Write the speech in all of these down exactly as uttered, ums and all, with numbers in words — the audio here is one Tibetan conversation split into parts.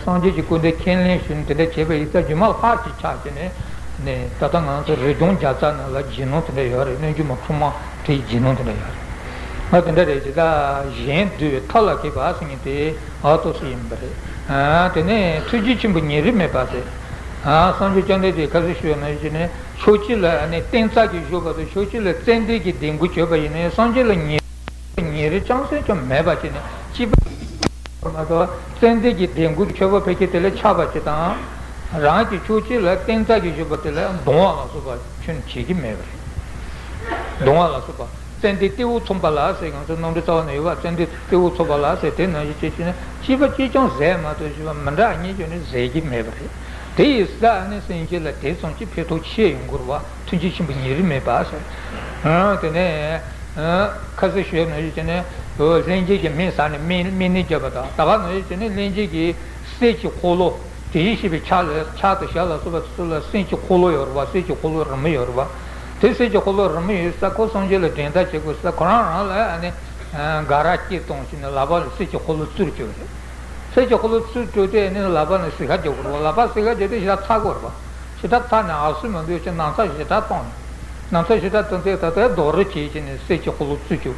སངས་རྒྱས་ཀྱི་སྐུ་འདི་ཁས་ལེན་ཞུས་ནས་དེ་འདྲ་བྱས་པ་ཡིན་ཙང་རྗེས་མ་ལྷ་ཞིག་ཆགས་བྱས་ནས་ནས་ད་ལྟ་ང་ཚོ་རི་ལྗོངས་རྒྱལ་ཚ་ནང་ལ་རྗེ་ནོར་དེ་འདྲ་ཡོད་རེད། གནོད་སྦྱིན་མོ་ཁྲོས་མ་དེའི་རྗེ་ནོར་དེ་འདྲ་ཡོད་རེད། ང་དེ་འདྲ་རེད་ཅེས་ད་གཞན་འདུལ་བའི་ཐབས་ལ་མཁས་པ་ཟེར་མཁན་དེ་ཨ་ཏོ་སུ་ཡིན་པ་རེད། དེ་ནས་ཐུགས་རྗེ་ཆེན་པོ་ཉེ་རིང་མེད་པ་ཟེར། སངས་རྒྱས་བཅོམ་ལྡན་འདས་ཁ་སང་ཞུས་ནང་བཞིན་ནས་ཕྱོགས་གཅིག་ལ་ནི་བརྟན་རྩ་གིས་བཞུགས་པ་དང་ཕྱོགས་གཅིག་ལ་ཙན་དན་གྱི་ལྡེ་གུ་གྱུར་པ་ཡིན་ནའི་སངས་རྒྱས་ལ་ཉེ་ཉེ་རིང་ཅང་སེ་ཅང་མེད་པ་བྱས་ནས་སྐྱིད་པ་མ་གཏོགས་ཙན་དན་གྱི་ལྡེ་གུ་གྱུར་པ་ཕལ་ཆེར་དེ་ལ་ཆགས་པ་ཅིག་དང་། རང་གི་ཕྱོགས་གཅིག་ལ་བརྟན་རྩ་གིས་བཞུགས་པ་དེ་ལ་གདུང་བ་ལ་སོགས་པ་ཁྱོན་བྱེད་ཀྱི་མེད་པ་རེད། གདུང་བ་ལ་སོགས་པ་ཙན་དན་ཏེའུ་ཚོམ་པ་ལ་ཟེར། ང་ཚོ་ནང་དུ་རྩ་བ་ནས་ཡོད་པ་ཙན་དན་ཏེའུ་ཚོམ་པ་ལ་ཟེར། དེ་ནང་བཞིན་བྱེད་ཀྱི་ནི་སྐྱིད་པ་གཅིག་ཀྱང་ཟད་མ་གཏོགས་ཞེས་པ་མི་འདྲ་གཉིས་ཀྱང་ནི་ཟད་ཀྱི་མེད་པ་རེད། དེ་ཡིན་ཙང་ནི་སེམས་ཅན་ལ་དེ་ཙམ་གྱིས་ཕན་ཐོགས་ཆེ་ཡོང་དགོས་པ་ཐུགས་རྗེ་ཆེན་པོ་ཉེ་རིང་མེད་པ་ཟེར། དེ་ནས། ཁ་སང་ཞུས་ནང་བཞིན་བྱས་ནས་ལྷན་སྐྱེས་ཀྱི་སྨན་ཟ་ནས་སྨན་སྨན་ནི་བརྒྱབ་པ་དང་། ད་ག་ནང་བཞིན་བྱས་ནས་ལྷན་སྐྱེས་ཀྱི་གསེར་གྱི་འཁོར་ལོ་དེ་བཞིན་གཤེགས་པའི་ཕྱག་ལ་ཕྱག་ཏུ་ཞབས་ལ་སོགས་པ་ཚུ་ལ་གསེར་གྱི་འཁོར་ལོ་ཡོད་རེད་པ། གསེར་གྱི་འཁོར་ལོ་རིང་མོ་ཡོད་རེད་པ། དེ་གསེར་གྱི་འཁོར་ལོ་རིང་མོ་ཡོད་ས་ཁོ་སངས་རྒྱས་ལ་འགྲན་ཟླ་བྱེད་དགོས་ས་ཁོ་རང་རང་ལ་ཨ་ནི་དགའ་རབ་སྐྱེས་གཏོང་བྱས་ནས་ལག་པ་ལ་གསེར་གྱི་འཁོར་ལོ་བཙུགས་བཅུག་རེད། གསེར་གྱི་འཁོར་ལོ་བཙུགས་བཅུག་དེ་ནི་ལག་པ་ནས་ཟིལ་ཁ་རྒྱག་དགོས་རེད་པ། ལག་པ་ཟིལ་ཁ་རྒྱག་དུས་ཞེ་དྲག་ཚ་དགོས་རེད་པ། ཞེ་དྲག་ཚ་ནས་ཨ་སུ་མ་འདུག་ཅེས་ན་ཚ་ཞེ་དྲག་བཏང་ནས། ན་ཚ་ཞེ་དྲག་བཏང་ཚེ་ད་ལྟའི་རྡོག་རོལ་བྱེད་ཀྱི་ནས་གསེར་གྱི་འཁོར་ལོ་བཙུགས་བཅུག་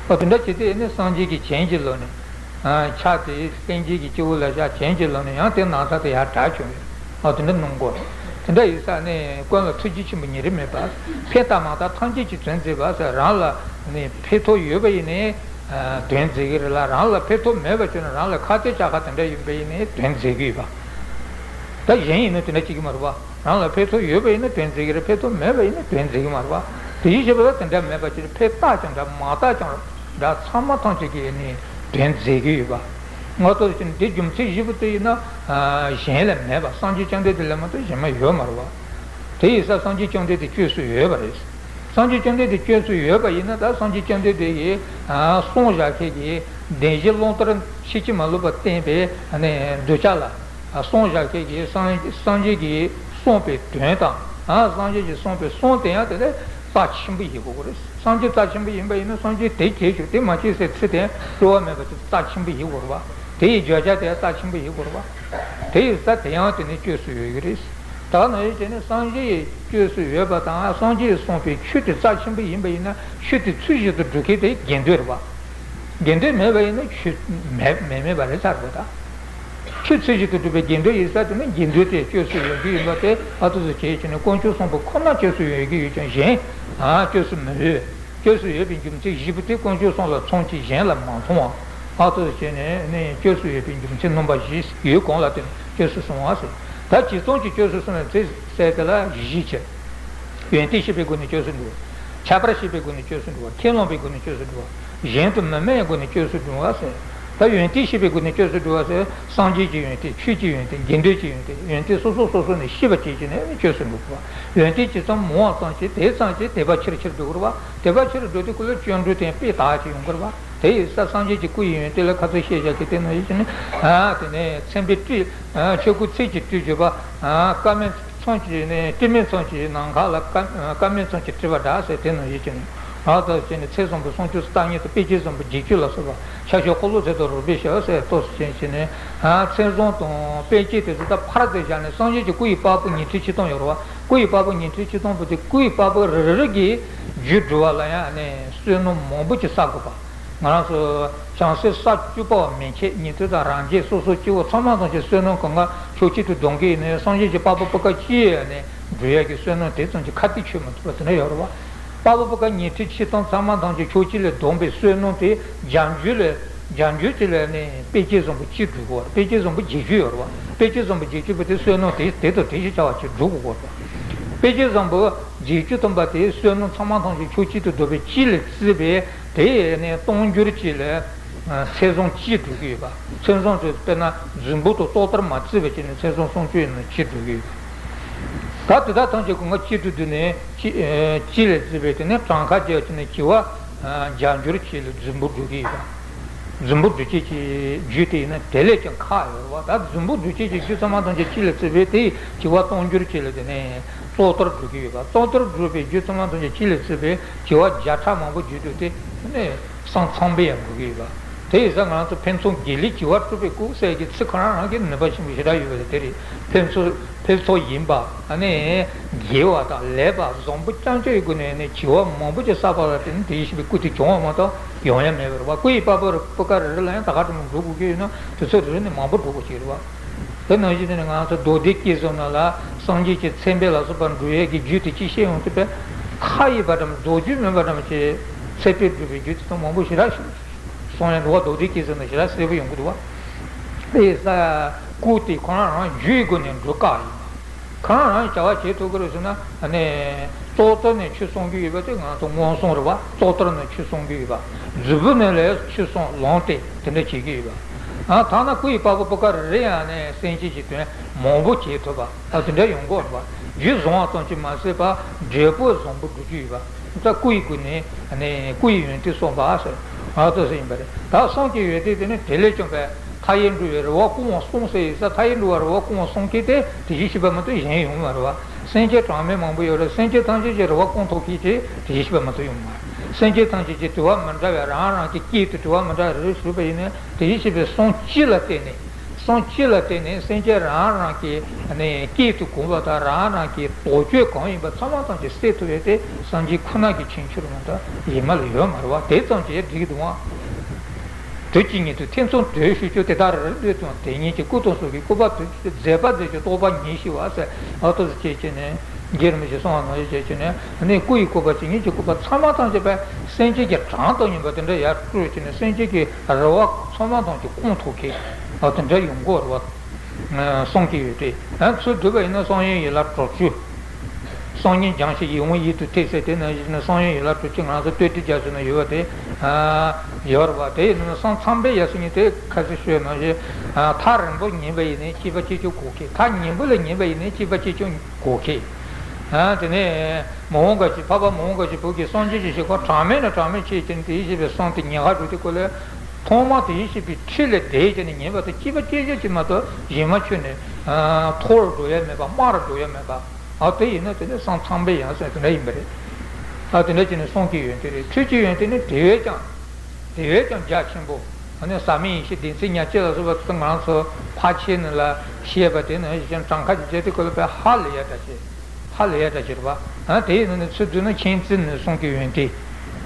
ཨ་དེ་འདྲ་བྱེད་དུས་ནི་སངས་རྒྱས་ཀྱི་བྱིན་གྱིས་རློབས་ནས། ཕྱག་དེ་ལྷན་སྐྱེས་ཀྱི་སྤྱི་བོ་ལ་བཞག་བྱིན་གྱིས་རློབས་ནས་ཡང་དེ་ན་ཚ་དེ་ཡར་དྲག་བྱུང་ཡོད། ཨ་དེ་འདྲ་གནང་དགོས་རེད། དེ་འདྲ་ཡིན་ཙང་ནི་ཀུན་ལ་ཐུགས་རྗེ་ཆེན་པོ་ཉེ་རིང་མེད་པ། ཕན་དང་མ་ཐག་ཐམས་ཅད་ཀྱི་དོན་མཛད་པ་ཟེར། རང་ལ་ནི་ཕན་ཐོགས་ཡོད་པ་ཡིན་ནའི། དོན་མཛད་ཀྱི་རེད་ལ། རང་ལ་ཕན་ཐོགས་མེད་པ་བྱུང་ན་རང་ལ་ཁ་གཏད་བཅག་ཁ་དེ་འདྲ་ཡིན་པ་ཡིན་ནའི་དོན་མཛད་ཀྱི་ཡོད་པ། ད་གཞན་ཡིན་ན་དེ་འདྲ་བྱེད་ཀྱི་མ་རེད་པ། རང་ལ་ཕན་ཐོགས་ཡོད་པ་ཡིན་ན་དོན་མཛད་ཀྱི་རེད། ཕན་ཐོགས་མེད་པ་ཡིན་ན་དོན་མཛད་ཀྱི་མ་རེད་པ། དེ་བཞིན་གཤེགས་པ་ལ་དེ་འདྲ་མེད་པ་ཅིག་ཕན་བཏགས་ཀྱང་འདྲ་མ་བཏགས་ཀྱང་འདྲ་ཚང་མ་ཐམས་ཅད་ཀྱིས་ནི་དོན་མཛད་ཀྱི་ཡོད་པ། ང་ཚོ་བཞིན་འདི་རྒྱུ་མཚན་བཞི་པོ་དེ་ཡིན་ན་གཞན་ལ་མེད་པ། སངས་རྒྱས་བཅོམ་ལྡན་འདས་ལས་མ་གཏོགས་གཞན་མ་ཡོད་མ་རེད་པ། དེ་ཡིན་ཙང་སངས་རྒྱས་བཅོམ་ལྡན་འདས་བཅོས་སུ་ཡོད་པ་རེད། སངས་རྒྱས་བཅོམ་ལྡན་འདས་བཅོས་སུ་ཡོད་པ་ཡིན་ན་ད་སངས་རྒྱས་བཅོམ་ལྡན་འདས་ཀྱིས་གསུངས་བཞག་མཁན་གྱི་བདེན་བཞི་ཀློང་ལྟར་ཕྱིན་ཅི་མ་ལོག་པར་བསྟན་པའི་གདུལ་བྱ་ལ་གསུངས་བཞག་མཁན་གྱི་སངས་སངས་རྒྱས་ཀྱིས་གསུངས་པའི་དོན་དང་། སངས་རྒྱས་ཀྱིས་གསུངས་པའི་གསུང་དེ་ཡང་དེ་ལས་རྩ་ཆེན་པོ་ཡིན་དགོས་རེད། སངས་རྒྱས་རྩ་ཆེན་པོ་ཡིན་པ་ཡིན་ན་སངས་རྒྱས་དེ་བྱས་ཆོག་དེ་མ་བྱས་ཟེར་ཚིག་དེ་གྲོལ་བ་མེད་པ་དེ་རྩ་ཆེན་པོ་ཡིན་དགོས་རེད་པ། དེ་ཡི་བརྗོད་བྱ་དེ་རྩ་ཆེན་པོ་ཡིན་དགོས་རེད་པ། དེ་ཡི་རྩ་དེ་ཡང་དེ་ནི་བཅོས་སུ་ཡོད་ཀྱི་རེད། ད་ནང་བཞིན་བྱས་ནས་སངས་རྒྱས་ཀྱི་བཅོས་སུ་ཡོད་པ་དང་སངས་རྒྱས་ཀྱིས་གསུངས་པའི་ཆོས་དེ་རྩ་ཆེན་པོ་ཡིན་པ་ཡིན་ན་ཆོས་དེ་ཚུལ་བཞིན་དུ་སྒྲུབ་མཁན་དེ་དགེ་འདུན་རེད་པ། དགེ་འདུན་མེད་པ་ཡིན་ན་ཆོས་མེད་མེད་མེད་པ་རེད་ཚར་དགོས་ད། ཆོས་ཚུལ་བཞིན་དུ་སྒྲུབ་པའི་དགེ་འདུན་ཡིན་ས་དེ་ནི་དགེ་འདུན་དེ་བཅོས་སུ་ཡོད་རྒྱུ་ཡིན་པ་དེ་ཨ་ཏོ་ཟེར་བྱས་བྱས་ནས་དཀོན་མཆོག་གསུམ་པོ་ཁོ་ན་བཅོས་སུ་ཡོད་རྒྱུ་ཡོད་ཀྱང་གཞན་ཨ་བཅོས་སུ་མི་ཡོད། བཅོས་སུ་ཡོད་པའི་རྒྱུ་མཚན་བཞི་པོ་དེ་དཀོན་མཆོག་གསུམ་ལ་མཚུངས་ཀྱི་གཞན་ལ་མ་མཚུངས་པ། ཨ་ཏོ་ཟེར་བྱས་ནས་ནི་བཅོས་སུ་ཡོད་པའི་རྒྱུ་མཚན་རྣམ་པ་བཞི་ཡོད་གོང་ལ་བརྟེན་བཅོས་སུ་གསུངས་པ་ཟེར། ད་ཇི་ཙམ་གྱིས་བཅོས་སུ་གསུངས་པའི་ཚེ་ཟེར་དེ་ལ་བཞི་བྱས། ཡོན་ཏན་ཤེས་པའི་སྒོ་ནས་བཅོས་སུ་འགྲོ་བ། ཁྱད་པར་ཤེས་པའི་སྒོ་ནས་བཅོས་སུ་འགྲོ་བ། ཁས་བླངས་པའི་སྒོ་ནས་བཅོས་སུ་འགྲོ་བ། གཞན་དུ་མི་སྨྲའི་སྒོ་ནས་བཅོས་སུ་འགྲོ་བ་ཟེར། ད་ཡོན་ཏན་ཤེས་པའི་སྒོ་ནས་བཅོས་སུ་འགྲོ་བ་ཟེར། སངས་རྒྱས་ཀྱི་ཡོན་ཏན། ཆོས་ཀྱི་ཡོན་ཏན། དགེ་འདུན་གྱི་ཡོན་ཏན། ཡོན་ཏན་སོ་སོ་སོ་སོ་ནས་ཤེས་པ་བྱེད་ཀྱི་ནས་བཅོས་སུ་འགྲོ་དགོས་པ། ཡོན་ཏན་ཇི་ཙམ་མང་བ་ཙམ་གྱིས་དེ་ཙམ་གྱིས་དད་པ་ཆེར་ཆེར་འགྲོ་དགོས་པ། དད་པ་ཆེར་འགྲོ་དུས་ཀུན་ལ་སྐྱོན་འགྲོ་དེ་སྤེལ་དག་ཅིག་ཡོང་དགོས་པ། དེ་ཡིན་ཙང་སངས་རྒྱས་ཀྱི་སྐུ་ཡི་ཡོན་ཏན་ལ་ཁ་ཚོན་བཤད་བཞག་གི་དེ་ནང་བཞིན་ནི། ཨ་དེ་ནས་མཚན་དཔེའི་སྤྲུལ། ཆོས་སྐུ་མཚན་གྱི་སྤྲུལ་བརྗོད་པ། བཀའ་མའི་མཚམས་ཀྱི་ནི་སྤྲིན་མེད་མཚམས་ཀྱི་ནམ་མཁའ་ལ་བཀའ་བཀའ་མའི་མཚམས་ཀྱི་སྤྲུལ་པ་འདྲ་ཟེར་དེ་ནང་བཞིན་བྱས་ནས། ཨ་ད་བྱས་ནས་ཚེ་བཟང་པོ་སུམ་ཅུ་རྩ་གཉིས་དང་དཔེ་བྱད་བཟང་པོ་བརྒྱད་ཅུ་ལ་སོགས་པ་ཕྱག་ཤོག་འཁོར་ལོ་ཚད་དུ་རོལ་པའི་ཞབས་ཟེར་ཏོག་ཙམ་བྱས་ནས། ཨ་མཚན་བཟང་དང་དཔེ་བྱད་དེ་ཚོ་ད་ཕར་དེ་བཞག་ནས་སངས་རྒྱས་ཀྱི་སྐུ་ཡི་པགས་པ་ཉི་ཁྲི་ཆིག་སྟོང་ཡོད་རེད་པ། སྐུ་ཡི་པགས་པ་ཉི་ཁྲི་ཆིག་སྟོང་པོ་དེ་སྐུ་ཡི་པགས་པ་རེ་རེ་གི་རྒྱུད་སྒྲུབ་པ་ལ་ཡང་ནི་བསོད་ནམས་མང་པོ་ཅིག་བསགས་དགོས་པ། ང་རང་ཚོ་བྱང་སེམས་ས་བཅུ་པ་བ་མན་ཆད་ཉན་ཐོས་དང་རང་རྒྱལ་སོ་སོ་སྐྱེ་བོ་ཚང་མ་ཐམས་ཅད་བསོད་ནམས་གང་ག་ཕྱོགས་གཅིག་ཏུ་བསྡོམས་ཀྱི་ཡིན་ནའི་སངས་རྒྱས་ཀྱི་པགས་པ་སྤུ་ཀ་གཅིག་ནས་འགྲུབ་ཡག་གི་བསོད་ནམས་དེ་ཙམ་གྱི་ཁ་གཏད་ཆོད་མི་ཐུབ་པ་དེ་འདྲ་ཡོད་རེད་བ། པགས་པ་སྤུ་ཀ་ཉི་ཁྲི་ཆིག་སྟོང་ཚང་མ་ཐམས་ཅད་ཕྱོགས་གཅིག་ལས་བསྡོམས་པའི་བསོད་ནམས་དེ་རྒྱ་འགྱུར་ལས་རྒྱ་འགྱུར་གཅིག་ལས་ནི་དཔེ་བྱད་བཟང་པོ་གཅིག་སྒྲུབ་དགོས་རེད། དཔེ་བྱད་བཟང་པོ་བརྒྱད་ཅུ་ཡོད་རེད་བ། དཔེ་བྱད་བཟང་པོ་བརྒྱད་ཅུ་པོ་དེ་བསོད་ནམས་དེ་དེ་དང་དེ་བཞིན་བྱ་བ་ཅིག་སྒྲུབ་དགོས་རེད། དཔེ་བྱད་བཟང་པོ་བརྒྱད་ཅུ་ཐམ་པ་དེ་བསོད་ནམས་ཚང་མ་ཐམས་ཅད་ཕྱོགས་གཅིག་ཏུ་བསྡོམས་པའི་གཅིག་ལས་བརྩིས་པའི། དེ་ནས་སྟོང་འགྱུར་གཅིག་ལ་ཚེ་བཟང་གཅིག་སྒྲུབ་ཀྱི་ཡོད་པ། ཚེ་བཟང་དེ་དཔེར་ན་རྫུན་པོ་དང་ལྟོ་ལྟར་མ་བརྩིས་པ་བྱས་ནས་ཚེ་བཟང་སུམ་ཅུ་ཡིན་ན་གཅིག་སྒྲུབ་ཀྱི་ཡོད་པ། ད་དེ་དག་ཐམས་ཅད་ཀུན་དགའ་གཅིག་ཏུ་བསྡུས་ནས་གཅིག་གཅིག་ལས་བརྩིས་པའི་དེ་ནས་གྲངས་ཁ་བརྒྱབ་བྱས་ནས་བྱེ་བ་བརྒྱ་འགྱུར་གཅིག་ལ་རྫུན་པོ་སྒྲུབ་ཀྱི་ཡོད་པ། རྫུན་པོ་སྒྲུབ་བྱེད་ཀྱི་རྒྱུ་དེ་ཡིན་ན་དེ་ལས་ཀྱང་ཁག་ཡོད་རེད་བ། ད་རྫུན་པོ་སྒྲུབ་བྱེད་ཀྱི་རྒྱུ་ཚང་མ་ཐམས་ཅད་གཅིག་ལ་བརྩིས་པས་དེ་བྱེ་བ་སྟོང་འགྱུར་གཅིག་ལ་དེ་ནས་ལྟོ་ལྟར་སྒྲུབ་ཀྱི་ཡོད་པ། ལྟོ་ལྟར་སྒྲུབ་པའི་རྒྱུ་ཚང་མ་ཐམས་ཅད་གཅིག་ལ་བརྩིས་པས་བྱེ་བ་བརྒྱ་ཕྲག་མང་པོ་བརྒྱུད་དུ་དེ་ནས། སང་ཚང་པའི་ཡང་དགོས་ཀྱི་ཡོད་པ། དེ་ཡིན་ཙང་ང་ཚོ་ཕུན་ཚོགས་དགེ་ལེགས་བྱེ་བ་དཀྲུགས་པའི་སྐུ་ཟེར་གྱི་ཚིག་ཁོ་རང་རང་གི་ནུས་པ་ཆེན་པོ་ཞེ་དྲག་ཡོད་པ་དེ་རེད། ཕུན་ཚོགས་ཕུན་ཚོགས་ཡིན་པ། ཨ་ནི་དགེ་བ་དང་ལེགས་པ་བཟང་པོ་རྐྱང་རྐྱང་ཡི་སྒོ་ནས་ནི་བྱེ་བ་མང་པོ་ཅིག་བསགས་པ་ལ་བརྟེན་ནས་དེ་བཞིན་གཤེགས་པའི་སྐུ་དེ་བྱུང་བ་མ་གཏོགས་ཡོང་ཡ་མེད་པ་རེད་བ། སྐུ་ཡི་པགས་པ་རུ་སྤུ་ཀ་རེ་རེ་ལ་ཡང་ད་ག་འགྲོ་མི་འགྲོ་དགོས་ཀྱི་ཡོད་ན་དེ་ཚོ་རེ་རེ་ནས་མང་པོ་འགྲོ་དགོས་ཀྱི་རེད་བ། དེ་ནང་བཞིན་དེ་ནི་ང་ཚོ་མདོ་སྡེ་སྐད་གསུམ་ནང་ལ་སངས་རྒྱས་ཀྱི་མཚན་དཔེ་ལ་སོགས་པ་འགྲོ་ཡས་ཀྱི་རྒྱུ་དེ་ཅི་བཤད་ཡོང་དུས་པས། མཐའ་ཡས་པ་འདྲ་མོ་རྫོགས་རྒྱུ་མེད་པ་འདྲ་མོ་ཅིག་མཚན་དཔེ་སྒྲུབ་པའི་རྒྱུ་དེ་ཚོ་མང་པོ་ཞེ་དྲག་ཞིག་གསུང་ཡ་འདུག་བ། མདོ་སྡེ་སྐད་གསུམ་ནང་ཞེ་དྲག་གསལ་པོ་ཡོང་གི་འདུག་བ། དེ་ས་སྐུ་དེ་ཁོ་རང་རང་རྒྱུའི་སྒོ་ནས་འགྲོ་དཀའ་ཡིན་པ། ཁོ་རང་རང་བྱ་བ་བྱེད་ཐུབ་ཀྱི་རེད་ཟེར་ན་ནི། བཙོ་བཏབ་ནས་ཆོས་གསུང་རྒྱུ་ཡོད་པ་དེ་ང་ཚོ་མངོན་སུམ་རེད་བ། བཙོ་བཏབ་ནས་ཆོས་གསུང་རྒྱུ་ཡོད་པ། རྫུ་འཕྲུལ་ནས་ལས་ཆོས་གསུང་ལུང་བསྟན་དེ་འདྲ་བྱེད་ཀྱི་ཡོད་པ། ཨ་ཐ་ན་སྐུ་ཡི་པགས་པ་སྤུ་ཀ་རེ་རེ་ཡང་ནི་སེམས་ཅན་གྱི་དོན་མང་པོ་བྱེད་ཐུབ་པ། ཨ་དེ་འདྲ་ཡོང་གི་རེད་བ། རྒྱུ་བཟང་བ་ཙམ་གྱིས་མ་ཟད་པ་འབྲས་བུ་བཟང་པོ་སྒྲུབ་རྒྱུ་ཡོད་པ། ད་སྐུ་ཡི་སྒོ་ནས་ནི་སྐུ་ཡི་ཡོན་ཏན་གསུངས་པ་ཟེར། ཨ་ཏོ་ཟེར་ཡིན་པ་རེད། ད་གསུང་གི་ཡོན་ཏན་དེ་ནི་དེ་ལས་བྱུང་བའི་མཐའ་ཡས་འགྲོ་བའི་རེ་བ་སྐོང་བ་གསུངས་ཟེར་ཡིན་ས། མཐའ་ཡས་འགྲོ་བའི་རེ་བ་སྐོང་བ་གསུང་མཁན་དེ་དེ་བཞིན་གཤེགས་པ་མ་གཏོགས་གཞན་ཡོང་མ་རེད་བ། སེམས་ཅན་གྲངས་མེད་མང་པོ་ཡོད་རེད། སེམས་ཅན་ཐམས་ཅད་ཀྱི་རེ་བ་སྐོང་ཐུབ་མཁན་དེ་དེ་བཞིན་གཤེགས་པ་མ་གཏོགས་ཡོང་མ་རེད། སེམས་ཅན་ཐམས་ཅད་ཀྱི་དྲི་བ་མི་འདྲ་བའི་རང་རང་གི་སྐད་དུ་དྲི་བ་མི་འདྲ་རེ་རེ་ཞུས་པ་ཡིན་ན་དེ་བཞིན་གཤེགས་པའི་གསུང་གཅིག་ལ་བརྟེན་ནས། གསུང་གཅིག་ལ་བརྟེན་ནས་སེམས་ཅན་རང་རང་གི་ནི་སྐད་དུ་གོ་བ་དང་རང་རང་གི་དོགས་གཅོད་གང་ཡིན་པ་ཚང་མ་ཐམས་ཅད་སེལ་ཐུབ་པའི་དེ་སངས་རྒྱས་ཁོ་ན་གི་ཁྱད་ཆོས་མ་གཏོགས་གཞན་མ་ལ་ཡོད་མ་རེད་བ། དེ་ཙམ་གྱིས་འགྲིག་གི་འདུག་ཨང་། དུས་གཅིག་ཉིད་དུ་ཐེ་ཚོམ་དྲོད་ཞུ་རྒྱུ་དེ་ལྟར་བློས་བཏང་། དེ་ཉིད་ཀྱི་སྐུ་དང་གསུང་གི་སྐུ་པར་དུ་མཛད་པ་མཛད་ཀྱང་རྟོགས་པ་ཉིད་ཤེས་པ་ཟེར། ཨ་ཏོ་ཟེར་བྱས་བྱས་ནས་རྒྱལ་རིན་པོ་ཆེ་གསུང་བ་ནང་བཞིན་བྱས་བྱས་ནས་ནི་སྐུ་ཡི་སྐུ་པར་ཇི་སྙེད་ཀྱི་སྐུ་པར་ཚང་མ་ཐམས་ཅད་པས་སེམས་ཅན་གྱི་གྲངས་དང་མཉམ་པ་དེ་འདྲ་ཡར་སྤྲོས་བྱས་ནས་སེམས་ཅན་གྱི་རེ་བ་ཚང་མ་ཐམས་ཅད་སྐོང་ཐུབ་མཁན། ཨ་དེ་འདྲ་ཡོང་གི་རེད་བ། གསུང་གི་ཡོད་དེ། ཨ་ཚུར་བསྡུས་པ་ཡིན་ན་གསང་ཡུམ་ཡིད་ལ་དྲོ་བཅུ། གསང་སྙིང་སྦྱངས་ཤིང་ཡིད་འོང་ཡིད་དུ་ཐིམ་ཟེར་དེ་ནང་བཞིན་གསང་ཡུམ་ཡིད་ལ་དྲོ་བཅུ་ང་ཚོ་བསྟོད་ཁྲིད་རྒྱ་མཚོ་ན་ཡོད་པ་དེ། ཡོད་རེད་བ། དེ་ཡིན་ན་གསང་མཚམས་པའི་ཡ་སི་ཉིན་དེ་ཁ་སི་ཤོད་ནང་བཞིན། ཐག་རིང་པོ་ཉན་པ་ཡིན་ནའི་སྐྱེས་པ་སྐྱེས་ཆུང་གོ་ཁེ། ཐག་ཉེ་པོ་ལ་ཉན་པ་ཡིན་ནའི་སྐྱེས་པ་སྐྱེས་ཆུང་གོ་ཁེ། དེ་ནས་མ་འོངས་པ་ཅིག་འཕགས་པ་མ་འོངས་པ་ཅིག་བོད་ཀྱི་སངས་རྒྱས་ཀྱི་ཞིང་ཁམས་གྲངས་མེད་ན་གྲངས་མེད་ཆེ་ཅན་དེ་ཡིད་ཆེས་པའི་གསང་དེ་ཉེ་ཁ་འགྲོ་དུས་སྐོར་ལས། ཐོག་མར་དེ་བཞིན་གཤེགས་པའི་ཁྲི་ལ་བསྡད་བྱས་ནས་ཉན་པ་དང་སྐྱེས་པ་སྐྱེས་ཆུང་ཅིག་མ་གཏོགས་གཞན་མ་ཁྱོན་ནས་མཐོ་རུ་འགྲོ་ཡ་མེད་པ། དམའ་རུ་འགྲོ་ཡ་མེད་པ། ཨ་དེ་ཡིན་ན་དེ་ནི་གསང་མཚམས་པའི་ཡང་ཟེར་དེ་འདྲ་ཡིན་པ་རེད། ཨ་དེ་འདྲ་བྱས་ནས་གསུང་གི་ཡོན་ཏན་རེད། ཁྲུས་ཀྱི་ཡོན་ཏན་ནི་དེ་བས་ཀྱང་། དེ་བས་ཀྱང་རྒྱ་ཆེན་པོ། ཨ་ནི་ཟབ་མོའི་ཡེ་ཤེས་བདེན་ཚིག་ཉག་གཅིག་ལ་སོགས་པ་ཚོ་ང་ཚོ་ཕར་ཕྱིན་ནི་ལ་བཤད་པ་དེ་ནི་གཞན་གྲངས་ཁ་ཅིག་བྱས་ཏེ་ཁོ་ལ་དཔེ་ཧ་ལས་ཡ་འདྲ་བྱེད། ཧ་ལས་ཡ་འདྲ་བྱེད་པ། ཨ་དེ་ཡིན་ནི་ཚུར་བསྡུས་ན་མཁྱེན་བརྩེ་ནུས་གསུམ་གྱི་ཡོན་ཏན།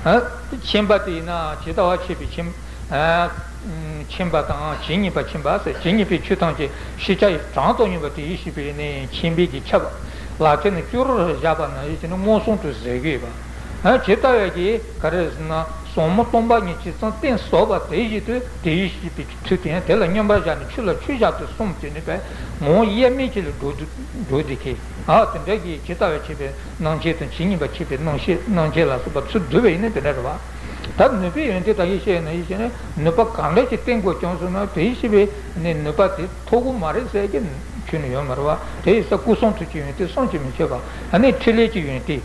ཨ་མཁྱེན་པ་དེ་ཡིན་ན་ཇི་ལྟ་བ་མཁྱེན་པའི་མཁྱེན། ཨ་མཁྱེན་པ་དང་ཇི་སྙེད་པ་མཁྱེན་པ་ཟེར། ཇི་སྙེད་པའི་ཆོས་ཐམས་ཅད་ཤེས་བྱ་ཡི་གྲངས་དང་མཉམ་པ་དེ་ཡིད་ཆེས་པའི་ནི་མཁྱེན་པའི་གི་ཁྱབ་པ་ལག་ཁྱེར་ནི་སྐྱུ་རུ་བཞག་པ་ནང་བཞིན་གྱི་ནི་མངོན་སུམ་དུ་གཟིགས་ཀྱི་ཡོད་པ། ཨ་ཇི་ལྟ་བས་ཀྱི་ག་རེ་ཟེར་ན་ཟབ་མོ་སྟོང་པ་ཉིད་ཇི་ཙམ་གཏིང་ཟབ་པ་དེ་བཞིན་དུ་དེ་ཡིད་ཆེས་པའི་ཆོས་དེ་ཡང་དེ་ལ་མཉམ་པར་བཞག་ནས་ཆོས་ལ་ཆོས་བཞག་ཏུ་གསུམ་དེ་ནི་པས་ངོ་བོ་དབྱེར་མེད་ཅིག་ལ་འགྲོ་འགྲོ་འདི་ཁེ། ཨ་དེ་འདྲ་གི་ཇི་ལྟ་བས་མཁྱེན་པའི་རྣམ་མཁྱེན་དང་ཇི་སྙེད་པ་མཁྱེན་པའི་རྣམ་ཤེས་རྣམ་མཁྱེན་ལ་སོགས་པ་ཚུར་བསྡུས་པ་ཡིན་ན་དེ་འདྲ་རེད་བ། ད་ནུས་པའི་ཡོན་ཏན་ད་གིན་བཤད་ན་ཡིན་བཤད་ན་ནུས་པ་གང་འདྲ་ཞིག་བསྟན་དགོས་ཀྱང་ཟེར་ན་དེ་ཡིད་ཆེས་པའི་ནི་ནུས་པ་དེ་ཐོབ་ཀྱི་མ་རེད་ཟེར་གྱི་ཁྱོན་ནས་ཡོད་མ་རེད་བ། དེ་ཡིན་ས་སྐུ་གསུང་ཐུགས་ཀྱི་ཡོན་ཏན་གསུམ་གྱིས་མི་ཁྱབ་པ། ཨ་ནི་ཕྲིན་ལས་ཀྱི་ཡོན་ཏན།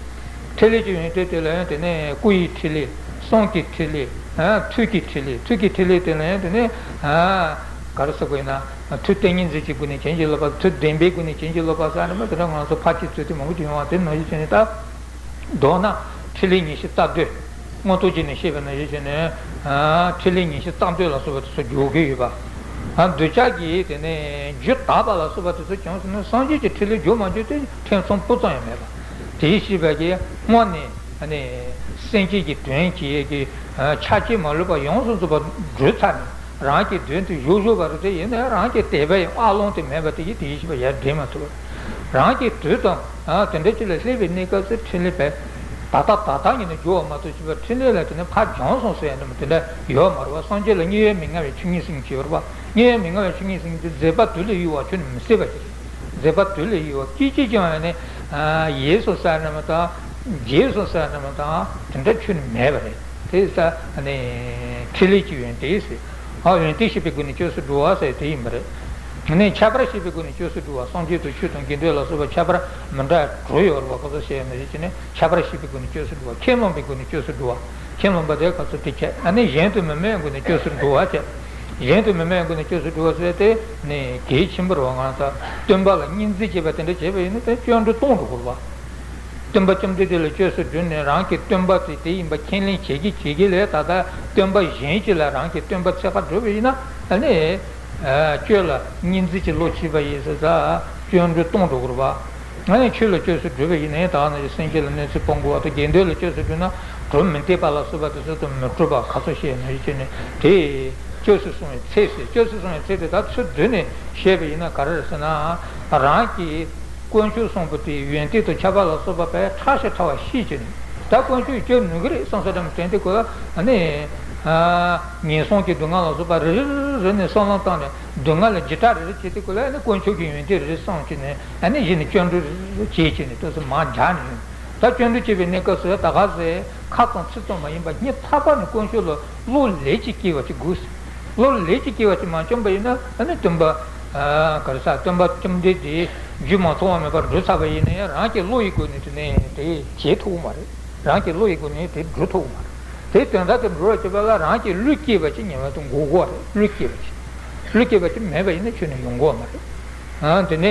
ཕྲིན་ལས་ཀྱི་ཡོན་ཏན་དེ་ལ་ཡང་དེ་ནས་སྐུ་ཡི་ཕྲིན་ལས། གསུང་གི་ཕྲིན་ལས། ཨ་ཐུགས་ཀྱི་ཕྲིན་ལས། ཐུགས་ཀྱི་ཕྲིན་ལས་དེ་ལ་ཡང་དེ་ནས་ཨ་ག་རེ་ཟེར་དགོས་ཡིན་ན། ཐུགས་ཏིང་ངེ་འཛིན་གྱི་སྒོ་ནས་བྱིན་གྱིས་རློབ་པ། ཐུགས་བདེན་པའི་སྒོ་ནས་བྱིན་གྱིས་རློབ་པ་ཟེར་ནས་མ་དེ་འདྲ་ང་ཚོ་ཕར་ཕྱིན་ཚུལ་དེ་མང་པོ་ཅིག་ཡོང་བ་དེ་ནང་བཞིན་བྱས་ནས་ད། མདོར་ན་ཕྲིན་ལས་ཉི་ཤུ་རྩ་བདུན། མངོན་རྟོགས་བརྒྱུད་ནས་བཤད་པ་ནང་བཞིན་བྱས་ནས། ཨ་ཕྲིན་ལས་ཉི་ཤུ་རྩ་བདུན་ལ་སོགས་པ་དེ་ཚོ་འཇོག་གི་ཡོད་པ། ཨ་འདོད་ཆགས་ཀྱི་དེ་ནས་རྒྱུ་དག་པ་ལ་སོགས་པ་དེ་ཚོ་བྱུང་སོང་ན་སངས་རྒྱས་ཀྱི་ཕྲིན་ལས་འཇོག་མ་འཇོག་དེ་ཕན་ཐོགས་སྤུ་ཙམ་ཡང་མེད་པ། དེའི་ཤེས་པ་གིས་སྔོན་ནས་ཨ་ནི་སེམས་ཅན་གྱི་དོན་བྱེད་ཀྱི་ཆ་རྐྱེན་མ་ལུས་པ་ཡོངས་སུ་རྫོགས་པ་བསྒྲུབས་ཚར་ནས། རང་གི་དོན་དུ་བཞུགས་བཞུགས་པ་རེད་དེ། ཡིན་ན་ཡང་རང་གི་དད་པའི་ཨ་ལོང་དེ་མེད་པ་དེ་ཡིས་དེའི་ཤེས་པ་ཡར་འདྲེན་མ་ཐུབ། རང་གི་དུས་དང་ཨ་དེ་འདྲ་ཅིག་ལ་སླེབས་པའི་གནས་སྐབས་སུ་ཕྲིན་ལས་པས་ད་ལྟ་ད་ལྟ་ཉིད་ནས་འཇོག་པ་མ་གཏོགས་ཅིག་པ་ཕྲིན་ལས་ལ་དེ་ནས་ཕར་སྦྱངས་སོང་ཟེར་ཡ་འདྲ་མོ་དེ་འདྲ་ཡོད་མ་རེད་བ། སངས་རྒྱས་ལ་དམྱལ་བས་མི་མངའ་བའི་ཆོས་ཉིད་ཟེར་མཁན་ཅིག་ཡོད་རེད་བ། དམྱལ་བས་མི་མངའ་བའི་ཆོས་ཉིད་ཟེར་མཁན་དེ་མཛད་པ་དུས་ལས་ཡོལ་བ་ཁྱོན་ནས་མི་སྲིད་པ་ཅིག་རེད། མཛད་པ་དུས་ལས་ཡོལ་བ་སྐད་ཅིག་ཀྱང་ཡང་ནས་ཡལ་སོང་ཟེར་ཡ་འདྲ་མོ་དང་། རྒྱས་སོང་ཟེར་ཡ་འདྲ་མོ་དང་དེ་འདྲ་ཁྱོན་ནས་མེད་པ་རེད། དེ་ས་ནས་ཕྲིན་ལས་ཀྱི་ཡོན་ཏན་ཟེར། ཨ་ཡོན་ཏན་ཤེས་པའི་སྒོ་ནས་བཅོས་སུ་འགྲོ་བ་ཟེར་དེ་ཡིན་པ་རེད། ནས་ཁྱད་པར་ཤེས་པའི་སྒོ་ནས་བཅོས་སུ་འགྲོ་བ། སངས་རྒྱས་དང་ཆོས་དང་དགེ་འདུན་ལ་སོགས་པ་ཁྱད་པར་མི་འདྲ་དྲུག་ཡོད་རེད་བ། ཁོ་ཚོ་བཤད་ཡ་ནང་བཞིན་བྱས་ནས་ཁྱད་པར་ཤེས་པའི་སྒོ་ནས་བཅོས་སུ་འགྲོ་བ། ཁས་བླངས་པའི་སྒོ་ནས་བཅོས་སུ་འགྲོ་བ། ཁས་བླངས་པ་དེ་ཁོ་ཚོ་དེ་ཁྱད། ཨ་ནི་གཞན་དུ་མི་སྨྲའི་སྒོ་ནས་བཅོས་སུ་འགྲོ་བ་བྱས། གཞན་དུ་མི་སྨྲའི་སྒོ་ནས་བཅོས་སུ་འགྲོ་བ་ཟེར་དེ་ནི་གལ་ཆེན་པོ་རེད་བ། ང་ཚོ་སྟོན་པ་ལ་སྙིང་བརྩེ་བྱེད་པ་དེ་འདྲ་བྱས་པ་ཡིན་ན་དེ་སྐྱོན་འགྲོ་སྟོང་འགྲོ་དགོས་རེད་བ། སྟོན་པ་བཅོམ་ལྡན་འདས་ལ་སྐྱབས་སུ་འགྲོ་ནས་རང་གི་སྟོན་པ་དེ་དེ་ཡིན་པ་ཁས་ལེན་བྱེད་ཀྱི་བྱེད་ཀྱི་ལས། ད་ལྟ་སྟོན་པ་གཞན་ཅིག་ལ་རང་གི་སྟོན་པ་འཚོལ་ག་འགྲོ་བ་ཡིན་ན། ཨ་ནི་སྐྱོན་ལ་གཉིས་འཛིན་གྱི་བློ་སྐྱེས་པ་ཡིན་ཟེར་ཙང་སྐྱོན་འགྲོ་སྟོང་འགྲོ་དགོས་རེད་པ། ཨ་ནི་ཆོས་ལ་སྐྱབས་སུ་འགྲོ་བ་ཡིན་ནའི་ད་ནི་སེམས་ཅན་ལ་གནོད་འཚེ་སྤོང་དགོས་པ་དང་། དགེ་འདུན་ལ་སྐྱབས་སུ་འགྲོ་ན་གྲོགས་མི་འཐད་པ་ལ་སོགས་པ་དེ་ཚོ་དང་མི་འགྲོགས་པ་ཁ་སོགས་བཤད་ནས་བྱས་ནས། དེ་སྐྱབས་སུ་སོང་བའི་ཚེ་ཟེར། སྐྱབས་སུ་སོང་བའི་ཚེ་དེ་ད་ཚུར་བསྡུས་ནས་བཤད་པ་ཡིན་ན་ག་རེ་རེད་ཟེར་ན། རང་གི་དཀོན་མཆོག་གསུམ་པོ་དེའི་ཡོན་ཏན་དང་ཁྱད་པར་ལ་སོགས་པ་དཔེ་ཕྲ་ཞིང་ཕྲ་བ་ཤེས་བྱས་ནས། ད་དཀོན་མཆོག་སྐྱབས་ནུས་ཀྱི་རེད་བསམ་ས་དྲན་དྲན་དེ་ཁོ་ཨ་ནི་ཨ་ངན་སོང་གི་སྡུག་བསྔལ་ལ་སོགས་པ་རེ་རེ་རེ་རེ་ནས་བསམ་བློ་བཏང་ནས། སྡུག་བསྔལ་ལ་བརྒྱ་ཕྲག་རེ་རེ་བྱས་དེ་ཁོ་ལ་ཨ་ནི་དཀོན་མཆོག་གི་ཡོན་ཏན་རེ་རེ་བསམ་བྱས་ནས། ཨ་ནི་གཞི་ནས་སྐྱབས་འགྲོ་རེ་རེ་བྱས་བྱས་ནས་ཏོག་ཙམ་མར་རྒྱག་ནས་ཡོང་། ད་སྐྱབས་འགྲོ་བྱེད་པའི་གནས་སྐབས་སུ་ད་ག་ཟེ་ཁ་ཙམ་ཚིག་ཙམ་མ་ཡིན་པ་སྙིང་ཐག་པ་ནས་དཀོན་མཆོག་ལ་བློ་ལས་ཀྱི་སྐྱེ་བ་ཅིག་དགོས། བློ་ལས་ཀྱི་སྐྱེ་བ་ཅིག་མ་བྱུང་བ་ཡིན་ན། ཨ་ནི་སྟོན་པ་ཨ་ག་རེ་ཟ། སྟོན་པ་བཅོམ་ལྡན་འདས་རྒྱུད་མ་ཚང་བ་མེད་པར་འགྲོ་ཚར་བ་ཡིན་ན་ཡང་། རང་གི་བློ་ཡི་སྒོ་ནས་དེ་ནས་དེ་བྱེད་ཐུབ་ཀྱི་མ་རེད། རང་གི་བློ་ཡི་སྒོ་ནས་དེ་འགྲུབ་ཐུབ་ཀྱི་མ་རེད། དེ་དོན་དག་དེ་འགྲུབ་པར་བྱེད་པ་ལ་རང་གི་བློས་སྐྱེས་པ་ཅིག་ངེས་པར་དུ་དགོས་ཀྱི་རེད། བློས་སྐྱེས་པ་ཅིག་བློས་སྐྱེས་པ་ཅིག་མེད་པ་ཡིན་ན་ཁྱོན་ནས་ཡོང་གི་མ་རེད། ཨ་དེ་ནས་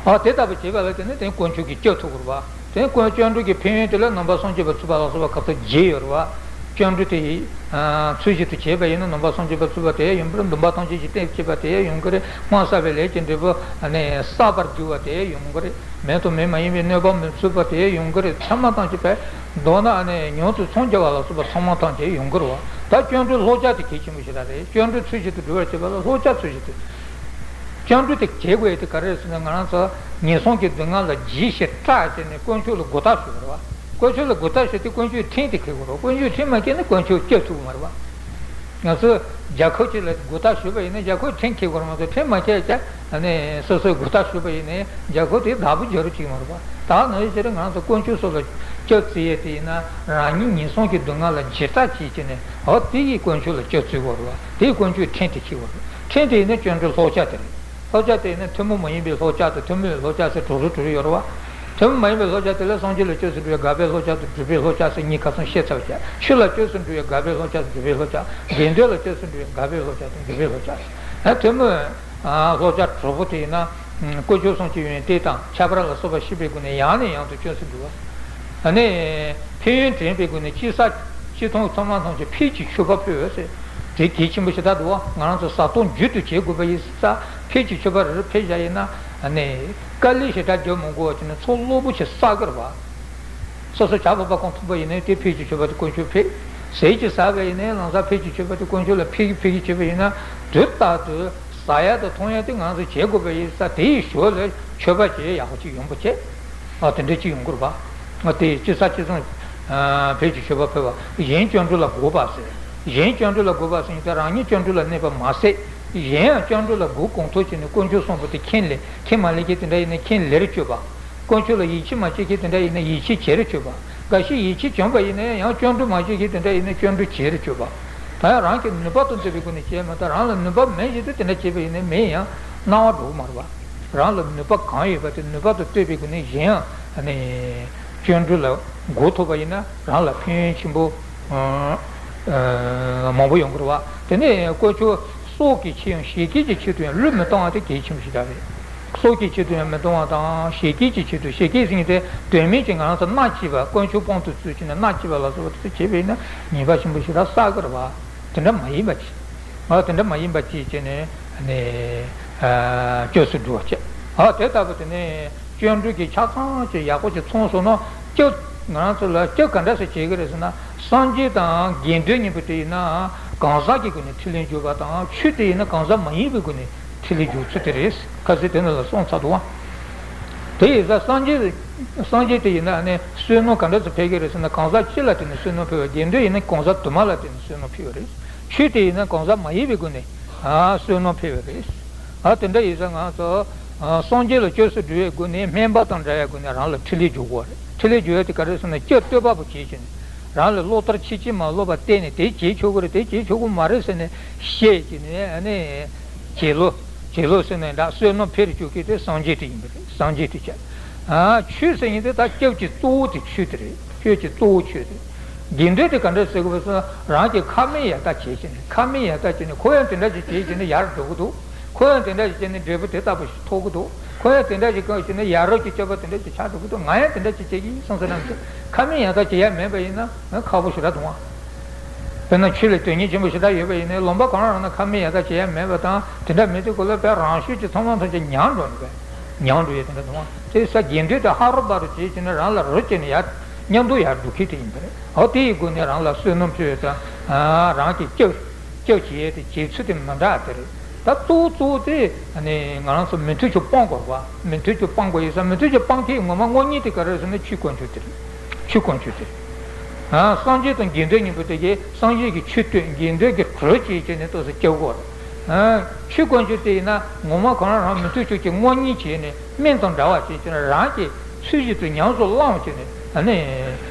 ཨ་དེ་ལྟ་བུ་བྱེད་པ་ལ་དེ་ནས་དེ་དཀོན་མཆོག་གིས་སྐྱོབ་ཐུབ་ཀྱི་རེད་པ། དེ་ནས་དཀོན་སྐྱབས་འགྲོ་གི་ཕན་ཡོན་དེ་ལ་ནང་པ་སངས་རྒྱས་པ་ཚུད་པ་ལ་སོགས་པ་ག་ཚོད་བརྗོད་ཡོད་རེད་པ། སྐྱབས་འགྲོ་དེ་ཚུལ་བཞིན་དུ་བྱས་པ་ཡིན་ན་ནང་པ་སངས་རྒྱས་པ་ཚུད་པ་དེ་ཡོང་གི་རེད། འདུན་པ་ཐམས་ཅད་ཀྱི་རྟེན་བྱེད་པ་དེ་ཡོང་གི་རེད། སྔར་བསགས་པའི་ལས་ཀྱི་འབྲས་བུ་ཨ་ནི་བསགས་པར་འགྱུར་བ་དེ་ཡོང་གི་རེད། མེད་དང་མེད་མ་ཡིན་པའི་གནོད་པ་མི་ཚུད་པ་དེ་ཡོང་གི་རེད། ཚང་མ་ཐམས་ཅད་པས། མདོར་ན་ཨ་ནི་མྱུར་དུ་འཚང་རྒྱ་བ་ལ་སོགས་པ་ཚང་མ་ཐམས་ཅད་ཡོང་གི་རེད་པ། ད་སྐྱབས་འགྲོའི་བསླབ་བྱ་དེ་གལ་ཆེན་པོ་ཞེ་དྲག་རེད། སྐྱབས་འགྲོ་ཚུལ་བཞིན་དུ་སྒྲུབ་པར་བྱེད་པ་ལ་བསླབ་བྱ་ཚུལ་བཞིན་དུ། སྐྱབས་འགྲོ་དེ་བྱེད་དགོས་ཡ་དེ་ག་རེ་རེད་ཟེར་ན། ང་རང་ཚོ་ངན་སོང་གི་སྡུག་བསྔལ་ལ་ལྗིད་ཤེས་སྐྲག་བྱས་ནས་དཀོན་མཆོག་ལ་མགོ་བཏགས་ཞུ་དགོས་རེད་པ། དཀོན་མཆོག་ལ་མགོ་བཏགས་ཞུ་དེ་དཀོན་མཆོག་གི་ཕྲིན་དེ་འཁྱེར་དགོས་རེད། དཀོན་མཆོག་གི་ཕྲིན་མ་འཁྱེར་ན་དཀོན་མཆོག་སྐྱོབ་ཐུབ་ཀྱི་མ་རེད་པ། ང་ཚོས་རྒྱལ་ཁབ་ཅིག་ལ་མགོ་བཏགས་ཞུས་པ་ཡིན་ན་རྒྱལ་ཁབ་ཕྲིན་འཁྱེར་དགོས་རེད་མ་གཏོགས། ཕྲིན་མ་འཁྱེར་ཀྱང་ཨ་ནི་སོ་སོའི་མགོ་བཏགས་ཞུས་པ་ཡིན་ན་རྒྱལ་ཁབ་དེ་བདག་པོ་རྒྱག་རྒྱུ་ཅིག་མ་རེད་པ། ད་ནང་བཞིན་ང་ཚོ་དཀོན་མཆོག་སོགས་ལ་སྐྱབས་བཅོལ་ཡས་དེ་ཡིན་ན། རང་ཉིད་ངན་སོང་གི་སྡུག་བསྔལ་ལ་ལྗིད་ཐག་བྱས་བྱས་ནས། འོ་དེ་ཡིས་དཀོན་མཆོག་ལ་སྐྱབས་བཅོལ་དགོས་རེད་པ། དེ་ཡིས་དཀོན་མཆོག་གི་ཕྲིན་དེ་འཁྱེར་དགོས་རེད། ཕྲིན་དེ་ཡིན་ན་སྐྱབས་འགྲོའི་བསླབ་བྱ་དེ་རེད། བསླབ་བྱ་དེ་ཡིན་ན་ཐུན་མོང་མ་ཡིན་པའི་བསླབ་བྱ་དང་ཐུན་མོང་བའི་བསླབ་བྱ་ཟེར་གྲུ་རུ་གྲུ་རུ་ཡོད་རེད་པ། ཐུན་མོང་མ་ཡིན་པའི་བསླབ་བྱ་དེ་ལ་སངས་རྒྱས་ལ་སྐྱབས་སུ་འགྲོ་བའི་དགག་པའི་བསླབ་བྱ་དང་སྒྲུབ་པའི་བསླབ་བྱ་ཟེར་གཉིས་ཁ་སང་བཤད་ཚར་བ་བྱས། ཆོས་ལ་སྐྱབས་སུ་འགྲོ་བའི་དགག་པའི་བསླབ་བྱ་དང་སྒྲུབ་པའི་བསླབ་བྱ། དགེ་འདུན་ལ་སྐྱབས་སུ་འགྲོ་བའི་དགག་པའི་བསླབ་བྱ་དང་སྒྲུབ་པའི་བསླབ་བྱ། ཐུན་མོང་བསླབ་བྱ་དྲུག་པོ་དེ་ཡིན་ན། དཀོན་མཆོག་གསུམ་གྱི་ཡོན་ཏན་དང་ཁྱད་པར་ལ་སོགས་པ་ཤེས་པའི་སྒོ་ནས་ཡང་ནས་ཡང་དུ་སྐྱབས་སུ་འགྲོ་བ། ཨ་ནི་ཕན་ཡོན་དྲན་པའི་སྒོ་ནས་ཅི་བསགས་ཅི་མཐོང་ཚང་མ་ཐམས་ཅད་ཕུད་ཀྱི་མཆོད་པ་ཕུལ་བ་ཟེར། དེ་གལ་ཆེན་པོ་ཞེ་དྲག་འདུག་པ། ང་རང་ཚོ་བསགས་སྟོང་རྒྱུན་དུ་བྱེད་དགོས་པ་ཡིན་ཙང་ཕུད་ཀྱི་མཆོད་པ་རེ་རེ་ཕུལ་བཞག་ཡིན་ན། ཨ་ནི་དཀའ་ལས་ཞེ་དྲག་རྒྱག་མི་དགོས་པ་བྱས་ནས་ཚོགས་རླབས་པོ་ཆེ་བསགས་ཀྱི་རེད་པ། སོ་སོ་ཇ་ཕོར་པ་གང་ཐོབ་པ་ཡིན་ནའི་དེ་ཕུད་ཀྱི་མཆོད་པ་དེ་དཀོན་མཆོག་ཕུལ། ཟས་ཅིག་ཟ་བ་ཡིན་ནའི་ལམ་སང་ཕུད་ཀྱི་མཆོད་པ་དེ་དཀོན་མཆོག་ལ་ཕུལ་གྱི་ཕུལ་གྱི་བྱས་པ་ཡིན་ན། དུས་རྟག་ཏུ་ཟ་ཡ་དང་འཐུང་ཡ་དེ་ང་ཚོ་བྱེད་དགོས་པ་ཡིན་ཙང་། དེའི་ཞོར་ལ་མཆོད་པ་བྱེད་ཡག་པོ་ཅིག་ཡོང་པོ་བྱེད། ཨ་དེ་འདྲ་ཅིག་ཡོང་གི་རེད་པ། ཨ་དེ་ཅི་ཟ་ཅི་འཐུང་ཕུད་ཀྱི་མཆོད་པ་ཕུལ་བ། གཞན་སྐྱབས་འགྲོ་ལ་དགོས་པ་ཟེར། གཞན་སྐྱབས་འགྲོ་ལ་དགོས་པ་ཟེར་ཡིན་ཙང་རང་ཉིད་སྐྱབས་འགྲོ་ལ་གནས་པ་མ་ཟད། གཞན་ཡང་སྐྱབས་འགྲོ་ལ་དགོས་གང་ཐུབ་བྱས་ནས་དཀོན་མཆོག་གསུམ་པོ་དེ་ཁས་ལེན། ཁས་མ་ལེན་མཁན་དེ་འདྲ་ཡིན་ན་ཁས་ལེན་རེ་བྱེད་པ། དཀོན་མཆོག་ལ་ཡིད་ཆེས་མ་བྱེད་མཁན་དེ་འདྲ་ཡིན་ན་ཡིད་ཆེས་བྱེད་རེ་བྱེད་པ། འགའ་ཞིག་ཡིད་ཆེས་བྱུང་བ་ཡིན་ན་ཡང་སྐྱབས་འགྲོ་མ་བྱེད་མཁན་དེ་འདྲ་ཡིན་ན་སྐྱབས་འགྲོ་བྱེད་རེ་བྱེད་པ། ད་ཡང་རང་གི་ནུས་པ་དང་བསྟུན་པའི་སྒོ་ནས་བྱས་མ་ཐག་རང་ལ་ནུས་པ་མེད་བཞིན་དུ་དེ་འདྲ་བྱས་པ་ཡིན་ན་མི་ཡང་སྣང་བ་འགྲོ་གི་མ་རེད་པ། རང་ལ་ནུས་པ་གང་ཡོད་པ་དེ་ནུས་པ་དང་བསྟུན་པའི་སྒོ་ནས་གཞན་ཡང་ཨ་ནི་སྐྱབས་འགྲོ་ལ་དགོས་ཐུབ་པ་ཡིན་ན་རང་ལ་ཕན་ཡོན་ཆེན་པོ་མང་པོ་ཡོང་གི་རེད་པ། དེ་ནས་དཀོན་མཆོག་སྲོག་གི་ཆེད་ཡང་བཞད་གད་ཀྱི་ཆེད་དུ་ཡང་བློས་མི་གཏོང་བ་དེ་གལ་ཆེན་པོ་ཞིག་རེད། སྲོག་གི་ཆེད་དུ་ཡང་མི་གཏོང་བ་དང་། བཞད་གད་ཀྱི་ཆེད་དུ། བཞད་གད་ཟེར་མཁན་དེ་དོན་མེད་ཀྱི་ང་རང་ཚོ་མནའ་སྐྱེལ་བ། དཀོན་མཆོག་དཔང་དུ་བཙུགས་བྱས་ནས་མནའ་སྐྱེལ་བ་ལ་སོགས་པ་དེ་ཚོ་བྱས་པ་ཡིན་ན་ཉེས་པ་ཆེན་པོ་ཞིག་རང་བསགས་ཀྱི་རེད་པ། དེ་འདྲ་མ་ཡིན་པ་བྱས། ཨ་དེ་འདྲ་མ་ཡིན་པ་བྱས་བྱས་ནས་ནས་ཨ་སྐྱབས་སུ་འགྲོ་བ་བྱས། ཨ་དེ་ལྟ་བུ་དེ་ནས་སྐྱབས་འགྲོ་གི་ཆ་ཚང་ཅིག་ཡག་པོ་ཅིག་ཚང་སོང་ན། སྐྱབས་ང་རང་ཚོ་ལ་སྐྱབས་ག་འདྲ་ཞིག་བྱེད་ཀྱི་རེད་ཟེར་ན། སངས་རྒྱས་དང་དགེ་འདུན་གཉིས་པོ་དེ་ཡིན་ན་གང་ཟག་གི་སྒོ་ནས་ཕྲིན་ལས་འཇུག་པ་དང་། ཆོས་དེ་ཡིན་ན་གང་ཟག་མ་ཡིན་པའི་སྒོ་ནས་ཕྲིན་ལས་འཇུག་ཚུལ་དེ་རེད། ཁ་སང་དེ་ནང་ལ་གསུངས་ཚར་འདུག་པ། དེ་ཡིན་ཙང་སངས་རྒྱས་སངས་རྒྱས་དེ་ཡིན་ན་ནི་བསོད་ནམས་ག་འདྲ་ཞིག་འཕེལ་གྱི་རེད་ཟེར་ན། གང་ཟག་གཅིག་ལ་བརྟེན་ནས་བསོད་ནམས་འཕེལ་བ། དགེ་འདུན་ཡིན་ན་གང་ཟག་དུ་མ་ལ་བརྟེན་ནས་བསོད་ནམས་འཕེལ་བ་རེད། ཆོས་དེ་ཡིན་ན་གང་ཟག་མ་ཡིན་པའི་སྒོ་ནས་ཨ་བསོད་ནམས་འཕེལ་བ་རེད། ཨ་དེ་འདྲ་ཡིན་ཙང་ང་ཚོ་ཨ་སངས་རྒྱས་ལ་སྐྱབས་སུ་འགྲོ་བའི་སྒོ་ནས་སྨན་པ་དང་འདྲ་བའི་སྒོ་ནས་རང་ལ་ཕྲིན་ལས་འཇུག་དགོས་པ་རེད། ཕྲིན་ལས་འཇུག་ཡ་དེ་ག་རེ་ཟེར་ན། སྐྱབས་བསྟོད་པ་པོ་བྱེད་ཀྱི་ནས། རང་ལ་བློ་ལྟར་ཕྱིན་ཅི་མ་ལོག་པར་བལྟས་ནས། དེ་བྱེད་ཆོག་གི་རེད། དེ་བྱེད་ཆོག་གི་མ་རེད་ཟེར་ནས་བཤད་ཀྱི་ནས། ཨ་ནི་བྱིན་རླབས་བྱིན་རླབས་ཟེར་ནས་འདྲ་བསོད་ནམས་འཕེལ་དུ་བཅུག་མཁན་དེ་སངས་རྒྱས་དེ་ཡིན་པ་རེད། སངས་རྒྱས་དེ་བྱས། ཨ་ཆོས་ཟེར་མཁན་དེ་ད་སྐྱབས་ཀྱི་གཙོ་བོ་དེ་ཆོས་དེ་རེད། སྐྱབས་ཀྱི་གཙོ་བོ་ཆོས་དེ། དགེ་འདུན་དེ་ག་འདྲ་ཟེར་དགོས་པ་ཟེར་ན། རང་གི་ཁ་མིག་ཡར་ལྟ་བྱེད་ཀྱི་ནས། ཁ་མིག་ཡར་ལྟ་བྱེད་ནས། ཁོ་ཡང་དེ་འདྲ་ཞིག་བྱེད་ཀྱི་ནས་ཡར་འགྲོ་གི་འདུག་ཁོ་ཡང་དེ་འདྲ་ཞིག་བྱས་ནས་འབྲས་བུ་དེ་ལྟ་བུ་ཞིག་ཐོབ་ཀྱི་འདུག་ཁོ་ཡང་དེ་འདྲ་ཞིག་གང་བྱས་ན་ཡ་རབས་ཀྱི་སྤྱོད་པ་དེ་འདྲ་ཞིག་ཆགས་འགྲོ་གི་འདུག་ང་ཡང་དེ་འདྲ་ཞིག་བྱེད་ཀྱི་ཡིན་བསམ་ཟེར་ན་མི་ཚོ་ཁ་མིན་ཡང་དག་བྱེད་ཡ་མེད་པ་ཡིན་ན་ཁག་པོ་ཞེ་དྲག་འདུག་ཨང་། དཔེར་ན་ཆོས་ལ་དོན་སྙིང་ཆེན་པོ་ཞེ་དྲག་ཡོད་པ་ཡིན་ནའི་ལུང་པ་གང་རུང་ན་ཁ་མིན་ཡང་དག་བྱེད་ཡ་མེད་པ་དང་དེ་འདྲ་མེད་དུས་གོ་ལ་བས་རང་ཤུགས་ཀྱིས་ཚང་མ་ཐམས་ཅད་ཉམས་འགྲོ་ནི་བས་ཉམས་འགྲོ་ཡ་དེ་འདྲ་འདུག་ཨང་། དེ་ས་དགེ་འདུན་དེ་ཧ་རུ་པ་རུ་བྱེད་ཀྱི་ནི་རང་ལ་རུ་བྱེད་ནི་ཡ་མཉམ་དུ་ཡ་འགྲོ་མཁན་དེ་ཡིན་པ་རེད། འོ་དེ་ཡི་སྒོ་ནས་རང་ལ་བསོད་ནམས་བཅོས་དང་རང་གི་སྐྱབས། སྐྱབས་བྱེད་ཡས་དེ་བྱེད་ཚུལ་དེ་མི་འདྲ་དེ་རེད། ད་གཙོ་བོ་གཙོ་བོ་དེ་ནི་ང་རང་ཚོ་མི་མཐུན་ཕྱོགས་སྤང་དགོས་པ། མི་མཐུན་ཕྱོགས་སྤང་དགོས་ཡིན་ས་མི་མཐུན་ཕྱོགས་སྤང་མཁན་ངོ་མ་དངོས་གཉེན་དེ་ག་རེ་རེད་ཟེར་ན་ཆོས་དཀོན་མཆོག་དེ་རེད། ཆོས་དཀོན་མཆོག་དེ་རེད། ཨ་སངས་རྒྱས་དང་དགེ་འདུན་གཉིས་པོ་དེ་གས་སངས་རྒྱས་ཀྱི་ཆོས་སྟོན་དགེ་འདུན་གྱི་གྲོས་བྱེད་བྱས་ནས་ཏོག་ཙམ་སྐྱོབ་དགོས་རེད། ཨ་ཆོས་དཀོན་མཆོག་དེ་ཡིན་ན་ངོ་མ་གང་རང་མི་མཐུན་ཕྱོགས་ཀྱི་དངོས་གཉེན་བྱས་ནས་སྨན་དང་འདྲ་བ་བྱས་བྱས་ནས་རང་གི་ཚུལ་བཞིན་དུ་ཉམས་སུ་བླངས་བྱས་ནས་ཨ་ནི་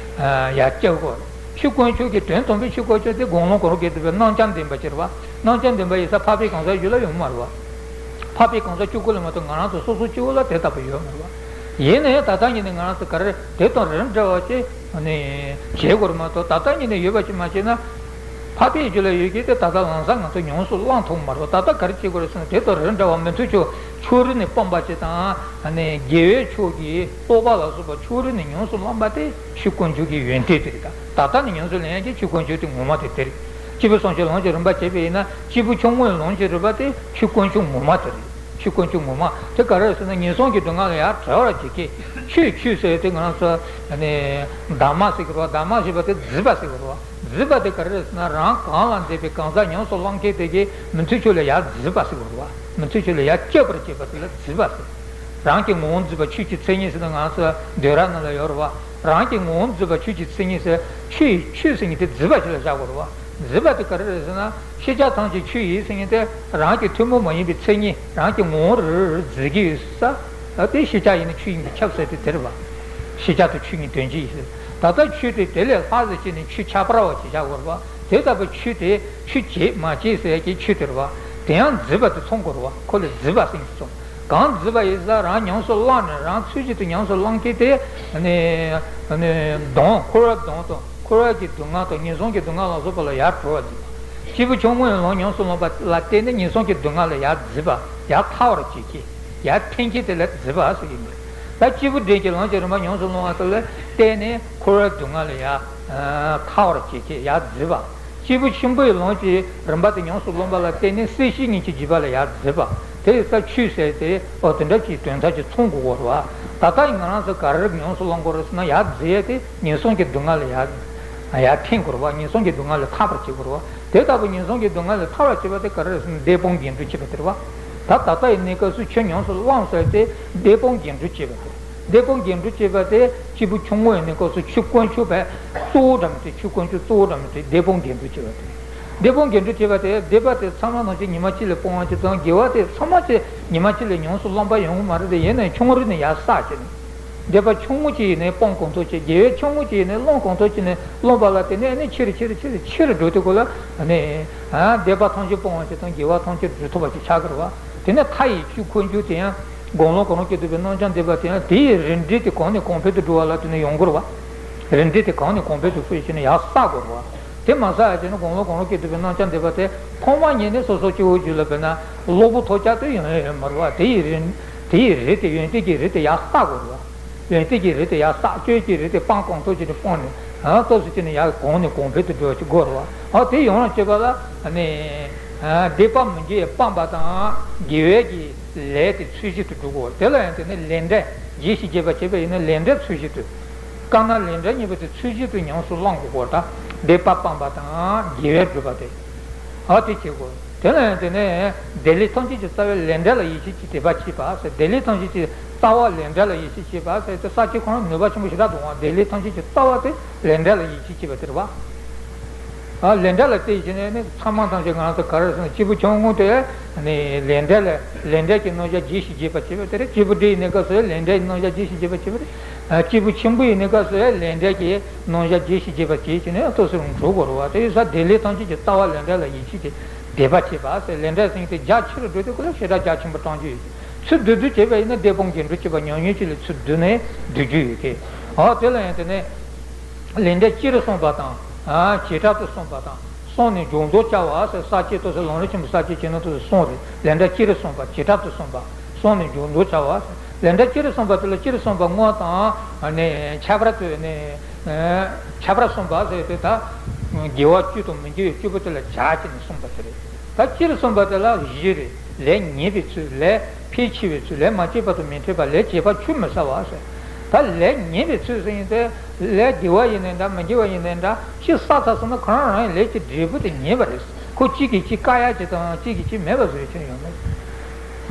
ཡར་སྐྱོབ་དགོས་རེད། ཆོས་དཀོན་མཆོག་གི་དོན་དམ་པའི་ཆོས་དཀོན་མཆོག་དེ་དགུང་ལོ་གང་རུང་གི་འདུག་པའི་རྣམ་བྱང་ལྡན་པ་ཅིག་རེད་བ། རྣམ་བྱང་ལྡན་པ་ཡིན་ས་འཕགས་པའི་གང་ཟག་ཡུལ་ལ་ཡོང་མ་རེད་བ། འཕགས་པའི་གང་ཟག་གཅིག་པོ་ལ་མ་གཏོགས་ང་རང་ཚོ་སོ་སོ་གཅིག་པོ་ལ་དེ་ལྟ་བུ་ཡོད་མ་རེད་བ། ཡིན་ན་ཡང་ད་ལྟ་ཉིད་ནས་ང་རང་ཚོ་ག་རེ་དེ་དང་རིགས་འདྲ་བ་ཅིག་ནི་བྱེད་དགོས་རེད་མ་གཏོགས་ད་ལྟ་ཉིད་ནས་ཡོད་པ་ཅིག་མ་བྱས་ན། འཕགས་པའི་རྒྱུད་ལ་ཡོད་ཀྱི་དེ་ད་ལྟ་ལམ་སང་ང་ཚོ་ཉམས་སུ་བླང་ཐུབ་མ་རེད་བ། ད་ལྟ་ག་རེ་བྱེད་དགོས་རེད་ཟེར་ན་དེ་དང་རིགས་འདྲ་བ་མི་མཐུན་ཕྱོགས་ཕྱོགས་རིས་ནས་སྤངས་པ་ཅིག་དང་ནི་དགེ་བའི་ཕྱོགས་ཀྱི་རྟོགས་པ་ལ་སོགས་པ་ཕྱོགས་རིས་ནས་ཉམས་སུ་བླངས་པ་དེ་ཆོས་དཀོན་མཆོག་གི་ཡོན་ཏན་དེ་རེད། ད་ད་ལྟ་ནས་ཉམས་སུ་ལེན་ཡག་གི་ཆོས་དཀོན་མཆོག་དེ་ངོ་མ་དེ་དེ་རེད། སྐྱེས་བུ་སྲོག་གཅོད་ལམ་གྱི་རིམ་པ་བྱས་པ་ཡིན་ན་སྐྱེས་བུ་ཆུང་ངུའི་ལམ་གྱི་རིམ་པ་དེ་ཆོས་དཀོན་མཆོག་ངོ་མ་དེ་རེད། ཆོས་དཀོན་མཆོག་ངོ་མ་དེ་ག་རེ་རེད་ཟེར་ན་ངན་སོང་གི་སྡུག་བསྔལ་ལ་ཡར་བྲལ་བར་བྱེད་མཁན། ཆོས་ཆོས་ཟེར་དེ་ང་རང་ཚོ་ནི་གདམས་ཟེར་གི་རེད་བ། གདམས་ཟེར་བ་དེ་བརྫིས་པ་ཟེར་གི་རེད་བ། བརྫིས་པ་དེ་ག་རེ་རེད་ཟེར་ན་རང་གང་ལ་འདས་པའི་གང་ཟག་ཉམས་སུ་བླང་མཁན་དེ་གིས་མི་མཐུན་ཕྱོགས་ལ་ཡར་བརྫིས་པ་ཟེར་གི་རེད་བ། མི་མཐུན་ཕྱོགས་ལ་ཡར་སྐྱོབ་པར་བྱེད་པ་དེ་ལ་བརྫིས་པ་ཟེར། རང་གི་ངོ་བོ་བརྫིས་པ་ཆོས་ཀྱི་མཚན་ཉིད་ཟེར་ན་ང་ཚོ་འདོད་ར་ནང་ལ་ཡོད་རེད་བ། རང་གི་ངོ་བོ་བརྫིས་པ་ཆོས་ཀྱི་མཚན་ཉིད་ཟེར། ཆོས་ཡི་ཆོས་ཟེར་མཁན་དེ་བརྫིས་པ་ཞིག་ལ་བཞག་དགོས་རེད་བ། བརྫིས་པ་དེ་ག་རེ་རེད་ཟེར་ན་ཤེས་བྱ་ཐམས་ཅད་ཆོས་ཡིན་ཟེར་མཁན་དེ་རང་གི་ཐུན་མོང་མ་ཡིན་པའི་མཚན་ཉིད་རང་གི་ངོ་བོ་རེ་རེ་བརྫིས་ཀྱི་ཡོད་ས། དེ་ཤེས་བྱ་ཡིན་ན་ཆོས་ཡིན་པས་ཁྱབ་ཟེར་དེ་དེ་རེད་བ། ཤེས་བྱ་དང་ཆོས་གཉིས་དོན་གཅིག་ཡིན་ཟེར། ད་ལྟ་ཆོས་དེ་དེ་ལས་ལྷག་ཟེར་བྱས་ནས་ཆོས་ཁྱད་པར་བ་ཞིག་བཞག་དགོས་རེད་བ། དེ་ལྟ་བུ་ཆོས་དེ་ཆོས་བྱེད་མ་བྱེད་ཟེར་ཡག་གི་ཆོས་དེ་རེད་བ། དེ་ཡང་བརྫིས་པ་དེ་མཚུངས་དགོས་རེད་བ། ཁོ་ལ་བརྫིས་པ་ཟེར་མཁན་དེ་མཚུངས། གང་བརྫིས་པ་ཡིན་ཟེར་རང་ཉམས་སུ་བླངས་ནས་རང་ཚུལ་བཞིན་དུ་ཉམས་སུ་བླངས་མཁན་དེ་ནི་ནི་གདོན་འཁོར་བ་གདོན་དང་འཁོར་བ་གི་སྡུག་བསྔལ་དང་ངན་སོང་གི་སྡུག་བསྔལ་ལ་སོགས་པ་ལ་ཡར་གྲོལ་བར་བྱེད་པ། སྐྱེས་བུ་ཆུང་ངུའི་ལམ་ཉམས་སུ་བླངས་པ་ལ་བརྟེན་ནས་ངན་སོང་གི་སྡུག་བསྔལ་ལ་ཡར་བརྫིས་པ་ཡར་ཐར་བར་བྱེད་མཁན་ཡར་འཐེན་མཁན་དེ་ལ་བརྫིས་པ་ཟེར་གྱི་འདུག་ད་སྐྱེས་བུ་འབྲིང་གི་ལམ་གྱི་རིམ་པ་ཉམས་སུ་བླངས་པ་དེ་ལ་བརྟེན་ནས་འཁོར་བའི་སྡུག་བསྔལ་ལ་ཡར་ཐར་བར་བྱེད་མཁན་ཡར་བརྫིས་པ། སྐྱེས་བུ་ཆེན་པོའི་ལམ་གྱི་རིམ་པ་དེ་ཉམས་སུ་བླངས་པ་ལ་བརྟེན་ནས་སྲིད་ཞིའི་གཉེན་གྱི་རྒྱུད་པ་ལ་ཡར་བརྫིས་པ། དེ་ཡི་ས་ཆོས་ཟེར་ཏེ་ཨོ་དེ་འདྲ་ཅིག་དོན་དག་ཅིག་མཚུངས་དགོས་པ་རེད་བ། ད་ལྟ་ཡི་ང་རང་ཚོ་ག་རེ་ཉམས་སུ་བླང་དགོས་རེད་ཟེར་ན་ཡར་བརྫིས་ཡས་དེ་ངན་སོང་གི་སྡུག་བསྔལ་ལ་ཡར་ཡར་འཐེན་དགོས་རེད་བ། ངན་སོང་གི་སྡུག་བསྔལ་ལས་ཐར་བར་བྱེད་དགོས་རེད་བ། དེ་ལྟ་བུ་ངན་སོང་གི་སྡུག་བསྔལ་ལས་ཐར་བར་བྱེད་པ་དེ་ག་རེ་རེད་ཟེར་ན་བདེན་དཔང་རྒྱན་སྤྲོས་བྱེད་པ་དེ་རེད་བ། ད་ད་ལྟ་ཡི་གནས་སྐབས་སུ་ཆོས་ཉམས་སུ་བླངས་ཟེར་ཏེ་བདེན་དཔང་རྒྱན་སྤྲོས་བྱེད་པ་དེ་རེད། བདེན་དཔང་རྒྱན་སྤྲོས་བྱེད་པ་དེ་སྐྱེས་བུ་ཆུང་ངུ་ཡི་གནས་སྐབས་སུ་ཆོས་དཀོན་མཆོག་པའི་གཙོ་བོ་འདྲ་མི་འདྲ། ཆོས་དཀོན་མཆོག་གཙོ་བོ་འདྲ་མི་འདྲ་བདེན་དཔང་རྒྱན་སྤྲོས་བྱེད་པ་དེ། བདེན་དཔང་རྒྱན་སྤྲོས་བྱེད་པ་དེ་བདེན་པ་དེ་ཚང་མ་ནང་བཞིན་ཉི་མ་གཅིག་ལ་སྤོང་བ་ཅིག་དང་དགེ་བ་དེ་ཚང་མ་ཅིག་ཉི་མ་གཅིག་ལ་ཉམས་སུ་བླངས་པ་ཡོང་གི་མ་རེད་དེ། ཡིན་ནའི་ཆུང་རིགས་ནས་ཡར་བསགས་བྱས་ནས་བདེན་པ་ཆུང་ངུ་ཅིག་ཡིན་ནའི་སྤང་གང་ཐུབ་ཅིག་དགེ་བའི་ཆུང་ངུ་ཅིག་ཡིན་ནའི་བླང་གང་ཐུབ་ཅིག་ནས་བླངས་པ་ལ་དེ་ནས་ནི་ཆེ་རུ་ཆེ་རུ་ཆེ་རུ་ཆེ་རུ་འགྲོ་དུས་གོ་ལ་ནི་བདེན་པ་ཐམས་ཅད་སྤོང་བ་ཅིག་དང་དགེ་བ་ཐམས་ཅད་སྒྲུབ་ཐུབ་པ་ཅིག་ཆགས་ཀྱི་རེད་བ། དེ་ནས་མཐའ་ཡས་ཆོས་དཀོན་མཆོག་དེ་ཡང་དགུང་ལོ་གང་རུང་སྐྱེས་ཐུབ་པའི་རྣམ་བྱང་ལྡན་པ་དེ་ཡང་དེ་ཡི་རིམ་འགྲོས་དེ་གོང་ནས་གོང་འཕེལ་དུ་འགྲོ་བ་ལ་དེ་ནས་ཡོང་དགོས་རེད་བ། རིམ་འགྲོས་དེ་གོང་ནས་གོང་འཕེལ་དུ་འགྲོ་བྱས་ནས་ཡར་བསགས་དགོས་རེད་བ། དེ་མ་བསགས་ཡ་བྱས་ན་དགུང་ལོ་གང་རུང་སྐྱེས་ཐུབ་པའི་རྣམ་བྱང་ལྡན་པ་དེ་ཐོག་མ་ཉིད་ནས་སོ་སོ་སྐྱེ་བོའི་རྒྱུད་ལ་དཔེར་ན་གློ་བུར་ཐོལ་རྒྱག་ཏུ་ཡོང་ཡ་ཡོད་མ་རེད་བ། དེ་ཡི་རིམ་དེ་ཡི་རིགས་དེ་ཡོན་ཏན་གྱི་རིགས་དེ་ཡར་བསགས་དགོས་རེད་བ། ཡོན་ཏན་གྱི་རིགས་དེ་ཡར་བསགས། སྤྱོད་ཀྱི་རིགས་དེ་སྤང་གང་ཐུབ་ཅིག་ནས་སྤངས་ནས་ཨ་སྟོབས་སུ་བྱས་ནས་ཡར་གོང་ནས་གོང་འཕེལ་དུ་འགྲོ་བ་ཅིག་དགོས་རེད་བ། ཨ་དེ་ཡོང་བ་བྱེད་པ་ལ་ནི་ཨ་བདེན་པ་མི་འགྱུར་བའི་སྤངས་པ་དང་དགེ་བའི་གི་ལས་དེ་ཚུལ་བཞིན་དུ་སྒྲུབ་དགོས། དེ་ལ་ཡང་དེ་ནི་ལས་འབྲས་རྗེས་སུ་བརྗོད་པ་བྱས་པ་ཡིན་ན་ལས་འབྲས་ཚུལ་བཞིན་དུ། དཀར་ནག་ལས་འབྲས་གཉིས་པོ་དེ་ཚུལ་བཞིན་དུ་ཉམས་སུ་བླང་དགོས་པ་དང་བདེན་པ་སྤངས་པ་དང་དགེ་བའི་སྒྲུབ་པ་དེ། ཨ་དེ་བྱེད་དགོས། དེ་ལ་ཡང་དེ་ནས་བདེ་ལེགས་ཐམས་ཅད་ཀྱི་རྩ་བའི་ལས་འབྲས་ལ་ཡིད་ཆེས་ཀྱིས་དད་པ་བྱེད་པ་ཟེར། བདེ་ལེགས་ཐམས་ཅད་ཀྱི་རྩ་བ་ལས་འབྲས་ལ་ཡིད་ཆེས་བྱེད་པ་ཟེར་ཏེ་ས་བཅད་ཁོ་ན་ནུས་པ་ཆེན་པོ་ཞེ་དྲག་འདུག་ཨང་། བདེ་ལེགས་ཐམས་ཅད་ཀྱི་རྩ་བ་དེ་ལས་འབྲས་ལ་ཡིད་ཆེས་བྱེད་པ་དེ་རེད་བ། ཨ་ལས་འབྲས་ལ་བརྟེན་བྱས་ནས་ནི་ཚང་མ་ཐམས་ཅད་ང་རང་ཚོ་ག་རེ་ཟེར་ན་སྐྱེས་བུ་ཆུང་ངུ་དེ་ནི་ལས་འབྲས་ལ་ལས་འབྲས་ཀྱི་རྣམ་གཞག་རྗེས་སུ་བརྗོད་པ་བྱེད་པ་དེ་རེད། སྐྱེས་བུ་འབྲིང་ཡི་གནས་སྐབས་སུ་ལས་འབྲས་ཀྱི་རྣམ་གཞག་རྗེས་སུ་བརྗོད་པ་བྱེད་པ་རེད། ཨ་སྐྱེས་བུ་ཆེན་པོ་ཡི་གནས་སྐབས་སུ་ལས་འབྲས་ཀྱི་རྣམ་གཞག་རྗེས་སུ་བརྗོད་པ་བྱེད་བྱས་ནས་སོ་སོར་འགྲོ་དགོས་རེད་བ། དེ་ཡིན་ཙང་བདེ་ལེགས་ཐམས་ཅད་ཀྱི་རྩ་བ་ལས་འབྲས་ལ་ཡིད་ཆེས་ཀྱིས་དད་པ་བྱེད་པ་ཟེར། ལས་འབྲས་ཟེར་མཁན་དེ་རྒྱ་ཆེ་རུ་འགྲོ་དུས་སྐབས་ལ་ཞེ་དྲག་རྒྱ་ཆེན་པོ་བགྲང་རྒྱུ་ཡོད། ཚུར་བསྡུ་བསྡུ་བྱས་པ་ཡིན་ན་བདེན་དཔང་རྒྱན་སྤྲོས་བྱས་པ་ཉམས་མྱོང་ཅིག་ལ་ཚུར་བསྡུ་ནས་བསྡུ་རྒྱུ་ཡོད་དེ། ཨོ་དེ་ལ་ཡང་དེ་ནས་ལས་འབྲས་སྤྱིར་གསུངས་པ་དང་། ཨ་བྱེ་བྲག་ཏུ་གསུངས་པ་དང་། གསུངས་ནས་འཇུག་ལྡོག་བྱ་བ་ཟེར། ས་བཅད་ཏོག་ཙམ་ལམ་རིམ་ཆེན་པོ་ས་བཅད་ཆེ་ན་ཏོག་ཙམ་གསུངས་རེད། ལས་འབྲས་སྤྱིར་གསུངས་པ་བྱེ་བྲག་ཏུ་གསུངས་པ། གསུངས་ནས་འཇུག་ལྡོག་བྱ་བ་ཟེར། ལས་འབྲས་སྤྱིར་གསུངས་པ་དེ་ལ་སྤྱིར་གསུངས་པ་དངོས་དང་ནི་ཁྱད་པར་དུ་ནི་ཁྱད་པར་གསུངས་པ་ཟེར་ཏེ། ད་དགེ་བ་བཅུ་དང་མི་དགེ་བའི་བཅུ་པོ་དེ་ལ་སྦྱར་གྱི་ནི་གསུངས་པ་དེ་རེད། ད་སྤྱིར་གསུངས་པ་དེ་ལ་བཞི་རེད། ལས་ཉེས་པའི་ཚུལ། ལས་ཕལ་ཆེ་བའི་ཚུལ། ལས་མ་བྱས་པ་དང་མི་འཕྲད་པ། ལས་བྱས་པ་ཆུད་མི་ཟ་བ་ཟེར། ད་ལས་ཉེས་པའི་ཚུལ་ཟེར་ཡིན་ཏེ། ལས་དགེ་བ་ཡིན་ནའི་འདྲ། མི་དགེ་བ་ཡིན་ནའི་འདྲ། ཅིག་བསགས་ཚར་སོང་ན་ཁོ་རང་རང་གི་ལས་ཀྱི་འབྲས་བུ་དེ་ཉེས་པ་རེད། ཁོ་གཅིག་གིས་གཅིག་བཀག་ཡག་ཅིག་དང་གཅིག་གིས་གཅིག་མེད་པ་བཟོ་ཡག་ཅིག་ཡོད་མ་རེད།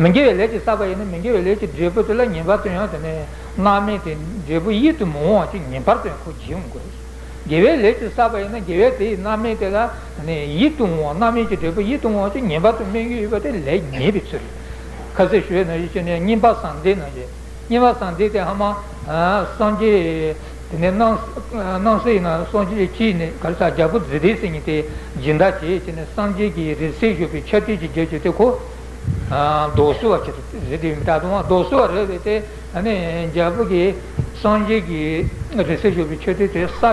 མི་དགེ་བའི་ལས་ཅིག་བསགས་པ་ཡིན་ན་མི་དགེ་བའི་ལས་ཀྱི་འབྲས་བུ་དེ་ལ་ངེས་པར་དུ་ཡང་དེ་ནས་རྣམ་སྨིན་དེ་འབྲས་བུ་ཡིད་དུ་མི་འོང་བ་ཅིག་ངེས་པར་དུ་ཡང་ཁོ་བྱེད་ཡོང་དགོས། དགེ་བའི་ལས་ཅིག་བསགས་པ་ཡིན་ན་དགེ་བའི་དེའི་རྣམ་སྨིན་དེ་ལ་ནི་ཡིད་དུ་འོང་བ། རྣམ་སྨིན་གྱི་འབྲས་བུ་ཡིད་དུ་འོང་བ་ཅིག་ངེས་པར་དུ་སྨིན་གྱི་ཡོད་པ་དེ་ལས་ཉེས་པའི་ཚུལ་རེད། ཁ་ཚིག་ཞུ་བའི་ནང་བཞིན་བྱས་ནས་སྙིམ་པ་བཟང་ལྡན་ནང་བཞིན། སྙིམ་པ་བཟང་ལྡན་དེ་ཧ་མ་སངས་རྒྱས། དེ་ནས་སྣང་སྣང་སྲིད་ཡིན་ན་སངས་རྒྱས་ཀྱིས་ནི་ག་རེ་ཟ། རྒྱལ་པོ་རྫུ་འཕྲུལ་ཟེར་མཁན་དེ་སྦྱིན་བདག་བྱས་བྱས་ནས་སངས་རྒྱས་ཀྱི་རིང་བསྲེལ་བཞག་པའི་མཆོད་རྟེན་གྱི་རྒྱབ་ཀྱི་དེ་ཁོ། ཨ། རྡོ་སོལ་བ་ཅིག་རེད་དེ་མི་འདྲ་དང་། རྡོ་སོལ་བ་རེད་པས་དེ། ཨ་ནི་རྒྱལ་པོ་གིས་སངས་རྒྱས་ཀྱི་རིང་བསྲེལ་བཞག་པའི་མཆོད་རྟེན་དེ་ས་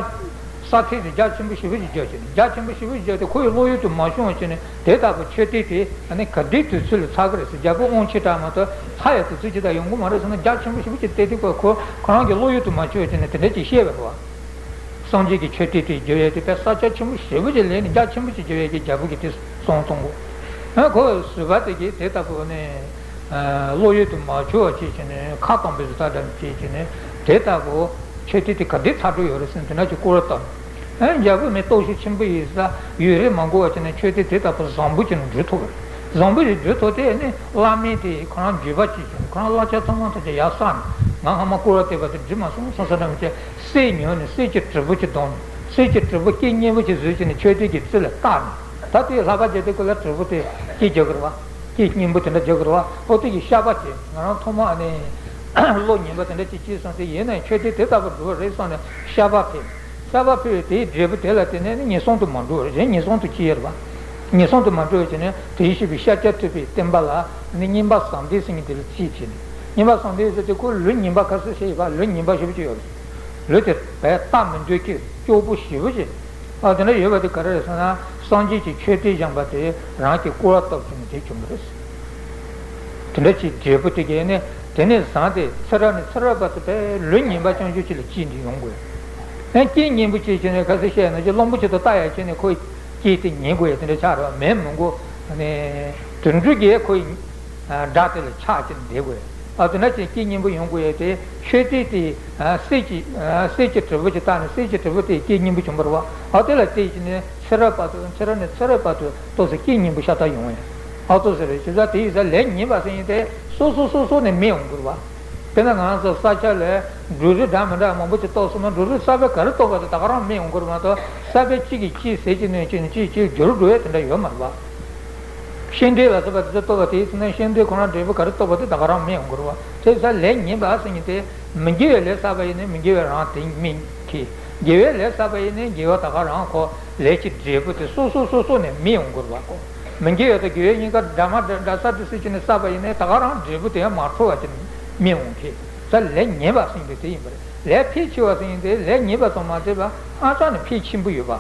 ས་ཐིག་དེ་རྒྱ་ཆེན་པོ་ཞེ་པོ་ཅིག་བརྒྱབ་བྱས་ནས། རྒྱ་ཆེན་པོ་ཞེ་པོ་ཅིག་བརྒྱབ་དེ་ཁོ་ཡི་བློ་ཡུལ་དུ་མ་ཤོང་བ་བྱས་ནས། དེ་ལྟ་བུ་མཆོད་རྟེན་དེ་ཨ་ནི་ག་དུས་དུས་ཚོད་ལ་ཚར་གི་རེད་ཟེར། རྒྱལ་པོ་དབང་ཆེ་དྲགས་མ་གཏོགས་ཚར་ཡག་དུས་ཚོད་ཅིག་ད་ཡོང་གི་མ་རེད་ཟེར་ན། རྒྱ་ཆེན་པོ་ཞེ་པོ་ཅིག་བཏེགས་དེ་ཁོ་ཁོ་རང་གི་བློ་ཡུལ་དུ་མ་ཤོང་བ་བྱས་ནས་དེ་འདྲ་ཅིག་བཤད་པ་རེད་བ། སངས་རྒྱས་ཀྱི་མཆོད་རྟེན་དེ་རྒྱབ་ཡག་དེ་དཔེ་ས་ཆ་ཆེན་པོ་ཞེ་པོ་ཅིག་ལེན་ནས། རྒྱ་ཆེན་པོ་ཅིག་རྒྱབ་ཡག་གི་རྒྱལ་པོ་གིས་དེ་གསུངས་གསུང་གོ། ཨ། ཁོ་བཟོད་པ་དེ་གིས་དེ་ལྟ་བུ་ནི་བློ་ཡུལ་དུ་མ་ཤོང་བ་བྱས་བྱས་ནས། ཁ་གཏམ་པའི་བཟོ་ལྟ་འདྲ་བྱས་བྱས་ནས། དེ་ལྟ་བུ་མཆོད་རྟེན་དེ་ག་དུས་ཚར་འགྲོ་ཡོད་རེད་ཟེར་ནས་དེ་འདྲ་ཅིག་སྐོར་བ་བཏབ། ཨ། རྒྱལ་པོ་མི་སྟོབས་ཤུགས་ཆེན་པོ་ཡིན་ས་ཡོད་རེད་མ་གོ་བ་བྱས་ནས། མཆོད་རྟེན་དེ་ལྟ་བུ་བཟང་པོ་ཅིག་ནས་འགྲུབ་ཐུབ་པ་རེད། བཟང་པོ་ཞིག་འགྲུབ་ཐུབ་དེ་ནི་བླ་མས་དེ་ཁོ་རང་འགྱོད་པ་སྐྱེས་བྱས་ནས། ཁོ་རང་བསླབ་བྱ་ཚང་མ་ཐམས་ཅད་ཡར་བསགས་ནས། ང་སྔ་མ་སྐོར་བ་བཏབ་པ་དེ་འགྲིག་མ་སོང་བསམ་བསམ་འདྲ་མི་བྱེད། གསེར་ཉོས་ནས་གསེར་གྱི་གྲུ་བོ་ཅིག་བརྡུངས་ནས། གསེར་གྱི་གྲུ་བོ་སྐེ་སྙིང་པོ་ཅིག་བཟོས་བྱས་ནས་མཆོད་རྟེན་གྱི་རྩེ་ལ་བཏགས་ནས། ད་དེ་ལྷག་པ་བྱས་དེ་ཁོ་ལ་གྲུ་བོ་དེ་སྐེ་རྒྱག་གི་རེད་བ། སྐེ་སྙིང་པོ་དེ་འདྲ་རྒྱག་གི་རེད་བ། ཨོ་དེ་གི་བཤགས་པ་བྱས། ང་རང་ཐོག་མ་ཨ་ནི་བློ་ངན་པ་དེ་འདྲ་ཅིག་སྐྱེས་སོང་ཟེར། ཡིན་ནའི་མཆོད་རྟེན་དེ་ལྟ་བུ་འགྲོ་བ་རེད་བསམ་ནས་བཤགས་པ་ཕེབས། བཤགས་པ་ཕེབས་པས་དེའི་འབྲས་བུ་དེ་ལ་བརྟེན་ནས་ནི་ངན་སོང་དུ་མ་འགྲོ་བར། གཞན་ངན་སོང་དུ་སྐྱེ་ཡོད་རེད་བ། ངན་སོང་དུ་མ་འགྲོ་བར་བྱས་ནས་དེའི་ཤེས་པའི་ཤཱཀྱ་ཐུབ་པའི་བསྟན་པ་ལ་ནི་སྙིམ་པ་བཟང་ལྡན་ཟེར་མཁན་དེ་ལ་རྩིས་བྱས་ནས། སྙིམ་པ་བཟང་ལྡན་ཟེར་དེ་ཁོ་ལུས་ངན་པ་ཁ་ཤས་ཤིག་ཡོད་པ། ལུས་ངན་པ་ཞེ་པོ་ཅིག་ཡོད་རེད། ལུས་དེ་བས་ལྟ་མི་འདོད་ཀྱི་སྐྱོ་པོ་ཞེ་པོ་ཅིག་ཨ། དེ་འདྲ་ཡོད་པ་དེ་ག་རེ་རེད་ཟེར་ན། སངས་རྒྱས་ཀྱི་མཆོད་རྟེན་བཞེངས་པ་དེ་རང་གིས་བསྐོར་བ་བཏབ་བྱས་ནས་དེ་བྱུང་བ་རེད། དེ་འདྲ་ཅིག་འབྲས་བུ་དེ་གས་ནི་དེ་ནས་བཟུང་སྟེ་ཚེ་རབས་ནས་ཚེ་རབས་བར་དུ་བས་ལུས་ངན་པ་རྐྱང་རྐྱང་ཅིག་ལ་སྐྱེས་ནས་ཡོང་དགོས། ཨ། སྐྱེས་སྙིང་པོ་སྐྱེས་བྱས་ནས་ག་ཚོད་བཤད་ན་ཅིག་གླང་པོ་ཆེ་དང་ལྟ་ཡག་བྱས་ནས་ཁོ་སྐྱེས་ཏེ་ཉལ་དགོས་ཡ་དེ་འདྲ་ཆགས་རེད་བ། མེད་མི་དགོས་ནས་དུད་འགྲོ་གིས་ཁོ་ཡི་སྒྲ་དེ་ལ་ཆགས་ཀྱི་བསྡད་དགོས། ཨ། དེ་འདྲ་ཅིག་སྐྱེས་སྙིང་པོ་ཡོང་དགོས་ཡ་དེ་མཆོད་རྟེན་དེ་གསེར་གྱི་གསེར་གྱི་གྲུ་བོ་ཅིག་བཏགས་ནས། གསེར་གྱི་གྲུ་བོ་དེ་སྐྱེས་སྙིང་པོ་བྱུང་བ་རེད་བ། ཨ། དེ་ལ་བརྟེན་བྱས་ནས་ཚེ་རབས་བར་དུ། ཚེ་རབས་ནས་ཚེ་རབས་བར་དུ་ཏོག་ཙམ་སྐྱེས་སྙིང་པོ་ཤ་སྟག་ཡོང་ཡ། ཨ། ཏོག་ཙམ་རེད། བྱས་ཙང་དེ་ཡིན་ཙང་ལས་ཉེས་པ་ཟེར་མཁན་དེ་སོ་སོ་སོ་སོ་ནས་སྨིན་ཡོང་གི་རེད་བ། དཔེར་ན་ང་རང་ཚོ་ས་ཆ་ལ་འབྲུ་རིགས་འདྲ་མི་འདྲ་མང་པོ་ཅིག་བཏོག་སོང་ན། འབྲུ་རིགས་གསར་པ་ག་རེ་བཏོག་པ་དེ་ད་ག་རང་སྨིན་ཡོང་གི་རེད་མ་གཏོགས། གསར་པ་གཅིག་གིས་གཅིག་ཟས་ཀྱི་སྣོད་བྱས་ནས་གཅིག་གཅིག་འགྱུར་འགྲོ་ཡ་དེ་འདྲ་ཡོད་མ་རེད་བ། ཤིང་འབྲས་ལ་སོགས་པ་དེ་ཚོ་བཏོག་པ་དེ་ཡིན་ན། ཤིང་འབྲས་ཁོ་རང་འབྲས་བུ་ག་རེ་བཏོག་པ་དེ་ད་ག་རང་སྨིན་ཡོང་གི་རེད་བ། དེ་ཚོ་ལས་ཉེས་པ་ཟེར་མཁན་དེ་མི་དགེ་བའི་ལས་བསགས་པ་ཡིན་ན་མི་དགེ་བའི་རང་དེ་སྨིན་གྱི། དགེ་བའི་ལས་བསགས་པ་ཡིན་ན་དགེ་བ་ད་ག་རང་ཁོ་ལས་ཀྱི་འབྲས་བུ་དེ་སོ་སོ་སོ་སོ་ནས་སྨིན་ཡོང་གི་རེད་བ་ཁོ། མི་དགེ་བ་དང་དགེ་བའི་གཉིས་ཀ་འདྲ་མ་འདྲ་འདྲ་ས་དེ་སྲིད་ཀྱི་ནས་བསགས་པ་ཡིན་ན་ད་ག་རང་འབྲས་བུ་དེ་ཡང་མ་འཕྲོ་བ་ཅིག་སྨིན་འོང་གི། ད་ལས་ཉེས་པ་ཟེར་མཁན་དེ་དེ་ཡིན་པ་རེད། ལས་ཕལ་ཆེ་བ་ཟེར་མཁན་དེ་ལས་ཉེས་པ་ཙམ་མ་ཟད་པ་ཧ་ཅང་ནས་ཕལ་ཆེན་པོ་ཡོད་པ།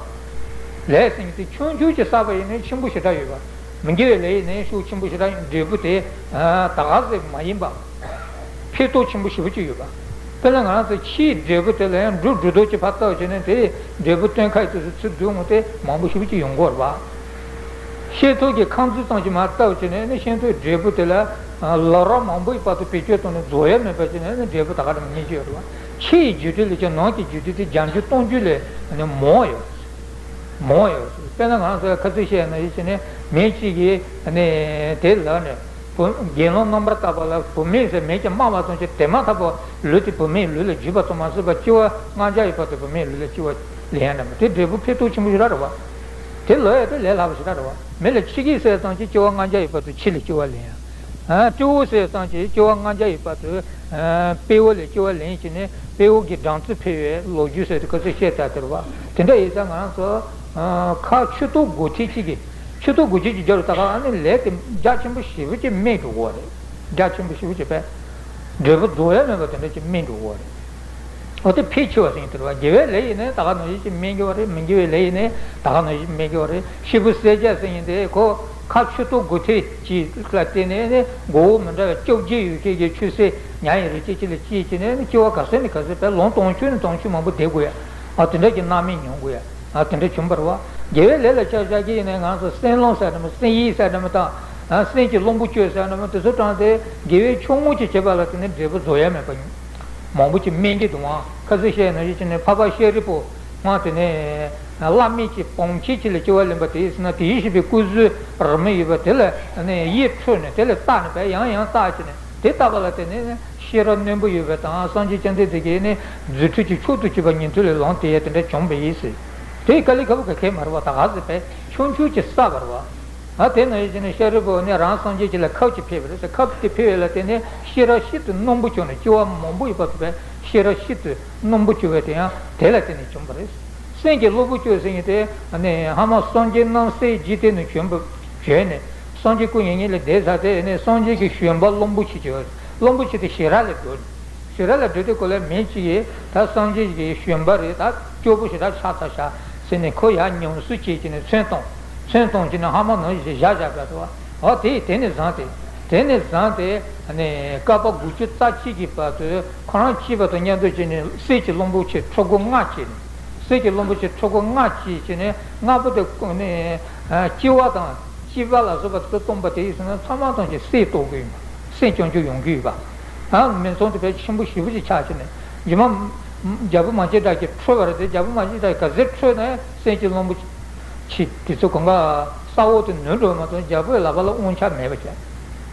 ལས་ཟེར་མཁན་དེ་ཆུང་ཆུང་ཅིག་བསགས་པ་ཡིན་ན་ཆེན་པོ་ཞེ་དྲག་ཡོད་པ། མི་དགེ་བའི་ལས་ཡིན་ན་ཤུགས་ཆེན་པོ་ཞེ་དྲག་ཡིན། འབྲས་བུ་དེ་ད་ག་ཟེ་མ་ཡིན་པ། ཕན་ཐོགས་ཆེན་པོ་ཞེ་པོ་ཅིག་ཡོད་པ། དཔེར་ན་ང་རང་ཚོ་ཕྱིའི་འབྲས་བུ་དེ་ལ་ཡང་འབྲུ་འབྲུ་རྡོག་ཅིག་ཕར་བཏབ་བྱས་ནས་དེའི་འབྲས་བུ་སྟོན་ཁ་ཡི་དུས་སུ་ཚུར་བསྡུ་འོང་དེ་མང་པོ་ཞེ་པོ་ཅིག་ཡོང་གི་རེད་པ། ཤིང་ཏོག་གི་ཁང་བརྩེགས་ཙམ་ཅིག་མར་བཏབ་བྱས་ནས་ནི་ཤིང་ཏོག་འབྲས་བུ་དེ་ལ་ལོ་རབས་མང་པོའི་བར་དུ་བེད་སྤྱོད་བཏང་ནས་རྫོགས་ཡ་མེད་པ་བྱས་ནས་ནི་འབྲས་བུ་ད་ག་རང་རྙེད་ཀྱི་ཡོད་རེད་པ། ཕྱི་ཡི་རྒྱུ་འབྲས་ལས་ཀྱང་ནང་གི་རྒྱུ་འབྲས་དེ་བརྒྱ་འགྱུར་སྟོང་འགྱུར་ལས་ནི་མང་ཡོད། མང་ཡོད། དཔེར་ན་ང་རང་ཚོ་ཁ་ཚིག་བཤད་ན་ཡིན་ཟེར་ནས་མི་གཅིག་གིས་ནི་དེ་ལ་ནི་བུ་དགེ་སློང་རྣམ་པར་དག་པ་ལ་བུད་མེད་ཟེར་མིང་ཅིག་སྨྲ་བ་ཙམ་གྱིས་དེ་མ་ཐག་པ་ལུས་དེ་བུད་མེད་ལུས་ལ་འཇུག་པ་ཙམ་མ་ཟད་པར་སྐྱེ་བ་ལྔ་བརྒྱ་ཡི་བར་དུ་བུད་མེད་ལུས་ལ་སྐྱེ་བ་ལེན་ཡ་འདྲ་མོ་དེ་འབྲས་བུ་ཕན་ཐོགས་ཆེན་པོ་ཞེ་དྲག་རེད་པ། དེ་ལོས་ཡ་དེ་ལས་སླ་པོ་ཞེ་དྲག་རེད་པ། མི་ལ་ཁྱི་སྐད་ཟེར་ཙམ་གྱིས་སྐྱེ་བ་ལྔ་བརྒྱ་ཡི་བར་དུ་ཁྱི་ལ་སྐྱེ་བ་ལེན་ཡ། ཨ། སྤྲེའུ་ཟེར་ཙམ་གྱིས་སྐྱེ་བ་ལྔ་བརྒྱ་ཡི་བར་དུ་ཨ་སྤྲེའུ་ལ་སྐྱེ་བ་ལེན་བྱས་ནས་སྤྲེའུ་གི་སྦྲང་རྩི་འཕེལ་བའི་ལོ་རྒྱུས་ཟེར་དེ་ག་ཚོད་བཤད་ཚར་དེ་རེད་པ། དེ་འདྲ་ཡིན་ཙང་ང་རང་ཚོ་ཨ་ཁ་མཆུ་ཏོ་དགུ་ཐིག་གཅིག་གིས། མཆུ་ཏོ་དགུ་ཐིག་གཅིག་རྒྱབ་རེད། ད་ག་ཨ་ནི་ལས་དེ་རྒྱ་ཆེན་པོ་ཞེ་པོ་ཅིག་སྨིན་འགྲོ་གི་རེད། རྒྱ་ཆེན་པོ་ཞེ་པོ་ཅིག་པས། འབྲས་བུ་རྫོགས་ཡ་མེད་པ་དེ་འདྲ་ཅིག་སྨིན་འགྲོ་གི་རེད། འོ་དེ་ཕལ་ཆེ་བ་ཟེར་མཁན་དེ་རེད་པ། དགེ་བའི་ལས་ཡིན་ནའི་ད་ག་ནང་བཞིན་ཅིག་སྨིན་གྱི་ཡོད་རེད། མི་དགེ་བའི་ལས་ཡིན་ནའི་ད་ག་ནང་བཞིན་སྨིན་གྱི་ཡོད་རེད། ཤི་བོ་གསད་བྱ་ཟེར་མཁན་དེ་ཁོ་ ཁ་མཆུ་ཏོ་སྒོ་ཐེལ་གཅིག་ལ་བརྟེན་ནས་ནི་མགོ་བོ་མི་འདྲ་བའི་བཅོ་བརྒྱད་ཡོད་མཁན་གྱི་ཆོས་སྲིད་ཉ་ཡི་རིགས་ཅན་གཅིག་ལ་སྐྱེས་ཀྱི་ནི་སྐྱེ་བ་ག་ཚོད་ནས་ག་ཚོད་བས་ལོ་དུང་ཕྱུར་ནས་དུང་ཕྱུར་མང་པོ་བསྡད་དགོས་ཡ། ཨ་དེ་འདྲ་གྱི་རྣམ་སྨིན་མྱོང་དགོས་ཡ། ཨ་དེ་འདྲ་བྱུང་བ་རེད་བ། དགེ་བའི་ལས་ལ་ཆ་བཞག་གི་ཡིན་ན་ང་ཚོ་སེམས་བློ་ཟེར་ནི་མ་སེམས་ཡིད་ཟེར་ནི་མ་དང་། ཨ་སེམས་ཀྱི་བློན་པོ་སྤྱོད་ཟེར་ནི་མ་དེ་ཚོ་དྲངས་ཏེ་དགེ་བའི་ཆོས་དངོས་ཀྱི་བྱེད་པ་ལ་དེ་ནི་འབྲས་བུ་རྫོགས་ཡ་མེད་པ་ཡིན། མང་པོ་ཅིག་སྨིན་གྱི་འདུག་ཨང་། ཁ་སང་བཤད་ནང་བཞིན་བྱས་ནས་འཕགས་པ་ཤཱ་རིའི་བུ་མ་དེ་ནས་བླ་མེད་ཀྱི་བང་ཆེན་ཅིག་ལ་སྐྱེ་བ་ལེན་པ་དེ་ཡིན་ཟེར་ན། དེ་བཞིན་གཤེགས་པའི་སྐུ་གཟུགས་རིང་མོ་ཡོད་པ་དེ་ལ་ནས་ཡིད་འཕྲོད་ནས་དེ་ལ་བལྟས་ནས་བས་ཡང་ཡང་བལྟས་བྱས་ནས་དེ་བལྟས་པ་ལ་དེ་ནས་ཤེས་རབ་རྣོན་པོ་ཡོད་པ་དང་སངས་རྒྱས་བཅོམ་ལྡན་འདས་ཀྱི་ནི་རྫུ་འཕྲུལ་གྱི་མཆོག་ཏུ་གྱུར་པ་ཉན་ཐོས་ལ་ལམ་སྟོན་ཡ་དེ་འདྲ་བྱུང་བ་ཡིན་ཟེར། དེ་དཀའ་ལས་ཁག་པོ་ག་གེ་མ་རེད་བ། ད་ག་ཟེར་བས་ཆུང་ཆུང་ཅིག་བསགས་པ་རེད་བ། ཨ་དེ་ནང་བཞིན་ནི་ཤཱ་རིའི་བུ་ནི་རང་སངས་རྒྱས་ཀྱི་ལ་ཁབ་ཅིག་ཕུལ་བ་རེད་ཟེར། ཁབ་དེ་ཕུལ་བ་ལ་བརྟེན་ནས་ཤེས་རབ་ཤིན་ཏུ་རྣོན་པོ་བྱུང་ནས་སྐྱེ་བ་མང་པོ་ཡོད་པ་ཐུབ་པས་ཤེས་རབ་ཤིན་ཏུ་རྣོན་པོ་གྱུར་བས་དེ་ཡང་དེ་ལ་བརྟེན་ནས་བྱུང་བ་རེད། སེམས་ཀྱི་བློན་པོ་སྤྱོད་ཟེར་མཁན་དེ་ནི་སྔ་མ་སངས་རྒྱས་རྣམ་སྲས་འཇིག་རྟེན་ནས་བྱོན་པ་བྱོན་ནས་སངས་རྒྱས་སྐུ་མྱ་ངན་ལས་འདས་ཚར་དེ་ནི་སངས་རྒྱས་ཀྱི་བྱོན་པ་རླུང་པོ་ཆེ་བྱོན། རླུང་པོ་ཆེ་དེ་ཞི་རགས་ལ་འགྲོ། ཞི་རགས་ལ་འགྲོ་དུས་སྐབས་ལ་མི་གཅིག་གིས་ད་སངས་རྒྱས་ཀྱི་བྱོན་པ་རེད། ད་སྐྱོ་པོ་ཞེ་དྲག་ཆགས་ཚར་ཤག་ཟེར་ནས་ཁོ་ཡར་ཉམས་གསོ་བྱེད་ཀྱི་ནས་མཚོན་བཏང་། མཚོན་བཏང་ཀྱི་ནས་ཧ་མ་ནང་བཞིན་བཞག་བཞག་པ་རེད་བ། འོ་དེ་དེ་ནས་བཟུང་སྟེ། དེ་ནས་བཟུང་སྟེ་ནས་བསྐལ་པ་དགུ་བཅུ་རྩ་གཅིག་གི་བར་དུ་ཁོ་རང་སྐྱེས་པ་དང་མཉམ་དུ་བྱས་ནས་སྲས་ཀྱི་བློན་པོ་ཆེ་ཕྲུ་གུ་ལྔ་སྐྱེས་ནས། སྲས་ཀྱི་བློན་པོ་ཆེ་ཕྲུ་གུ་ལྔ་སྐྱེས་བྱས་ནས་ལྔ་པོ་དེ་ནས་སྐྱེ་བ་དང་། སྐྱེས་པ་ལ་སོགས་པ་དེ་ཚོ་སྟོན་པ་དེ་ཡིན་ཟེར་ན་ཚང་མ་ཐམས་ཅད་སྲས་རྟོགས་ཀྱི་ཡོད་པ། སྲས་སྐྱོང་རྒྱུ་ཡོང་གི་ཡོད་པ། ཨ་མིང་ཚང་དེ་དཔེ་ཆེན་པོ་ཞེ་པོ་ཅིག་ཆགས་ཀྱི་ནས་རྗེས་མ་རྒྱལ་པོ་མ་སྐྱེས་དགྲ་གིས་འཁྲུལ་བ་རེད་དེ། རྒྱལ་པོ་མ་སྐྱེས་དགྲ་ག་ཚོད་འཁྲུལ་ནའི་སྲས་ཀྱི་བློན་པོ་ཆེ་དེ་ཚོ་གང་ག་ས་འོག་ཏུ་ནུབ་འགྲོ་མ་གཏོགས་རྒྱལ་པོའི་ལག་པ་ལ་དབང་ཆ་མེད་པ་བྱས།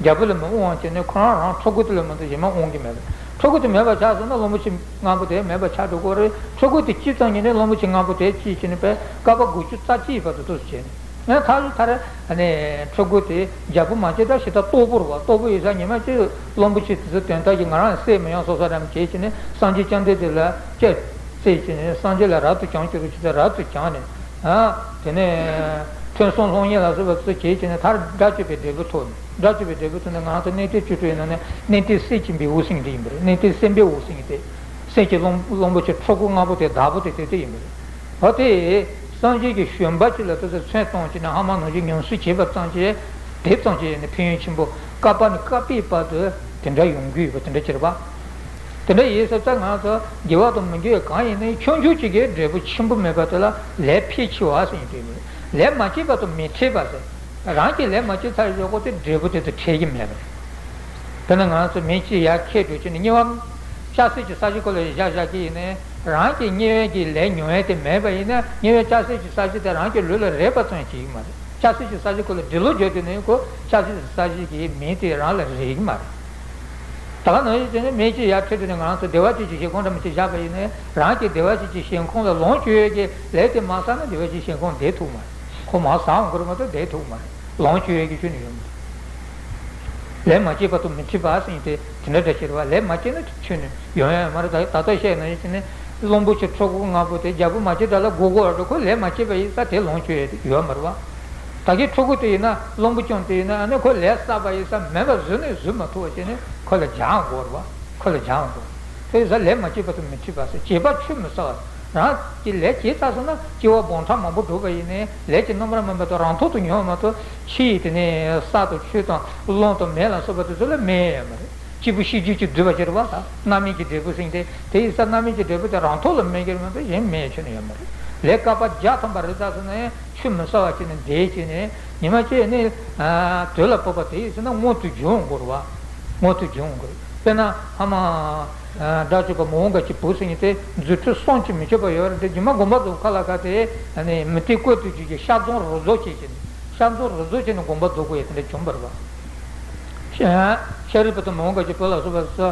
རྒྱལ་པོ་ལ་མི་དབང་བྱས་ནས་ཁོ་རང་རང་ཕྲུ་གུ་དེ་ལ་མ་གཏོགས་གཞན་མ་དབང་གི་མེད་པ། ཕྲུ་གུ་དེ་མེད་པ་ཆགས་སོང་ན་བློན་པོ་ཆེ་ལྔ་པོ་དེ་མེད་པ་ཆགས་འགྲོ་གི་རེད། ཕྲུ་གུ་དེ་སྐྱེས་ཙམ་ཉིད་ནས་བློན་པོ་ཆེ་ལྔ་པོ་དེ་སྐྱེས་ཀྱི་ནས་དཔེ་བསྐལ་པ་དགུ་བཅུ་རྩ་གཅིག་བར་དུ་འདུག་སེ་བྱས་ནས། ཡང་མཐའ་མཇུག་མཐར་ནས་ཕྲུ་གུ་དེ་རྒྱལ་པོ་མ་སྐྱེས་དགྲ་ཞེ་དྲག་སྟོབས་པོ་རེད་བ། སྟོབས་པོ་ཡིན་ཙང་ཉི་མ་གཅིག་བློན་པོ་ཆེ་དེ་ཚོ་དོན་དག་གིས་ང་རང་ལ་སྲས་མི་ཡོང་སོ་སོ་རམ་བྱས་ཀྱི་ནས་སངས་རྒྱས་བཅོམ་ལྡན་འདས་ལ་སྐྱབས་བཙལ་ཀྱི་ནས་སངས་རྒྱས་ལ་རབ་ཏུ་བྱུང་ཀྱི་རེད་ཅེས་རབ་ཏུ་བྱུང་ནས། ཨ་དེ་ནས་ཐོས་བསམ་སློབ་གཉེར་ལ་སོགས་པ་ཚོ་བྱས་ཀྱི་ནས་མཐར་དགྲ་བཅོམ་པའི་འབྲས་བུ་ཐོབ་ནས། དགྲ་བཅོམ་པའི་འབྲས་བུ་ཐོབ་ནས་ང་རང་ཚོ་གནས་བརྟན་བཅུ་དྲུག་ཡིན་ནོ་ནས་གནས་བརྟན་གསེར་གྱི་འབེའུ་སེང་གེ་དེ་ཡིན་པ་རེད། གནས་བརྟན་གསེར་འབེའུ་སེང་གེ་དེ། སེམས་ཀྱི་བློན་བློན་པོ་ཆེ་ཕྲུ་གུ་ལྔ་པོ་དེ་བདག་པོ་དེ་དེ་དེ་ཡིན་པ་རེད། འོ་དེ། སངས་རྒྱས་ཀྱི་བྱོན་པ་ཅིག་ལ་དེ་ཚོ་མཚོན་བཏང་བྱས་ནས་ཧ་མ་ནང་བཞིན་ཉམས་སུ་བྱས་པ་ཙམ་གྱིས། དེ་ཙམ་གྱིས་ནི་ཕན་ཡོན་ཆེན་པོ་བསྐལ་པ་ནས་བསྐལ་པའི་བར་དུ་དེ་འདྲ་ཡོང་གི་ཡོད་པ་དེ་འདྲ་ཅིག་རེད་པ། དེ་འདྲ་ཡིན་ཙང་ང་ཚོ་དགེ་བ་དང་མི་དགེ་བ་གང་ཡིན་ནའི་ཆུང་ཆུང་ཅིག་གིས་འབྲས་བུ་ཆེན་པོ་མེད་པ་དེ་ལ་ལས་ཕལ་ཆེ་བ་ཟེར་ཡོང་དུས། ལས་མ་བྱས་པ་དང་མི་འཕྲད་པ་ཟེར། རང་གིས་ལས་མ་བྱས་ཚར་ཡོད་གོ་དེ་འབྲས་བུ་དེ་ཚོ་འཕྲད་ཀྱི་མེད་པ་རེད། དཔེར་ན་ང་ཚོ་མི་གཅིག་ཡར་འཁྱེར་འགྲོ་བྱས་ནས་དམྱལ་བ། ལྕགས་སྲེག་གི་ས་གཞི་ཁོ་ལ་བཞག་བཞག་གི་ཡིན་ནའི་རང་གི་དམྱལ་བའི་གི་ལས་མྱོང་ཡས་དེ་མེད་པ་ཡིན་ན་དམྱལ་བའི་ལྕགས་སྲེག་གི་ས་གཞི་དེ་རང་གི་ལུས་ལ་རེག་པ་ཙམ་བྱེད་ཀྱི་མ་རེད། ལྕགས་སྲེག་གི་ས་གཞི་ཁོ་ལ་འབྲི་ལོ་བརྒྱབ་དུས་ནས་ཁོ་ལྕགས་སྲེག་གི་ས་གཞི་གི་མེ་དེ་རང་ལ་རེག་གི་མ་རེད། ད་ག་ནང་བཞིན་བྱས་ནས་མི་གཅིག་ཡར་འཁྱེར་དུས་ནས་ང་རང་ཚོ་བདེ་བ་ཅན་གྱི་ཞིང་ཁམས་འདྲ་མི་ཅིག་བཞག་པ་ཡིན་ནའི་རང་གི་བདེ་བ་ཅན་གྱི་ཞིང་ཁམས་ལ་ལོངས་སྤྱོད་ཡས་ཀྱི་ལས་དེ་མ་བསགས་ན་བདེ་བ་ཅན་གྱི་ཞིང་ཁམས་བསྡད་ཐུབ་མ་རེད། ཁོ་མར་ཟག་འོང་གི་རེད་མ་གཏོགས་བསྡད་ཐུབ་མ་རེད། ལོངས་སྤྱོད་ཡས་ཀྱི་ཆོས་ནི་ཡོད་མ་རེད། ལས་མ་བྱས་པ་དང་མི་འཕྲད་པ་ཟེར་དེ་དེ་འདྲ་འདྲ་ཞིག་རེད་བ། ལས་མ་བྱས་ན་ཆོས་ནི་ཡོང་ཡ་མ་རེད། ད་ད་ལྟ་བཤད་ན་ཡིན་ནི་བློན་པོ་ཆེ་ཕྲུ་གུ་ལྔ་པོ་དེ་རྒྱལ་པོ་མ་སྐྱེས་དགྲ་ལ་མགོ་སྐོར་ར་འགྲོ། ཁོ་ལས་མ་བྱས་པ་ཡིན་ཙང་དེ་ལོངས་སྤྱོད་ཡས་དེ་ཡོད་མ་རེད་བ། ད་གིན་ཕྲུ་གུ་དེ་ཡིན་ན་བློན་པོ་སྐྱོང་དེ་ཡིན་ན་ཨ་ནི་ཁོ་ལས་བསགས་པ་ཡིན་ཙང་མེད་པ་བཟོས་ནས་བཟོས་མ་ཐུབ་པ་བྱས་ནས་ཁོ་ལ་སྦྱང་དགོས་རེད་བ། ཁོ་ལ་སྦྱང་དགོས། དེ་ཡིན་ཙང་ལས་མ་བྱས་པ་དང་མི་འཕྲད་པ་ཟེར། བྱས་པ་ཆུད་མི་ཟ་བ། རང་གི་ལས་བྱས་ཚར་སོང་ན་སྐྱེ་བ་སྦོམ་ཕྲ་མང་པོ་འགྲོ་བ་ཡིན་ནའི་ལས་ཀྱི་རྣམ་པར་སྨིན་པ་དང་རང་ཐོག་ཏུ་ཉོན་མ་གཏོགས་ཕྱི་ཡི་དེ་ནས་ས་དང་ཆུ་དང་རླུང་དང་མེ་ལ་སོགས་པ་དེ་ཚོ་ལ་སྨིན་ཡ་ཡོད་མ་རེད། སྐྱེས་བུ་ཤེས་རྒྱུད་ཀྱི་སྡུད་པ་ཅིག་རེད་བ། ད་རྣམ་སྨིན་གྱི་འབྲས་བུ་ཟེར་དེ་དེ་ཡིན་ཙང་རྣམ་སྨིན་གྱི་འབྲས་བུ་དེ་རང་ཐོག་ལ་སྨིན་གྱི་རེད་མ་གཏོགས་གཞན་སྨིན་ཡ་ཁྱོན་ནས་ཡོད་མ་རེད། ལས་བསྐལ་པ་བརྒྱ་ཐམ་པ་རེད་ཚར་སོང་ན་ཡང་ཆུད་མི་ཟ་བ་བྱས་ནས་བསྡད་བྱས་ནས་ཉི་མ་གཅིག་ནི་དུས་ལ་བབ་པ་དེ་ཡིན་ཟེར་ན་མངོན་དུ་འབྱུང་དགོས་རེད་བ། མངོན་དུ་འབྱུང་དགོས་རེད། དཔེར་ན་ཧ་མ། དགྲ་བཅོམ་པ་མོའུ་འགལ་གྱི་བུ་ཟེར་མཁན་དེ་རྫུ་འཕྲུལ་བསམ་གྱིས་མི་ཁྱབ་པ་ཡོད་རེད་དེ། རྗེས་མ་དགོངས་པ་རྫོགས་ཁ་ལ་ཁ་དེ་མུ་སྟེགས་བཀོད་དུ་འཇུག་གི་ཤ་རྫོང་རུ་རྫོགས་བྱས་ཀྱི་ནི་ཤ་རྫོང་རུ་རྫོགས་བྱས་ནས་དགོངས་པ་རྫོགས་དགོས་ཡ་དེ་འདྲ་བྱུང་བ་རེད་བ། ཤཱ་རིའི་བུ་དང་མོའུ་འགལ་གྱི་བུ་ལ་སོགས་པ་ཚོ་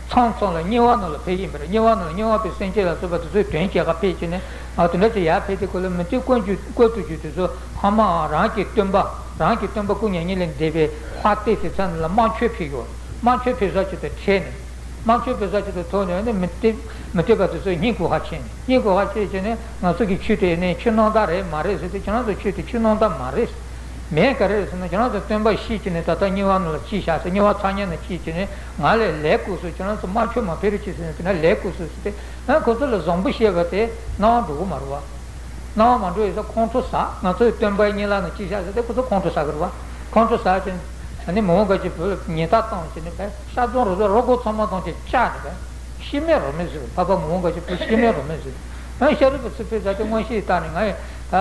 ཚང་ཚང་ལ་དམྱལ་བ་ནང་ལ་ཕེབས་ཡིན་པ་རེད། དམྱལ་བ་ནང་ལ་དམྱལ་བ་པའི་སེམས་ཅན་ལ་སོགས་པ་དེ་ཚོའི་དོན་བྱེད་ག་ཕེབས་ཀྱི་ནི་དེ་འདྲ་ཅིག་ཡར་ཕེབས་དུས་སྐབས་ལ་མུ་སྟེགས་བཀོད་དུ་འཇུག་དེ་ཚོ་ཧ་མ་རང་གི་སྟོན་པ་རང་གི་སྟོན་པ་སྐུ་མྱ་ངན་ལས་འདས་པའི་ཕར་བལྟས་ཚེ་ཚ་ནི་ལ་དམར་མཆོད་ཕུལ་ཡོད། དམར་མཆོད་ཕུལ་ས་ཅིག་ཏུ་ཁྲིད་ནས། དམར་མཆོད་ཕུལ་ས་ཅིག་ཏུ་ཐུག་ནས་ནི་མུ་སྟེགས་མུ་སྟེགས་པ་དེ་ཚོས་སྙིང་གོ་ཧ་ཆེ་ནས། སྙིང་གོ་ཧ་ཆེ་བྱས་ནས་ང་ཚོ་གི་ཆོས་དེ་ནི་ཆོས་རྣམ་དག་རེད་མ་རེད་ཟེར་ཏེ། ཁྱེད་རང་ཚོ་ཆོས་དེ་ཆོས་རྣམ་དག་མ་རེད། མེད་ག་རེ་རེད་ཟེར་ན་ཁྱེད་རང་ཚོ་སྟོན་པ་ཤི་བྱས་ནས་ད་ལྟ་དམྱལ་བ་ནང་ལ་སྐྱེས་བཞག་ཟེར། དམྱལ་བ་ཚ་དམྱལ་ནང་སྐྱེས་བྱས་ནས་ང་ལས་ལས་བཀོད་སོང་། ཁྱེད་རང་ཚོ་དམར་མཆོད་མ་ཕུལ་རོགས་བྱེད་ཟེར་ནས་དེ་འདྲ་ལས་བཀོད་སོང་ཟེར་ཏེ། ཨ་ཁོ་ཚོ་ལ་བཟང་པོ་བཤད་པ་དེ་སྣང་བ་འགྲོ་གི་མ་རེད་བ། སྣང་བ་མ་འགྲོ་ཡོད་ས་ཁོང་ཁྲོ་ཟ། ང་ཚོའི་སྟོན་པའི་གཉིད་ལམ་ནས་ཅི་བྱ་ཟེར་ཏེ་ཁོ་ཚོ་ཁོང་ཁྲོ་ཟ་གི་རེད་བ། ཁོང་ཁྲོ་ཟ་བྱས་ནས་མི་འོང་ག་ཅིག་བུ་ལ་ཉེས་རྡུང་བཏང་བྱས་ནས་བས་ཤ་རྫོང་རུ་ཚོ་རོ་སྒོ་ཚང་མ་ཐོན་བྱས་བཅག་ནས་བས་ཤི་མེད་རོ་མེད་བཟོས། འཕགས་པ་མི་འོང་ག་ཅིག་བུ་ཤི་མེད་རོ་མེད་བཟོས། ཨ་ཤ་རུས་པ་ཚུར་ཕུད་ཟ་དེ་མངོན་ཤེས་བཏང་ནས་ང་ཡི་ད་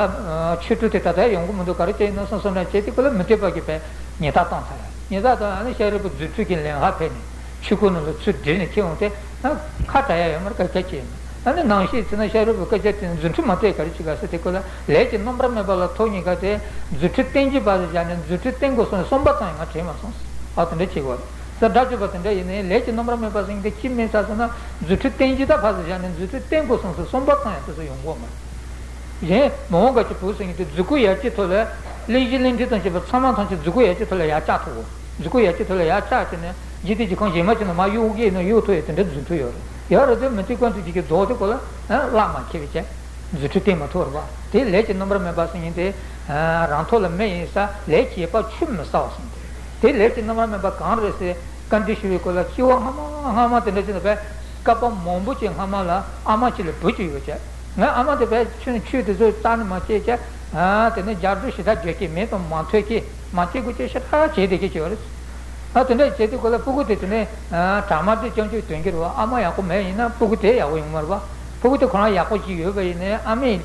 ཆོས་དྲུག་དེ་ད་ལྟ་ཡོང་གི་མི་འདུག་ག་རེ་བྱས་ཡིན་ན་སོང་སོང་ན་བྱས་དེ་ཁོ་ལ་མི་འདོད་པ་གི་བས་ཉེས་རྡུང་བཏང་ཚར་ཡ། ཉེས་རྡུང་བཏང་ཨ་ནི་ཤ་རུས་པ་རྫུ་འཕྲུལ་གྱི་ལན་ཧ་ཕན་ནས་ཆོས་སྐུ་ནང་ལ་ཚུར་བསྒྲིལ་ནས་ཁྱེར་འོང་སྟེ། ཨ། ཁ་གྲག་ཡ་ཡོད་མ་རེད། སྐད་ཆ་བྱས་ཡིན། ཨ་ནི་ནང་བཤད་བྱས་ན་ཤ་རུས་པའི་སྐད་ཆ་དེ་ནི་རྫུ་འཕྲུལ་མ་སྤྲད་ག་རེ་བྱེད་ག་ཟེར་དེ་ཁོ་ལ་ལས་ཀྱི་རྣམ་པར་སྨིན་པ་ལ་ཐོགས་ཉེན་ཁ་སྟེ་རྫུ་འཕྲུལ་བསྟན་བྱའི་བར་དུ་བཞག་ནས་རྫུ་འཕྲུལ་བསྟན་དགོས་སོང་ནས་གསུངས་པ་ཙམ་ཡང་ང་དྲན་མ་སོང་། ཨ་དེ་འདྲ་བྱེད་དགོས་རེད། ས་དགྲ་བཅོམ་པ་དེ་འདྲ་ཡིན་ནའི་ལས་ཀྱི་རྣམ་པར་སྨིན་པ་ཟེར་མཁན་དེ་ཅི་སྨིན་ཚར་ཟེར་ན་རྫུ་འཕྲུལ་བསྟན་བྱའི་ད་བར་དུ་བཞག་ནས་རྫུ་འཕྲུལ་བསྟན་དགོས་སོང་ཟེར་གསུངས་པ་ཙམ་ཡང་དེ་ཚོ་ཡོང་གི་ཡོད་མ་རེད། གཞན་མི་འོང་ག་ཅིག་བུ་ཟེར་མཁན་དེ་རྫུ་འཕྲུལ་ཡ་གཅིག་ཐོག་ལ་གླེང་གཞི་གླེང་འཕྲིན་དང་བཅས་པ་ཚང་མ་ཐམས་ཅད་རྫུ་འཕྲུལ་ཡ་གཅིག་ཐོག་ལ་ཡར་བཅག་ཐུབ་དགོས། རྫུ་འཕྲུལ་ཡ་གཅིག་ཐོག་ལ་ཡར་བཅག་བྱས་ནས་འཇིག་རྟེན་གྱི་ཁམས་གཞན་མ་ཅིག་ནང་མར་གཡུག་གི་ནང་གཡུག་ཐུབ་ཡ་དེ་འདྲ་རྫུ་འཕྲུལ་ཡོད་རེད། ཡོད་རེད་དེ་མི་ཚེ་ཀུན་ཏུ་ཅིག་གི་རྫོགས་དེ་ཁོ་ལ་བརླག་མ་ཁེལ་བའི་ཆེད་རྫུ་འཕྲུལ་བསྟན་མ་ཐུབ་རེད་པ། དེ་ལས་ཀྱི་རྣམ་པར་སྨིན་པ་ཟེར་མཁན་དེ་རང་ཐོག་ལ་མེ་ཡིན་ས་ལས་བྱེད་པ་ཆུད་མི་ཟ་བ་ཟེར་མཁན་དེ། དེ་ལས་ཀྱི་རྣམ་པར་སྨིན་པ་གང་རེད་ཟེར་བཀའ་འདྲི་ཞུ་བའི་སྐོར་ལ་སྐྱེ་བ་སྔ་མ་སྔ་མ་དེ་འདྲ་ཅིག་ནས་བས་བསྐལ་པ་མང་པོ་ཅིག་སྔ་མ་ལ་ཨ་མ་ཅིག་ལ་བུ་ཅིག་ཡོད་ཅེས། ངའི་ཨ་མ་དེ་བས་ཆུ་ཆུ་དེ་ཚོ་བཏང་ནས་མ་སྐྱེས་ཀྱི། ཨ་དེ་ནས་རྒྱ་སྒྲོལ་ཞེ་དྲག་བརྗོད་ཀྱི་མེད་དང་མ་ཐོས་ཀྱི་མ་སྐྱེས་དགོས་ཀྱི་ཞེ་དྲག་བྱས་བསྡད་ཀྱི་བྱས་པ་རེད། ཨ་དེ་འདྲ་བྱས་དུས་ཁོ་ལ་སྤུ་གུ་དེ་དེ་ནས་ཨ་དྲག་དམར་དེ་སྐྱོན་བརྗོད་དོན་གྱི་རེད་བ། ཨ་མ་ཡག་པོ་མེད་ཡིན་ན་སྤུ་གུ་དེ་ཡག་པོ་ཡོང་མ་རེད་བ། སྤུ་གུ་དེ་ཁོ་རང་ཡག་པོ་ཞིག་ཡོད་པ་ཡིན་ནའི་ཨ་མས་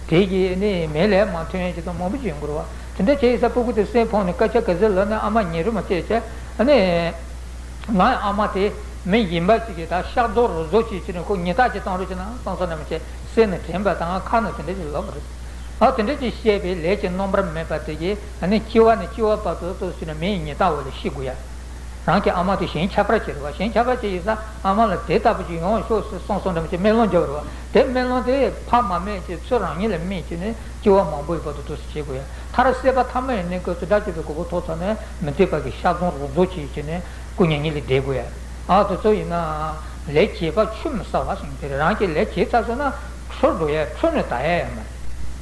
དེ་གི་ནི་མེད་ལས་མ་ཐོན་ཡ་ཅིག་དང་མང་པོ་ཅིག་ཡོང་གི་རེད་བ། དེ་འདྲ་བྱས་ཡིན་ས་སྤུ་གུ་དེ་སེམས་ཕོག་ནས་སྐད་ཆ་ག་ཚོད་ལབ་ན་ཨ་མ་ཉན་རྒྱུ་མ་བྱས་བྱས་ཨ་ནི། ང་ཨ་མ་དེ་མི་གཞན་པ་ཞིག་གིས་ད་ཤ་རྫོགས་རུ་རྫོགས་ཅིག་བྱས་ནས་ཁོ་ཉེས་རྡུང་ཅིག་བཏང་རོགས་བྱས་ན་བཏང་ས་ན་མི་བྱེད་སེམས་ནས་དྲན་པ་དང་ཁ་ནས་དེ་འདྲ་ཞིག་ལབ་པ་རེད། ཨ་དེ་འདྲ་ཅིག་བཤད་པའི་ལས་ཀྱི་རྣམ་པར་སྨིན་པ་དེ་གིས་ཨ་ནི་སྐྱེ་བ་ནས་སྐྱེ་བ་བར་དུ་ལྟོས་ཟེར་ནས་མི་ཡི་ཉེས་རྡུང་འོག་ལ་ཤི་དགོས་ཡ། རང་གི་ཨ་མ་དེ་གཞན་ཁྱབ་པ་ཅིག་རེད་བ། གཞན་ཁྱབ་པ་ཅིག་ཡིན་ཙང་ཨ་མ་ལ་དེ་ལྟ་བུ་ཅིག་ཡོང་ཤོག་ཟེར་གསུངས་སོང་འདྲ་མི་ཅིག་སྨོན་ལམ་བརྒྱབ་པ་རེད་བ། དེ་སྨོན་ལམ་དེ་ཕར་མ་སྨིན་ཅིག་ཚུར་རང་ཉིད་ལ་སྨིན་བྱས་ནས་སྐྱེ་བ་མང་པོའི་བར་དུ་ལྟོས་ཟེར་བྱེད་དགོས་ཡ། མཐར་སྲིད་པ་ཐ་མ་ཡི་གནས་སྐབས་སུ་དགྲ་བཅོམ་པའི་གོ་འཕང་ཐོབ་ཚར་ནས་མི་འདོད་པ་གི་ཤ་རྫོགས་རུ་རྫོགས་བྱས་བྱས་ནས་སྐུ་མྱ་ངན་ལས་འདས་དགོས་ཡ། ཨ་དེ་ཚོ་ཡིན་ན་ལས་བྱེད་པ་ཆུད་མི་ཟ་བ་ཟེར་མཁན་དེ་རེད། རང་གིས་ལས་བྱས་ཚར་སོང་ན་འཁྲུལ་འགྲོ་ཡ་འཁྲུལ་ནས་ད་ཡ་ཡོད་མ་རེད།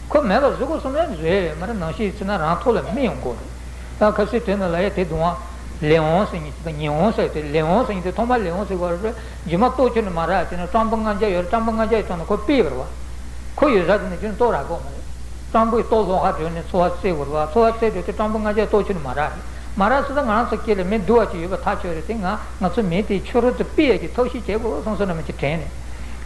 ཁོ་མེད་པ་བཟོ་དགོས་བསམ་ན་བཟོ་ཡ་ཡོད་མ་རེད། ནང་བཞིན་ཡིན་ན་རང་ཐོག་ལ་མི་ཡོང་དགོས་རེད། ད་ཁ་སའི་དོན་ནི་ལ་ཡ་དེ་དུང་བ་ལས་འོང་ཟེར་མཁན་དེ་དང་ཉེས་འོང་ཟེར་དེ་ལས་འོང་ཟེར་མཁན་དེ་ཐོག་མ་ལས་འོང་ཟེར་དགོས་རེད། རྗེས་མ་ལྟོ་ཆུ་ནི་མ་རག་ཟེར་ན་སྤྲང་པོ་ལྔ་བརྒྱ་ཡོད་རེད། སྤྲང་པོ་ལྔ་བརྒྱ་ཡི་ཐོག་ནས་ཁོ་ཕུད་ཡོད་རེད་བ། ཁོ་ཡོད་ས་དེ་ནས་ཁྱོད་ལྟོ་རག་གི་མ་རེད། སྤྲང་པོའི་ལྟོ་ལྷོ་ཁ་འགྲོ་ནས་འཚོ་བ་བཙལ་དགོས་རེད་བ། འཚོ་བ་བཙལ་དུས་དེ་སྤྲང་པོ་ལྔ་བརྒྱ་ལྟོ་ཆུ་ནི་མ་རག་རེད། མ་རག་སོང་ཙང་ང་རང་ཚོ་སྐྱེ་ལ་མི་འདུལ་བ་ཅིག་ཡོད་པ་ཐག་ཆོད་རེད། དེ་ང་ང་ཚོ་མི་དེའི་ཕྱི་རོལ་དུ་ཕུད་ཡས་ཀྱི་ཐབས་ཤེས་བྱེད་དགོས་བསམ་སོང་ན་མི་ཅིག་དྲན་ནས།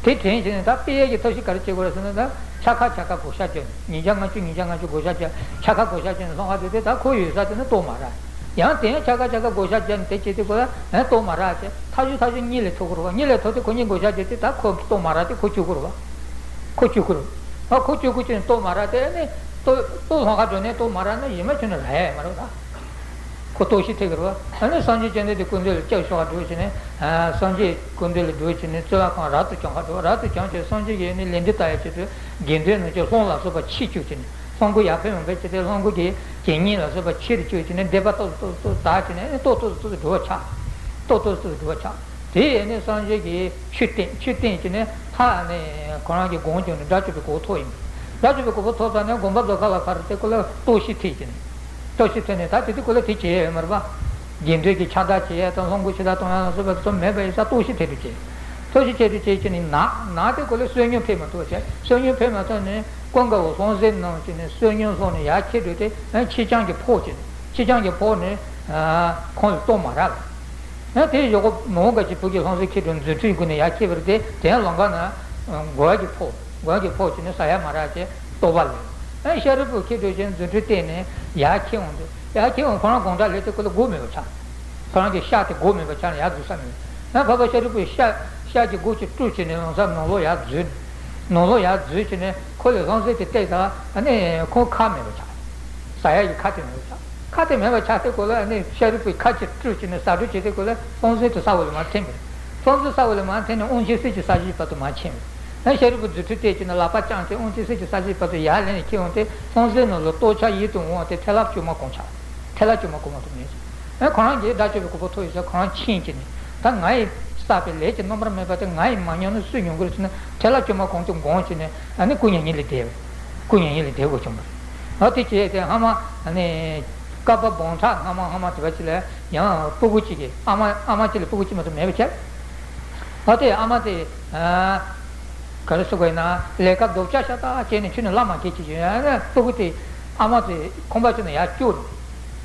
དེ་དྲན་བྱས་ནས་ད་ཕུད་ཡས་ཀྱི་ཐབས་ཤེས་ག་རེ་བྱེད་དགོས་རེད་ཟེར་ན། ད་ཆ་ཁ་ཆ་ཁ་བགོ་བཤའ་བྱས་ནས་ཉིས་བརྒྱ་ལྔ་བཅུ་ཉིས་བརྒྱ་ལྔ་བཅུ་བགོ་བཤའ་བྱས། ཆ་ཁ་བགོ་བཤའ་བྱས་ནས་ལྷོ་ཁ་འགྲོ་དུས་ད་ཁོ་ཡོད་ས་དེ་ནི་ལྟོ་མ་རག་ཡང་དེ་ཡང་ཆ་ག་ཆ་ག་བགོ་བཤའ་བརྒྱབ་ནས་དེ་བྱེད་དུས་ཁོ་ལ་ཨེ་ལྟོ་མ་རག་ཅེས་ཐག་ཆོད་ཐག་ཆོད་གཉིད་ལས་ཐོག་གི་རེད་བ། གཉིད་ལས་ཐོག་དུས་ཁོ་གཉིད་བགོ་བཤའ་བརྒྱབ་དུས་ད་ཁོ་ལྟོ་མ་རག་དུས་ཁོ་སྐྱོ་གི་རེད་བ། ཁོ་སྐྱོ་གི་རེད། ཨ་ཁོ་སྐྱོ་གི་བྱས་ནས་ལྟོ་མ་རག་དེ་ནི་ལྟོ་ལྟོ་ལྷོ་ཁ་འགྲོ་ནས་ལྟོ་མ་རག་ན་ཡིན་མ་ཁྱོན་ནས་རག་ཡ་མ་རེད་ད། ཁོ་ལྟོ་ཤི་ཐེབས་ཀྱི་རེད་བ། ཨ་ནི་སངས་རྒྱས་བཅོམ་ལྡན་འདས་སྐུ་མདུན་ལ་སྐྱབས་ཞུ་བར་འགྲོ་བྱས་ནས། ཨ་སངས་རྒྱས་སྐུ་མདུན་ལ་འགྲོ་བྱས་ནས་ཙི་ལ་ཁང་རབ་ཏུ་བྱུང་ཁ་འགྲོ། རབ་ཏུ་བྱུང་བྱས་སངས་རྒྱས་ཀྱིས་ནི་ལས་འབྲས་ལྟ་ཡ་ཆེད་དུ་དགེ་འདུན་རྣམས་ཀྱི་ལྷུང་ལ་སོགས་པ་ཕྱིར་བཅུག་བྱས་ནས། ལྷུང་པོ་ཡར་འཕེན་འོང་བའི་ཕྱིར་ཏེ་ལྷུང་པོ་གི་གད་སྙིགས་ལ་སོགས་པ་ཕྱིར་བཅུག་བྱས་ནས་སྡིག་པ་ཏོག་ཏོག་ཏོག་དག་བྱས་ནས་ཏོག་ཏོག་ཏོག་འགྲོ་བ་ཆགས། ཏོག་ཏོག་ཏོག་འགྲོ་བ་ཆགས། དེ་ཡས་ནས་སངས་རྒྱས་ཀྱིས་ཆོས་བསྟན། ཆོས་བསྟན་བྱས་ནས་ཕར་ནས་ཁོ་རང་གི་དགོངས་བྱས་ནས་དགྲ་བཅོམ་པའི་གོ་འཕང་ཐོབ་ཡིན། དགྲ་བཅོམ་པའི་གོ་འཕང་ཐོབ་ཚར་ནས་དགོངས་པ་རྫོགས་ཁ་ལ་ཕར་དེ་ཁོ་ལ་ལྟོ་ཤི་ཐེབས་བྱས་ནས། ལྟོ་ཤི་ཐེབས་ནས་ད་དེ་དུས་ཁོ་ལ་དེ་བྱེད་ཡས་ཡོད་མ་རེད་པ། དགེ་འདུན་གྱི་ཕྱག་དར་བྱེད་ཡས་དང་ལྷུང་པོ་ཕྱི་དར་གཏོང་ཡས་ལ་སོགས་པ་དེ་ཚོ་མེད་པ་ཡིན་ཙང་ལྟོ་ཤི་ཐེབས་དུས་བྱས། ལྟོ་ཤི་ཐེབས་དུས་བྱས་བྱས་ནས་ན་ན་དེ་ཁོ་ལ་བསོད་སྙོམས་ཕེབས་མ་ཐུབ་བྱས། བསོད་སྙོམས་ཕེབས་མ་ཐུབ་ནས་ཀུན་དགའ་བོ་ལྷུང་བཟེད་གནང་བྱས་ནས་བསོད་སྙོམས་ལྷུང་ནས་ཡར་ཁྱེར་འགྲོ་དུས་ཨ་ཁྱི་སྤྱང་གིས་ཕོག་བྱས་ནས། ཁྱི་སྤྱང་གིས་ཕོག་ནས་ཨ་ཁོང་ལ་ལྟོ་མ་རག་ལ། ཡང་དེའི་གཞུག་གུ་མི་འོང་ག་ཅིག་བུ་གི་ལྷུང་བཟེད་ཁྱེར་འགྲོ་རྫུ་འཕྲུལ་སྒོ་ནས་ཡར་ཁྱེར་བ་རེད་དེ། དེ་ཡང་ལམ་ཁ་ན་མགོ་བ་གིས་ཕོག་མགོ་བ་གིས་ཕོག་བྱས་ནས་ཟ་ཡ་མ་རག་ཅེས་ལྟོ་བ་ལེན། ཡང་ཤ་རུས་པོ་ཁྱེར་འགྲོ་བྱས་རྫུ་འཕྲུལ་བསྟན་ནས་ཡར་ཁྱེར་འོང་དུས། ཡར་ཁྱེར་འོང་ཁོ་རང་དགོང་དག་ལས་དེ་ཁོ་ལ་སྒོ་མེད་པ་ཆགས། ཁོ་རང་གི་ཤ་དེ་སྒོ་མེད་པ་ཆགས་ནས་ཡར་འཛུལ་ས་མེད། ཡང་འཕགས་པ་ཤ་རུས་པོའི་ཤ་ཤ་གི་སྒོ་ཅིག་བཀྲུས་བྱས་ནས་ལམ་སང་ནང་ལོགས་ཡར་འཛུལ། ནང་ལོགས་ཡར་འཛུལ་བྱས་ནས་ཁོ་ལ་ལྷུང་བཟེད་དེ་བཏེགས་ཙང་ཨ་ནི་ཁོ་ཁ་མེད་པ་ཆགས། ཟ་ཡ་གི་ཁ་དེ་མེད་པ་ཆགས། ཁ་དེ་མེད་པ་ཆགས་དུས་ཁོ་ལ་ཨ་ནི་ཤ་རུས་པའི་ཁ་ཅིག་བཀྲུས་བྱས་ནས་ཟ་འགྲོ་བྱེད་དུས་ཁོ་ལ་ལྷུང་བཟེད་དེ་ས་འོག་ལ་མར་འཐེན་པ་རེད། ལྷུང་བཟེད་ས་འོག་ལ་མར་འཐེན་ནས་དབང་ཆེན་གསེར་གྱི་ས་གཞིའི་བར་དུ་མར་ཕྱིན་པ་རེད། ཨ་ཤ་རུས་པ་རྫུ་འཕྲུལ་བསྟན་བྱས་ནས་ལག་པ་བརྐྱངས་བྱས་དབང་ཆེན་གསེར་གྱི་ས་གཞིའི་བར་དུ་ཡར་ལེན་ནས་ཁྱེར་འོང་སྟེ་ལྷུང་བཟེད་ནང་ལ་ལྟོ་ཆག་ཡིད་དུ་འོང་བ་དེ་ཐལ་བ་བཅོས་མ་གང་ཆགས། ཐལ་བ་བཅོས་མ་གང་མ་གཏོགས་མེད། ཨ་ཁོ་རང་གིས་དགྲ་བཅོམ་པའི་གོ་འཕང་ཐོབ་ཡོད་ས་ཁོ་རང་མཁྱེན་བྱས་ནས། ད་ང་ཡིས་བསགས་པའི་ལས་ཀྱི་རྣམ་པར་སྨིན་པ་དེ་ང་ཡིས་མ་མྱོང་ན་སུས་མྱོང་གི་རེད་ཟེར་ན། ཐལ་བ་བཅོས་མ་གང་དུ་འགོང་བྱས་ནས་ཨ་ནི་སྐུ་མྱ་ངན་ལས་འདས། སྐུ་མྱ་ངན་ལས་འདས་དགོས་བྱུང་བ་རེད། ཨ་དེ་བྱས་ཏེ་སྔ་མ་ཨ་ནི་བསྐལ་པ་འབུམ་ཕྲག་སྔ་མ་སྔ་མ་དེ་བ་ཅིག་ལ་ཡང་སྤུ་གུ་གཅིག་གིས་ཨ་མ་ཨ་མ་གཅིག་ལ་སྤུ་གུ་གཅིག་མ་གཏོགས་མེད་པ་བྱས། ཨ་དེ་ཨ་མ་དེ་ཨ་ ག་རེ་ཟེར་དགོས་ཡིན་ན་ལས་ཀ་རྡོག་རྩ་ཤ་སྟག་བྱས་ནས་ཁྱོད་ནི་བླ་མ་སྐད་ཅིག་བྱས་ཡང་ན་སྤུ་གུ་དེ་ཨ་མ་དེ་ཁང་པ་ཁྱོད་ནས་ཡར་བསྐྱུར་ནས།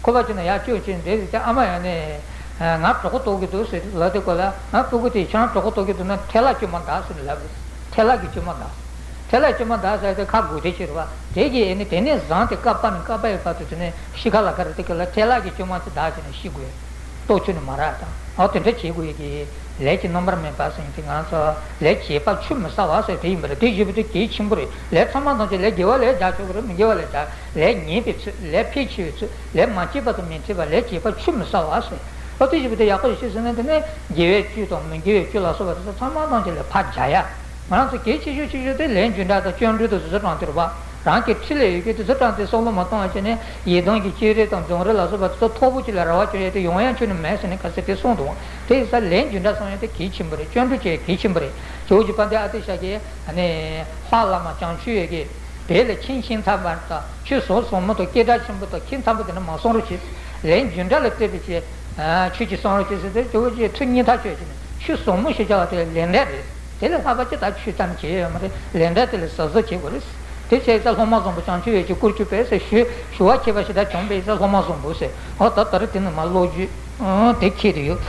ཁང་པ་ཁྱོད་ནས་ཡར་བསྐྱུར་ཁྱོད་འདྲེ་ཟེར་ཀྱང་ཨ་མ་ཡང་ནས་ང་གྲོད་ཁོག་ལྟོགས་ཀྱི་འདུག་ཟེར་ལབ་དུས་སྐབས་ལ། ང་སྤུ་གུ་དེ་ཁྱོད་རང་གྲོད་ཁོག་ལྟོགས་ཀྱི་འདུག་ན་ཐལ་ལ་བཅོས་མ་འདག་ཟེར་ནས་ལབ་དགོས། ཐལ་ལ་གི་བཅོས་མ་འདག་ཐལ་ལ་བཅོས་མ་འདག་ཟེར་ཏེ་ཁ་སྒུག་བསྡད་ཕྱིར་བ། དེ་གིས་ཨེ་ནི་དེ་ནས་བཟང་སྟེ་སྐབས་པ་ནས་སྐབས་པ་ཡི་བར་དུ་དེ་ནས་ཤི་ཁ་ལ་ཁ་རེ་དེ་ག་ལ་ཐལ་ལ་གི་བཅོས་མ་དེ་འདག་བྱས་ནས་ཤི་དགོས། ལྟོགས་ཆུ་ནི་མ་རག་དང་། ཨོ་དེ་འདྲ་བྱེད་དགོས་ཡོད་ཀྱི། ལས་ཀྱི་རྣམ་པར་སྨིན་པ་ཟེར་ཡིན་དེ་ང་ཚོ་ལས་བྱེད་པ་ཆུད་མི་ཟ་བ་ཟེར་དེ་ཡིན་པ་རེད། དེ་བཞིན་པ་དེ་གལ་ཆེན་པོ་རེད། ལས་ཚང་མ་ཐམས་ཅད་ལས་དགེ་བ་ལས་རྒྱག་ཆོག་གི་རེད། མི་དགེ་བ་ལས་རྒྱག་ལས་ཉེས་པའི་ཚུལ། ལས་ཕལ་ཆེ་བའི་ཚུལ། ལས་མ་བྱས་པ་དང་མི་འཕྲད་པ། ལས་བྱེད་པ་ཆུད་མི་ཟ་བ་ཟེར། ཨོ་དེ་བཞིན་པ་དེ་ཡག་པོ་ཞིག་ཤེས་ཟིན་ན་དེ་ནས་དགེ་བའི་བཅུད་དང་མི་དགེ་བའི་བཅུད་ལ་སོགས་པ་དེ་ཚོ་ཚང་མ་ཐམས་ཅད་ལས་ཕར་རྒྱག་ཡ། ང་རང་ཚོ་གལ་ཆེ་ཤོས་ཆེ་ཤོས་དེ་ལས་རྒྱུ་འབྲས་དང་སྐྱོན་འགྲོ་དེ་ཚོ་དྲངས་ཏེ་རེད་པ། རང་གི་འཁྲིས་ལ་ཡོད་མཁན་དེ་ཚོ་དྲངས་ཏེ་བསམ་བློ་མ་གཏོང་བ་བྱས་ནས་ཡི་དམ་གྱི་སྤྱན་རས་དང་རྫོང་རས་ལ་སོགས་པ་དེ་ཚོ་མཐོ་པོ་ཅིག་ལ་རེ་བ་བཅོལ་ཡས་དེ་ཡོང་ཡ་ཁྱོན་ནས་མེད་ཟེར་ནས་ག་ཚོད་དེ་གསུངས་འདུག་དེ་ཡིན་ཙང་ལས་རྒྱུ་འབྲས་བསམ་ཡས་དེ་གལ་ཆེན་པོ་རེད། སྐྱོན་འགྲོ་བྱས་གལ་ཆེན་པོ་རེད། ཇོ་བོ་རྗེ་དཔལ་ལྡན་ཨ་ཏི་ཤ་གིས་ཨ་ནི་ལྷ་བླ་མ་བྱང་ཆུབ་ཡོད་ཀྱི་དེ་ལ་ཁྱིམ་ཁྱིམ་ཚང་བར་དང་ཆོས་ཟབ་ཟབ་མོ་དང་སྐད་གྲགས་ཆེན་པོ་དང་ཁྱིམ་ཚང་པོ་དེ་འདྲ་མ་གསུང་རོགས་བྱེད། ལས་རྒྱུ་འབྲས་ལ་ལྟོས་པའི་ཆེད་ཆོས་ཀྱི་གསུང་རོགས་བྱེད་ཟེར་ཏེ་ཇོ་བོ་རྗེས་ཐུགས་སྙིང་ཐག་ཆོད་ཀྱི་ནས་ཆོས་ཟབ་མོ་ཞེས་བྱ་བ་དེ་ལས་འབྲས་རེད། དེ་ལས་ལྷག་པ་ཅི་ལྟར་ཆོས་ཙམ་བྱས་ཡོད་མ་རེད། ལས་འབྲས་དེ་ལས་ཟབ་ཟབ་བྱེད་དགོས་རེད། དེ་བྱས་ཙང་སློབ་མ་བཟང་པོ་བྱང་ཆུབ་ཡོད་ཀྱི་བཀུར་སྤྱོད་སྤེལ་ཟེར་ཞུ་ཞུ་བ་མཁས་པ་ཞེ་དྲག་བྱུང་བས་ཙང་སློབ་མ་བཟང་པོ་ཟེར། འོ་ད་ད་རེས་དེ་ནི་མ་བློ་རྒྱུས་དེ་ཁྱེད་དུ་ཡོད།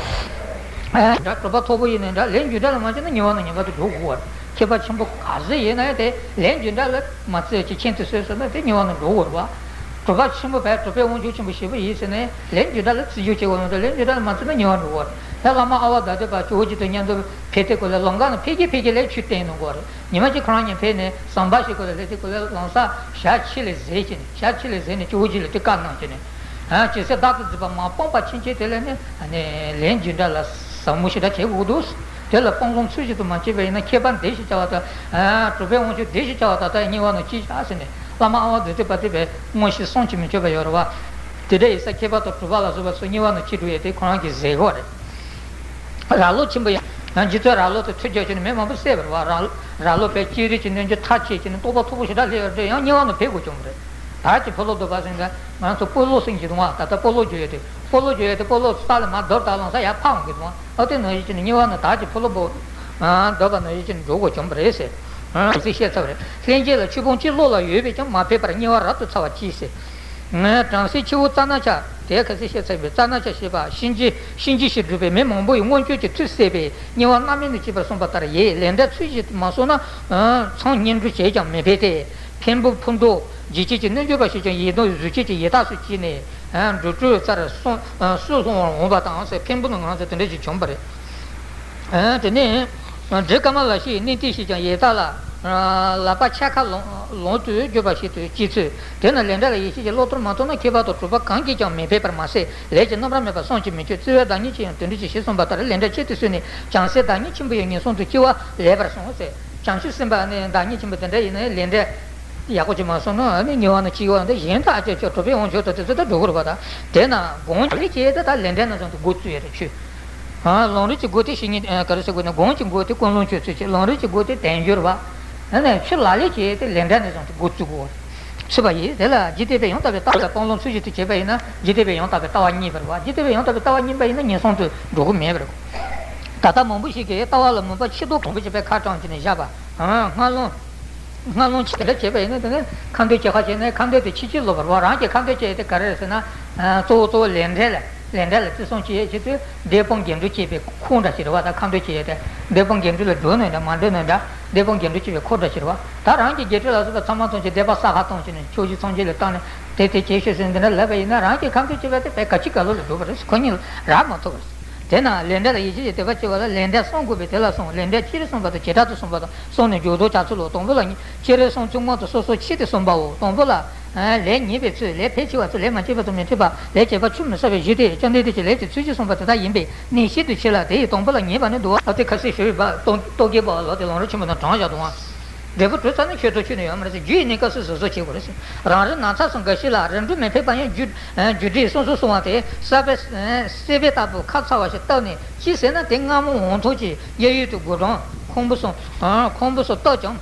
འདྲ་གྲུབ་པ་མཐོ་པོ་ཡིན་ནའི་འདྲ་ལས་རྒྱུ་འབྲས་ལ་མ་བྱས་ན་ཉེ་བ་ནས་ཉེ་བར་དུ་འགྲོ་དགོས་པ་རེད། མཁས་པ་ཆེན་པོ་ག་ཚོད་ཡིན་ན་ཡང་དེ་ལས་རྒྱུ་འབྲས་ལ་མ་བརྩི་བ་ཅིག་ཁྱིམ་དུ་བཟོས་སོང་ན་དེ་ཉེ་བ་ནས་འགྲོ་དགོས་རེད་པ། གྲུབ་པ་ཆེན་པོ་བས་གྲུབ་པའི་དབང་ཕྱུག་ཆེན་པོ་ཞེས་པ་ཡིན་ཟེར་ནས་ལས་རྒྱུ་འབྲས་ལ་བརྩི་རྒྱུ་བྱེད་དགོས་ན་ལས་རྒྱུ་འབྲས་ལ་མ་བརྩིས་ན་ཉེ་བ་འགྲོ་གི་རེད། ད་བླ་མ་ཨ་ཝ་ད་དེ་པ་ཇོ་བོ་རྗེ་དང་མཉམ་དུ་ཕེབས་དུས་སྐབས་ལ་ལམ་ཁ་ནས་ཕེབས་ཀྱི་ཕེབས་ཀྱི་ལས་ཆོས་བསྟན་གནང་གི་རེད། ཉི་མ་གཅིག་ཁོ་རང་གཉིས་ཕེབས་ནས་ཟམ་པ་ཞིག་སྐོར་ལ་སླེབས་དུས་སྐབས་ལ་ལམ་སང་ཞག་ཕྱི་ལ་གཟིགས་བྱས་ནས་ཞག་ཕྱི་ལ་གཟིགས་ནས་ཇོ་བོ་རྗེ་ལ་དེ་བཀའ་གནང་བྱས་ནས། ཇི་སྲིད་བདག་ཏུ་འཛིན་པ་མ་སྤངས་པ་ཕྱིན་ཆད་དེ་ལས་ནི་ལས་རྒྱུ་འབྲས་ལ་ཟབ་མོ་ཞེ་དྲག་བྱེད་དགོས་འདུག་དེ་ལ་སྤང་བླང་ཚུལ་བཞིན་དུ་མ་བྱས་པ་ཡིན་ན་ཁྱད་པར་འདི་ཞེས་བྱ་བ་དང་། གྲུབ་པའི་དབང་ཕྱུག་འདི་ཞེས་བྱ་བ་ད་ལྟ་ཉེ་བ་ནས་ཅི་བྱ་ཟེར་ནས་བླ་མ་ཨ་ཝ་དྷཱུ་ཏི་པ་དེ་བས་མངོན་ཤེས་བསམ་གྱིས་མི་ཁྱབ་པ་ཡོད་རེད་པ། དེ་འདྲ་ཡིན་ཙང་མཁས་པ་དང་གྲུབ་པ་ལ་སོགས་པ་ཚོ་ཉེ་བ་ནས་ཅི་འགྲོ་ཡས་དེ་ཁོ་རང་གིས་གཟིགས་ཡོད་རེད། ར་ལོ་ཆེན་པོ་ཡང་ཡང་རྗེ་བཙུན་ར་ལོ་དེ་ཐུགས་རྒྱལ་ཆེ་ནས་མི་མང་པོ་བསད་པ་རེད་པ། ར་ར་ལོ་བས་སྤྱན་རས་ཀྱི་རྣལ་འབྱོར་མཐར་ཕྱིན་བྱས་ནས་རྟོགས་པ་མཐོ་པོ་ཞེ་དྲག་སླེབས་ཡོད་རེད། ཡང་ཉེ་བ་ནས་ཕེབས་དགོས་བྱུང་བ་རེད། དར་གྱི་ཕོ་ལོ་བརྡབས་པ་ཟེར་ན་ང་ཚོ་སྤོ་ལོ་ཟེར་གྱི་འདུག་པ། ད་ལྟ་སྤོ་ལོ་རྒྱག་ཡས་དེ་སྤོ་ལོ་རྒྱག་ཡས་དེ་སྤོ་ལོ་ས་ལ་མར་བརྡབས་ད་ལམ་སང་ཡར་འཕར་འོང་གི་འདུག་པ། ཨ་དེ་ནང་བཞིན་བྱས་ནས་ཉེ་བ་ནས་དར་གྱི་ཕོ་ལོ་བོ་བརྡབས་པ་ནང་བཞིན་བྱས་ནས་འགྲོ་དགོས་བྱུང་བ་རེད་ཟེར། ག་ཚོད་བཤད་ཚར་བ་རེད། ལྷན་སྐྱེས་ལ་ཆོས་ཕུང་གཅིག་བློ་ལ་ཡོད་པས་ཀྱང་མ་ཕེབས་པར་ཉེ་བར་རབ་ཏུ་ཚ་བ་ཅི་ཟེར། བྲམ་ཟེ་ཁྱེའུ་ཙ་ན་ཆ་དེ་ག་ཚོད་བཤད་ཚར་བའི་ཙ་ན་ཆ་ཞེས་པ་གཤིན་རྗེ་གཤིན་རྗེ་ཞེས་བསྒྲུབས་པའི་མི་མང་པོ་ཡིས་མངོན་སྤྱོད་ཀྱི་མཐུས་བསད་པས་ཉེ་བར་རྣམ་སྨིན་དུ་སྐྱེས་པར་གསུངས་པ་ལྟར་ཡིན། ལས་འབྲས་ཚུལ་བཞིན་དུ་མ་སོང་ན་མཚང་སྙིགས་འབྲུ་བྱས་ཀྱང་མི་ཕན་ཏེ། འཕན་པོ་ཕུང་དོ། འཇིགས་བྱེད་ཀྱི་རྣལ་འབྱོར་པ་ཞིག་ཀྱང་ཡིད་དོ་གཟུགས་བྱད་ཀྱི་ཡི་དྭགས་སུ་སྐྱེས་ནས། འགྲོ་དྲུག་རྩར་སོང་སུ་སོང་བར་འོངས་པ་དང་ཟེར། འཕན་པོ་ནི་ང་ཚོ་དེ་འདྲ་ཞིག་བྱུང་བ་རེད། དེ་ནས་འབྲི་ཀ་མ་ལ་ཤི་ཡི་གནས་བརྟན་ཞིག་ཀྱང་ཡི་དྭགས་ལ་ལག་པ་ཕྱག་ཁ་ལོང་ལོང་དུ་གྱུར་པ་ཞིག་ཏུ་སྐྱེས་ཚུལ། དེ་ན་ལས་འབྲས་ལ་ཡིད་ཆེས་ཀྱི་བློ་གཏོར་མ་ཐོབ་ན་མཁས་པ་དང་གྲུབ་པ་གང་གིས་ཀྱང་མི་ཕན་པར་མ་ཟད་ལས་ཀྱི་རྣམ་པར་སྨིན་པ་བསམ་གྱིས་མི་ཁྱབ། བརྩེ་བའི་བདག་ཉིད་ཀྱིས་ཡང་དེ་འདྲ་ཞིག་གསུངས་པ་ལྟར་ལས་འབྲས་ཆེད་དུ་གསོལ་ནས་བྱང་སེམས་བདག་ཉིད་ཆེན་པོ་ཡི་ངན་སོང་དུ་སྐྱེ་བ་ལེགས་པར་གསུངས་ཟེར། བྱང་ཆུབ་སེམས་དཔའ་ནི་བདག་ཉིད་ཆེན་པོ་དེ་འདྲ་ཡིན་ན་ལས་འབྲས་ཡག་པོ་ཅིག་མ་སོང་ན་ཨ་ནི་ཉེ་བ་ན་སྐྱེ་བ་འདི་གཞན་དག་ཨ་ཅག་ཅག་གྲུབ་པའི་དབང་ཕྱུག་དང་དེ་ཚོ་ད་འགྲོ་གི་རེད་པ། ད་དེ་ན་གོང་ལས་ཀྱི་ད་ལས་འབྲས་ན་བཟུང་དུ་འགོ་བཙུགས་ཡ་རེད་ཆོས། ལམ་རིམ་གྱི་སྒོ་དེ་བཤེས་གཉེན་ག་རེ་ཟེར་དགོས་ན་གོང་གི་སྒོ་དེ་ཀུན་སློང་ཆོས་ཚུལ་བྱས། ལམ་རིམ་གྱི་སྒོ་དེ་དལ་འབྱོར་བ། ཨ་ནི་ཆོས་ལ་ལས་ཀྱི་དེ་ལས་འབྲས་ན་བཟུང་དུ་འགོ་བཙུགས་དགོས་པ་རེད། ཚུད་པ་ཡིན། དེ་ལ་འཇིག་རྟེན་པའི་ཡང་དག་པའི་ལྟ་བ་ལ་སྤང་བླང་ཚུལ་བཞིན་དུ་བྱས་པ་ཡིན་ན་འཇིག་རྟེན་པའི་ཡང་དག་པའི་ལྟ་བ་རྙེད་པ་རེད་པ། འཇིག་རྟེན་པའི་ཡང་དག་པའི་ལྟ་བ་རྙེད་པ་ཡིན་ན་ངན་སོང་དུ་འགྲོ་གི་མེད་པ་རེད། ད་ལྟ་མང་པོ་ཞིག་གིས་ལྟ་བ་ལ་མོས་པ་ཆེ་མཐོང་དྲག་པོ་བྱས་པའི་ཁ་བཀྲམ་བྱས་ནས་བཞག་པ། སྔ་ལོང་། སྔ་ལོང་ཆེ་དེ་འདྲ་བྱས་པ་ཡིན་ན་དེ་ནས་ཁ་འདོན་བྱེད་ཁ་བྱས་ནས་ཁ་འདོན་དེ་ཕྱི་ཕྱིར་ལོག་པར་བ། རང་གིས་ཁ་འདོན་བྱས་ཡས་དེ་ག་རེ་རེད་ཟེར་ན། གཙོ་བོ་གཙོ་བོ་ལས་འབྲས་ལ་ལས་འབྲས་ལ་བརྩི་སྲུང་བྱེད་ཡས་ཆེད་དུ་བདེན་དཔང་འགལ་འགྲུབ་བྱེད་པའི་ཁུངས་འདྲ་ཞིག་རེད་པ། ད་ཁ་འདོན་བྱེད་ཡས་དེ་བདེན་དཔང་འགལ་འགྲུབ་ལ་འགྲོ་ནའི་འདྲ་མ་འགྲོ་ནའི་འདྲ་བདེན་དཔང་འགལ་འགྲུབ་བྱེད་པའི་ཁུངས་འདྲ་ཞིག་རེད་པ། ད་རང་གི་དགེ་ཕྲུག་ལ་སོགས་པ་ཚང་མ་ཐམས་ཅད་བདེན་པ་གསལ་ཁ་བཏང་བྱས་ནས་ཕྱོགས་བཞི་སངས་རྒྱས་ལ་བཏང་ནས་དེ་དེ་བྱེད་ཤོག་ཟེར་འདི་འདྲ་ལབ་པ་ཡིན་ན་རང་གིས་ཁ་འདོན་བྱས་པ་དེ་བས་ག་ཅི་ག་ལོ་ལ་འགྲོ་བ་རེད། ཁོ་གཉིས་ལ་རག་མ་ཐུབ་པ་རེད། དེས་ན་ལས་འབྲས་ལ་ཡིད་ཆེས་ཀྱི་དད་པ་བྱེད་པ་ལ་ལས་འབྲས་བསམ་དགོས་པས་དེ་ལ་གསུངས། ལས་འབྲས་སྤྱིར་གསུངས་པ་དང་བྱེ་བྲག་ཏུ་གསུངས་པ་དང་གསུངས་ནས་འཇུག་ལྡོག་བྱ་ཚུལ་ལོ། དང་པོ་ལ་ཉིད་སྤྱིར་གསུངས་ཚུལ་མངོན་དུ་སོ་སོར་ཕྱེ་སྟེ་གསུངས་པའོ། དང་པོ་ལ། ལས་ཉེས་པའི་ཚུལ། ལས་ཕལ་ཆེ་བ་ཚུལ། ལས་མ་བྱས་པ་དང་མི་འཕྲད་པ། ལས་བྱས་པ་ཆུད་མི་ཟ་བའི་གཞི་སྟེ། བཅོམ་ལྡན་འདས་ཀྱིས་ལས་ཀྱི་ཚུལ་བཞིན་གསུངས་པ་དེ་དག་ཡིན་པས་ནི་ཤིན་ཏུ་ཆེ་ལ། དེ་ཡི་དང་པོ་ལ་ཉེས་པ་ནི་འདུལ་བ། ཨ་ཏི་ཁ་སི་ཞུ་བའི་བ་རྟོག་རྟོག་གེ་བ་ལོ་དེ་ལམ་རིམ་ཆེན་མོ་དང་དྲངས་བཞག་འདུག་ཨང་། འབྲས་བུ་དྲུག་ཚར་ནས་ཆོས་ཐོག་ཆོས་ནི་ཡོད་མ་རེད་ཟེར། རྒྱུ་ཡི་གནས་སྐབས་སུ་གཟབ་གཟབ་བྱེད་དགོས་རེད་ཟེར། རང་རིག་ནམ་ཚགས་སུ་འགའ་ཞིག་ལ་རིམ་གྲོ་མི་ཕོད་པ་ཡང་རྒྱུ་རྒྱུ་འབྲས་སོ་སོར་གསུངས་པ་དེ་སྲེད་པའི་སྲེད་པའི་ལྟ་བུ་ཁབ་ཚ་བ་ཞིག་བཏབ་ནས་ཅི་ཟེར་ན་དེ་སྔ་མོ་འོང་ཐོག་གི་གཡས་གཡོན་དུ་དགུ་གྲངས་ཁང་བུ་སོང་ཁང་བུ་སོང་བཏབ་ཀྱང་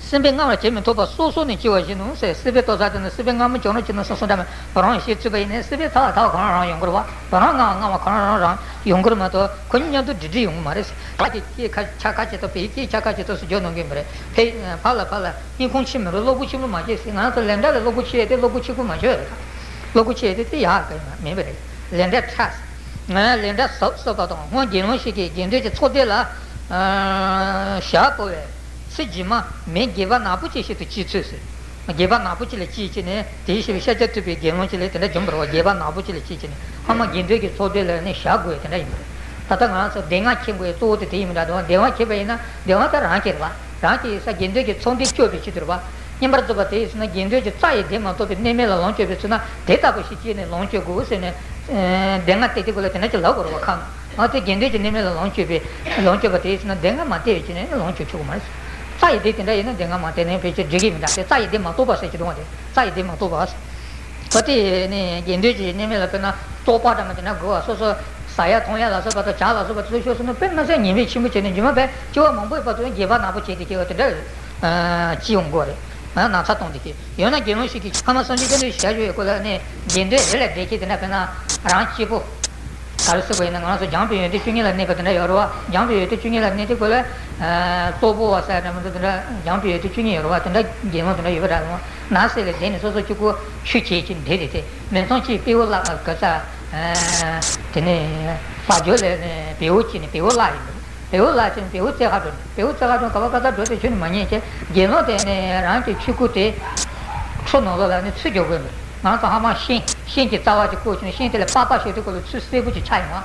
སྲིད་པའི་མངའ་བར་བྱེད་མི་ཐུབ་པ་སོ་སོ་ནས་སྐྱེ་བ་བཞིན་ནོ་ཟེར། སྲིད་པའི་ལྟོ་ཟ་དེ་ནི་སྲིད་པའི་མངའ་མི་བྱུང་རུང་བྱུང་ན་སོ་སོ་འདྲ་མེད་རང་ཤེས་ཚུད་པ་ཡིན་ནའི་སྲིད་པའི་ཐག་ཐག་གང་རང་ཡོང་གི་རེད་བ། གང་རང་མངའ་མངའ་བ་གང་རང་རང་ཡོང་གི་རེད་མ་གཏོགས་ཁོ་གཉིས་མཉམ་དུ་སྒྲིག་སྒྲིག་ཡོང་གི་མ་རེད་ཟེར། ཕ་གི་སྐད་ཆ་ཁ་ཆེ་ཏོ་བའི་སྐད་ཆ་ཁ་ཆེ་ཏོ་སུ་བརྗོད་གནང་གི་མ་རེད། ཕ་ལ་ཕ་ལ་སྙིང་ཁུང་ཆེ་མི་རུང་བློ་སྒོ་ཆེན་པོ་མ་བྱེད་ཟེར། ང་ཚོ་ལེ་འདྲ་ལ་བློ་སྒོ་ཆེ་ཡས་དེ་བློ་སྒོ་ཆེ་པོ་མ་བྱོས་རེད། བློ་སྒོ་ཆེ་ཡས་དེ་དེ་ཡག་གི་མིན་པ་རེད། ལེ་འདྲ་ཁྲ་ང་ལེ་འདྲ་ཟབ་ཟབ་པ་དང་སྔོན་དགེ་སློང་ཞིག་གིས་དགེ་འདུན་གྱི་ཚོགས་སྡེ་ལ་ཞྭ་བོར་བའི་ཚེ་རྗེས་མ་མི་སྒལ་པ་ནག་པོ་ཅིག་ཞིག་ཏུ་སྐྱེས་ཚུལ་ཟེར། སྒལ་པ་ནག་པོ་ཅིག་ལ་སྐྱེས་ཀྱི་ནས་དེའི་ཕྱིར་ཤཱཀྱ་ཐུབ་པའི་དགེ་སློང་ཅིག་ལ་དེ་འདྲ་བྱུང་བ་རེད་བ། སྒལ་པ་ནག་པོ་ཅིག་ལ་སྐྱེས་ཀྱི་ནས་ཧ་མ་དགེ་འདུན་གྱི་ཚོགས་སྡེ་ལ་ནི་ཞྭ་བོར་བའི་དེ་འདྲ་ཡིན་པ་རེད། ད་ལྟ་ང་རང་ཚོ་སྡེ་ལྔ་ཁྱེར་དགོས་གཙོ་བོ་དེ་དེ་ཡིན་མི་འདྲ་འདུག་སྡེ་ལྔ་ཁྱེར་བ་ཡིན་ན་སྡེ་ལྔ་ད་རང་ཁྱེར་བ། རང་གི་ས་དགེ་འདུན་གྱི་ཚོགས་འདུ་སྐྱོབ་པའི་ཆེད་དུ་རེད་བ། བསྙེན་པར་རྫོགས་པ་དེ་ཡིན་ཟེར་ན་དགེ་འདུན་གྱི་རྩ་ཡི་བདེ་མ་ཐོབ་པའི་གནས་མལ་ལ་ལོངས་སྤྱོད་པའི་ཚུལ་ན་དེ་ལྟ་བུ་ཞིག་སྐྱེས་ནས་ལོངས་སྤྱོད་དགོས་ཟེར་ནས། སྡེ་ལྔ་བསྟེན་དེ་གོ་ལ་དེ་འདྲ་ཅིག་ལབ་དགོས་རེད་བ། ཁ་ང་དེ་དགེ་འདུན་གྱི་གནས་མལ་ལ་ལོངས་སྤྱོད་པའི་ལོངས་སྤྱོད་པ་དེ་ཡིན་ཟེར་ན་སྡེ་ལྔ་མ་བསྟེན་པའི་ཆེད་ནས་ལོངས་སྤྱོད་ཆོག་གི་མ་རེད། རྩ་ཡི་བདེ་དེ་འདྲ་ཡིན་ན་སྡེ་ལྔ་མ་བསྟེན་ནས་ཕལ་ཆེར་འགྲིག་གི་མི་འདྲ། དེ་རྩ་ཡི་བདེ་མ་ཐོབ་པ་ཟེར་གྱི་འདུག་བ། དེ་རྩ་ཡི་བདེ་མ་ཐོབ་པ། བ་དེ་ནི་དགེ་འདུན་གྱི་གནས་མལ་ལ་དཔེར་ན་བཙོག་པ་འདྲ་མ་དེ་འདྲ་དགོས་བ། སོ་སོ་ཟ་ཡ་འཐུང་ཡ་ལ་སོགས་པ་དང་ཇ་ལ་སོགས་པ་དེ་ཚོ་ཤོར་སོང་ན་དཔེ་མི་སྲིད་ཉེས་པའི་ཆེན་པོ་བྱས་ནས་རྗེས་མ་དཔེ་སྐྱེ་བ་མང་པོའི་བར་དུ་སྒལ་པ་ནག་པོ་བྱས་ཏེ་སྐྱེ་བ་དེ་འདྲ་སྐྱེ་ཡོང་གི་རེད། ན་ཚ་གཏོང་དེ་སྐྱེ་ཡོད་ན་དགེ་སློང་ཞིག་གིས་ཕ་མ་སངས་རྒྱས་བསྟན་པའི་ཞལ་བཞུགས་ཡོད་སྐོར་ལ་ནས་དགེ་འདུན་རེ་ལ་བསྡད་ཀྱི་དེ་འདྲ་དཔེར་ན་རང་སྐྱིད་པོ། ག་རེ་ཟེར་དགོས་ཡིན་ན་ང་ཚོ་སྦྱངས་པའི་ཡོན་ཏན་བཅུ་གཉིས་ལ་གནས་པ་དེ་འདྲ་ཡོད་རེད་བ། སྦྱངས་པའི་ཡོན་ཏན་བཅུ་གཉིས་ལ་གནས་དེ་སྐོར་ལ། ཙོག་པོ་བ་ཟེར་འདྲ་མི་འདུག་དེ་འདྲ་སྦྱངས་པའི་ཡོན་ཏན་བཅུ་གཉིས་ཡོད་རེད་བ། དེ་འདྲ་དགེ་སློང་དེ་འདྲ་ཡོད་པ་འདྲ་རེད་བ། ན་ཟེར་ལས་བསྡད་ནས་སོ་སོ་གཅིག་པོ་ཆུ་བྱས་ཀྱི་འདྲེ་རེད་དེ། མེ་ཚང་གཅིག་སྤྲེའུ་བརླག་ག་ས། དེ་ནས་བ་ཇོ་ལས་ནས་བེའུ་གཅིག་ནས་བེའུ་བརླག་ཡིན་འདུག་བེའུ་བརླག་ཕྱིན་བེའུ་རྩེ་ཁ་འགྲོ་ནས་བེའུ་རྩེ་ཁ་འགྲོ་ག་བ་ག་ས་འགྲོ་དེ་ཆུ་ནི་མ་རྙེད་ཀྱི། དགེ་སློང་དེ་ནས་རང་གི་ཆོས་སྐུ་དེ་ཁྲོ་ནང་ལོགས་ལ་ནི་ཚུར་རྒྱག་དགོས་མེད། ང་ཚོ་ཧ་མ་ཤིང་ཤིང་གི་རྩ་བ་ཅིག་བརྐོས་བྱུང་ཤིང་དེ་ལ་པགས་པ་ཤོར་དུས་སྐོར་ལ་ཚུར་སེར་པོ་ཅིག་ཆགས་ཡོང་བ།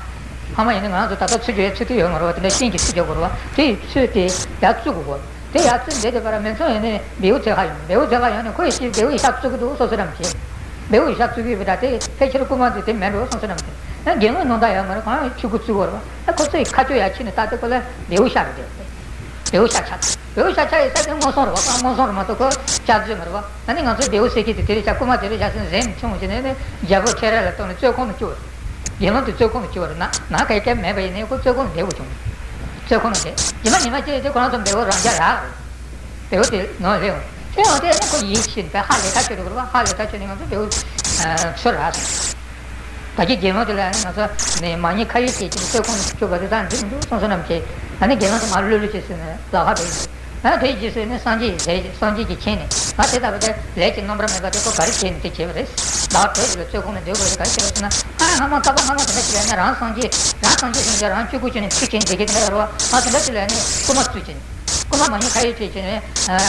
ཧ་མ་ཡིན་ན་ང་ཚོ་ད་ལྟ་ཚུར་རྒྱག་ཡ་ཚུར་ཐུབ་ཡོད་མ་རེད་བ། དེ་འདྲ་ཤིང་གི་ཚུར་རྒྱག་དགོས་རེད་བ། དེ་ཡི་ཚུར་དེ་ཡར་བཙུགས་དགོས་པ། དེ་ཡར་བཙུགས་འདས་དེ་བར་མེ་ཚང་ཡོང་ནས་བེའུ་རྩེ་ཁ་ཡོང་། བེའུ་རྩེ་ཁ་ཡོང་ནས་ཁོ་ཡི་ཤི་བེའུ་ཡི་ཤ་བཙུགས་ཀྱི་འདུག་སོ་སོ་རམ་བྱེད། བེའུ་ཡི་ཤ་བཙུགས་ཀྱི་ཡོད་པ་འདྲ། དེ་ཕལ་ཆེར་རྐུན་མ་ཚོས་དེ་མེད་འགྲོ་སོང་ཟེར་རམ་བྱེད། ཨ་དགེ་སློང་ནང་ད་ཡོད་མ་རེད། གང་ཡང་ཆོས་སྐུ་བཙུགས་པ་རེད་བ། ཨ་ཁོ་ཚོ་ཡི་ཁ་ཆོས་ཡར་ཕྱིན་ནས་ལྟ་དེ་ཁོ་ལ་བེའུ་ཤ་རེད་དེ། བེའུ་ཤ་ཆགས། བེའུ་ཤ་ཆགས་ཡི་ས་དེ་སྔོ་སོང་རེད་བ། སྔོ་སོང་རེད་མ་གཏོགས་ཁོ་ཤ་བཙུགས་མ་རེད་བ། ཨ་ནི་ང་ཚོའི་བེའུ་ཟེར་གྱི་དེ་དེ་རེད་ཤག་རྐུན་མ་དེ་རེད་ཤག་ཟེར་ནས་ཟན་མི་འཐུང་ཟེར་ནས་ནི་རྒྱལ་པོ་ཁྲེ་རལ་ལ་གཏོང་ནས་བཙོན་ཁང་དུ་བཅུག་པ་རེད། དགེ་སློང་དེ་བཙོན་ཁང་དུ་བཅུག་པ་རེད། ན་ན་ག་ཡི་སྐད་མེད་པ་ཡིན་ནའི་ཁོ་བཙོན་ཁང་དུ་བསྡད་དགོས་བྱུང་། བཙོན་ཁང་དུ་བསྡད། རྗེས་མ་ཉི་མ་གཅིག་དེ་ཁོ་རང་ཚོ་བེའུ་རང་འཇགས་རག་རེད། བེའུ་དེ་ནང་སླེབས་འོང་། སླེབས་འོང་དེ་ནི་ཁོ་ཡིད་ཆེས་ནས་ཧ་ལས་ཁ་ཆོད་འགྲོ་གི་རེད་བ། ཧ་ལས་ཁ་ཆོད་ནས་ང་ཚོ་བེའུ་ཚུར་རག་སོང་། ད་ཀྱི་རྒྱལ་མོ་དེ་ལ་ནི་ང་ཚོ་ནས་མ་ཉེས་ཁ་གཡོགས་བྱེད་ཀྱི་བཙོན་ཁང་དུ་བཅུག་པ་དེ་ད་འགྲིག་མི་འདུག་བསམ་བསམ་རྣམས་བྱས། ཨ་ནི་རྒྱལ་མོ་དེ་མར་ལྷོད་ལྷོད་བྱས་ཟིན་ནས་ལག་པ་བེའུ། ཨ་དེའི་རྗེས་སུ་ནི་སངས་རྒྱས་ཀྱི་ཞལ་སངས་རྒྱས་ཀྱིས་མཁྱེན་ནས། ཨ་དེ་ལྟ་བུ་དེ་ལས་ཀྱི་རྣམ་པར་མེད་པ་དེ་ཁོ་ག་རེ་བྱས་ནས་དེ་བྱས་པ་རེད། ཟླ་བ་དྲུག་ཅིག་ལ་བཙོན་ཁང་ནས་སྡོད་དགོས་རེད། ག་རེ་བྱས་པ་ཟེར་ན། ཨ་སྔ་མ་རྟག་པར་སྔ་མ་དེ་འདྲ་ཞིག་ལ་ནི་རང་སངས་རྒྱས་རང་སངས་རྒྱས་ཟེར་ནས་རང་ཆོས་སྐུ་བྱོན་ནས་ཚིག་བྱས་ནས་བསྡད་ཀྱི་དེ་འདྲ་ཡོད་རེད་བ། ཨ་དེ་འདྲ་ཞིག་ལ་ནི་རྐུན་མ་བཙུགས་བྱས་ནས། རྐུན་མ་མ་ཉེས་ཁ་གཡོགས་བྱས་བྱས་ནས་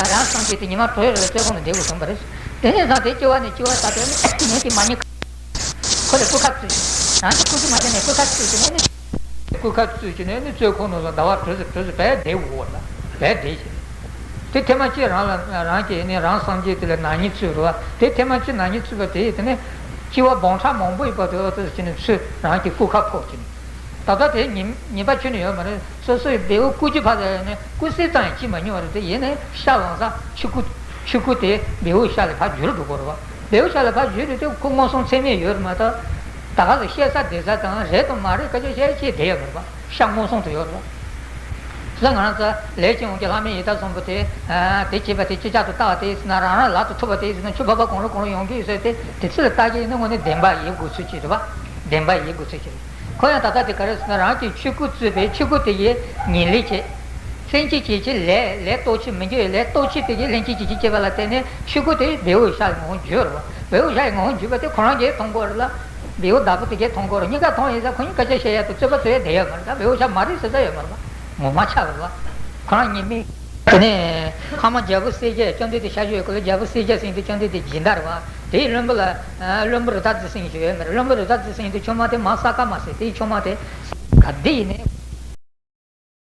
རང་སངས་རྒྱས་དེ་ཉི་མ་དྲུག་ཡོད་རེད་བཙོན་ཁང་ནས་བསྡད་དགོས་བྱུང་བ་རེད། དེ་ནས་བཟུང་དེ་སྐྱེ་བ་ནས་སྐྱེ་བ་ད་ལྟ་ནི་ངེད་ཀྱི་མ་ཉེས་ཁ། ཁོ་ལ་སྐུ་ཁབ་བཙུགས་ཤིང་། རང་གི་སྐུ་གཟུགས་མ་བྱས་ནས་སྐུ་ཁབ་བཙུགས་ཤིང་ནས་ནི། སྐུ་ཁབ་བཙུགས་ཤིང་ནས་ནི་བཙོན་ཁང་ནང་ལ་ཟླ་བ་དྲུག་ཙམ་དྲུག་ཙམ་བསྡད་དགོས་པ་ལ་བསྡད་བསྡད་ཤིང་། དེ་ཐེངས་མ་གཅིག་རང་ལ་རང་གི་ནི་རང་སངས་རྒྱས་དེ་ལ་ནག་ཉེས་བཙུགས་རེད་བ། དེ་ཐེངས་མ་གཅིག་ནག་ཉེས་བཙུགས་པ་དེ་ཡིས་དེ་ནི་སྐྱེ་བ་སྦོམ་ཕྲ་མང་པོ་ཡོད་པ་དེ་འོ་དེ་ཟེར་ནས་ཚུར་རང་གི་སྐུ་ཁབ་ཕོག་ཅིང་། ད་ལྟ་དེ་ཉིན་ཉེས་པ་ཁྱོན་ནས་ཡོད་མ་རེད། སོ་སོའི་བེའུ་རྐུ་རྒྱུ་ཕར་ཟད་ནས་རྐུ་སྲིད་ཙམ་ཡང་བྱེད་མ་མྱོང་བ་རེད། དེ་ཡིན་ནའི་ཤ་ལངས་ས་ཆུ་ཁུ་ཆུ་ཁུ་དེ་བེའུ་ཤ་ལ་ཕར་འགྱུར་འགྲོ་གི་རེད་བ། བེའུ་ཤ་ལ་ཕར་འགྱུར་དུས་དེ་ཁོ་མངོན་སུམ་ཚད་མེད་ཡོད་རེད་མ་གཏོགས། ད་ག་ཟེ་བཤད་ས་བསྡད་ས་དང་རེད་དང་མ་རེད་སྐད་ཆ་བཤད་ཤེས་བསྡད་ཡོད་མ་རེད་བ། ཤ་མངོན་སུམ་དུ་ཡོད་རེད་བ། ས་ང་རང་ཚོ་ལས་ཀྱི་འོང་གི་ལྷ་མི་ཡི་དྭགས་གསུམ་པོ་དེ། དེ་བྱས་པ་དེ་ཅི་ལྕགས་སུ་བཏགས་པ་དེ་ཡིན་ན་རང་རང་ལག་ཏུ་ཐུབ་པ་དེ་ཡིན་ན་ཆུ་ཕོར་པ་གང་རུང་གང་རུང་ཡོང་གི་ཡོད་ཟེར་ཏེ་དེ་ཚོ་ལ་བལྟ་གི་ཡིན་ན་དངོས་གནས་བདེན་པ་ཡིན་དགོས་ཚུལ་ཅིག་རེད་བ། བདེན་པ་ཡིན་དགོས་ཚུལ་ཅིག་རེད། ཁོ་ཡང་ད་ལྟ་དེ་ག་རེ་ཟེར་ན་རང་གི་ཆོས་སྐུ་བཙུགས་པའི་ཆོས་སྐུ་དེ་ཡི་ཉིན་ལས་བྱེད། ལྷན་ཅིག་སྐྱེས་ཀྱི་ལས་ལས་ལྟོ་ཆས་མི་འགྱུར་བའི་ལས་ལྟོ་ཆས་དེ་ཡི་ལྷན་ཅིག་སྐྱེས་ཀྱི་སྐྱེས་པ་ལ་བརྟེན་ནས་ཆོས་སྐུ་དེ་བེའུ་ཤ་ངོ་འགྱུར་བ། བེའུ་ཤ་ངོ་འགྱུར་བ་དེ་ཁོ་རང་གིས་མཐོང་གི་རེད་ལ། བེའུ་བདག་པོ་དེ་གིས་མཐོང་གི་རེད། གཉིས་ཀ་མཐོང་ཡིན་ཙང་ཁོ་གཉིས་སྐད་ཆ་བཤད་ཡ་དང་རྩོད་པ་རྩོད་ཡ་བསྡད་ཡོད་མ་རེད། ད་བེའུ་ཤ་མ་རེད་ཟེར་ས་ཡོད་མ་རེད་བ། ངོ་མ་ཆགས་རེད་བ། ཁོ་རང་ཉིད་མིན། དེ་ནས་ཕ་མ་རྒྱལ་པོ་གསལ་རྒྱལ་བཅོམ་ལྡན་འདས་ཤར་བཞུགས་ཡོད་སྐབས་ལ་རྒྱལ་པོ་གསལ་རྒྱལ་ཟེར་མཁན་དེ་བཅོམ་ལྡན་འདས་སྦྱིན་བདག་རེད་བ། དེའི་བློན་པོ་ལ་བློན་པོ་རི་དྭགས་རྫི་སེང་ཞིག་ཡོད་མ་རེད། བློན་པོ་རི་དྭགས་རྫི་སེང་དེ་ཆུང་མ་དེ་མ་ས་ཀ་མ་ཟེར། དེའི་ཆུང་མ་དེ་ག་དེ་ཡིན་ནའི་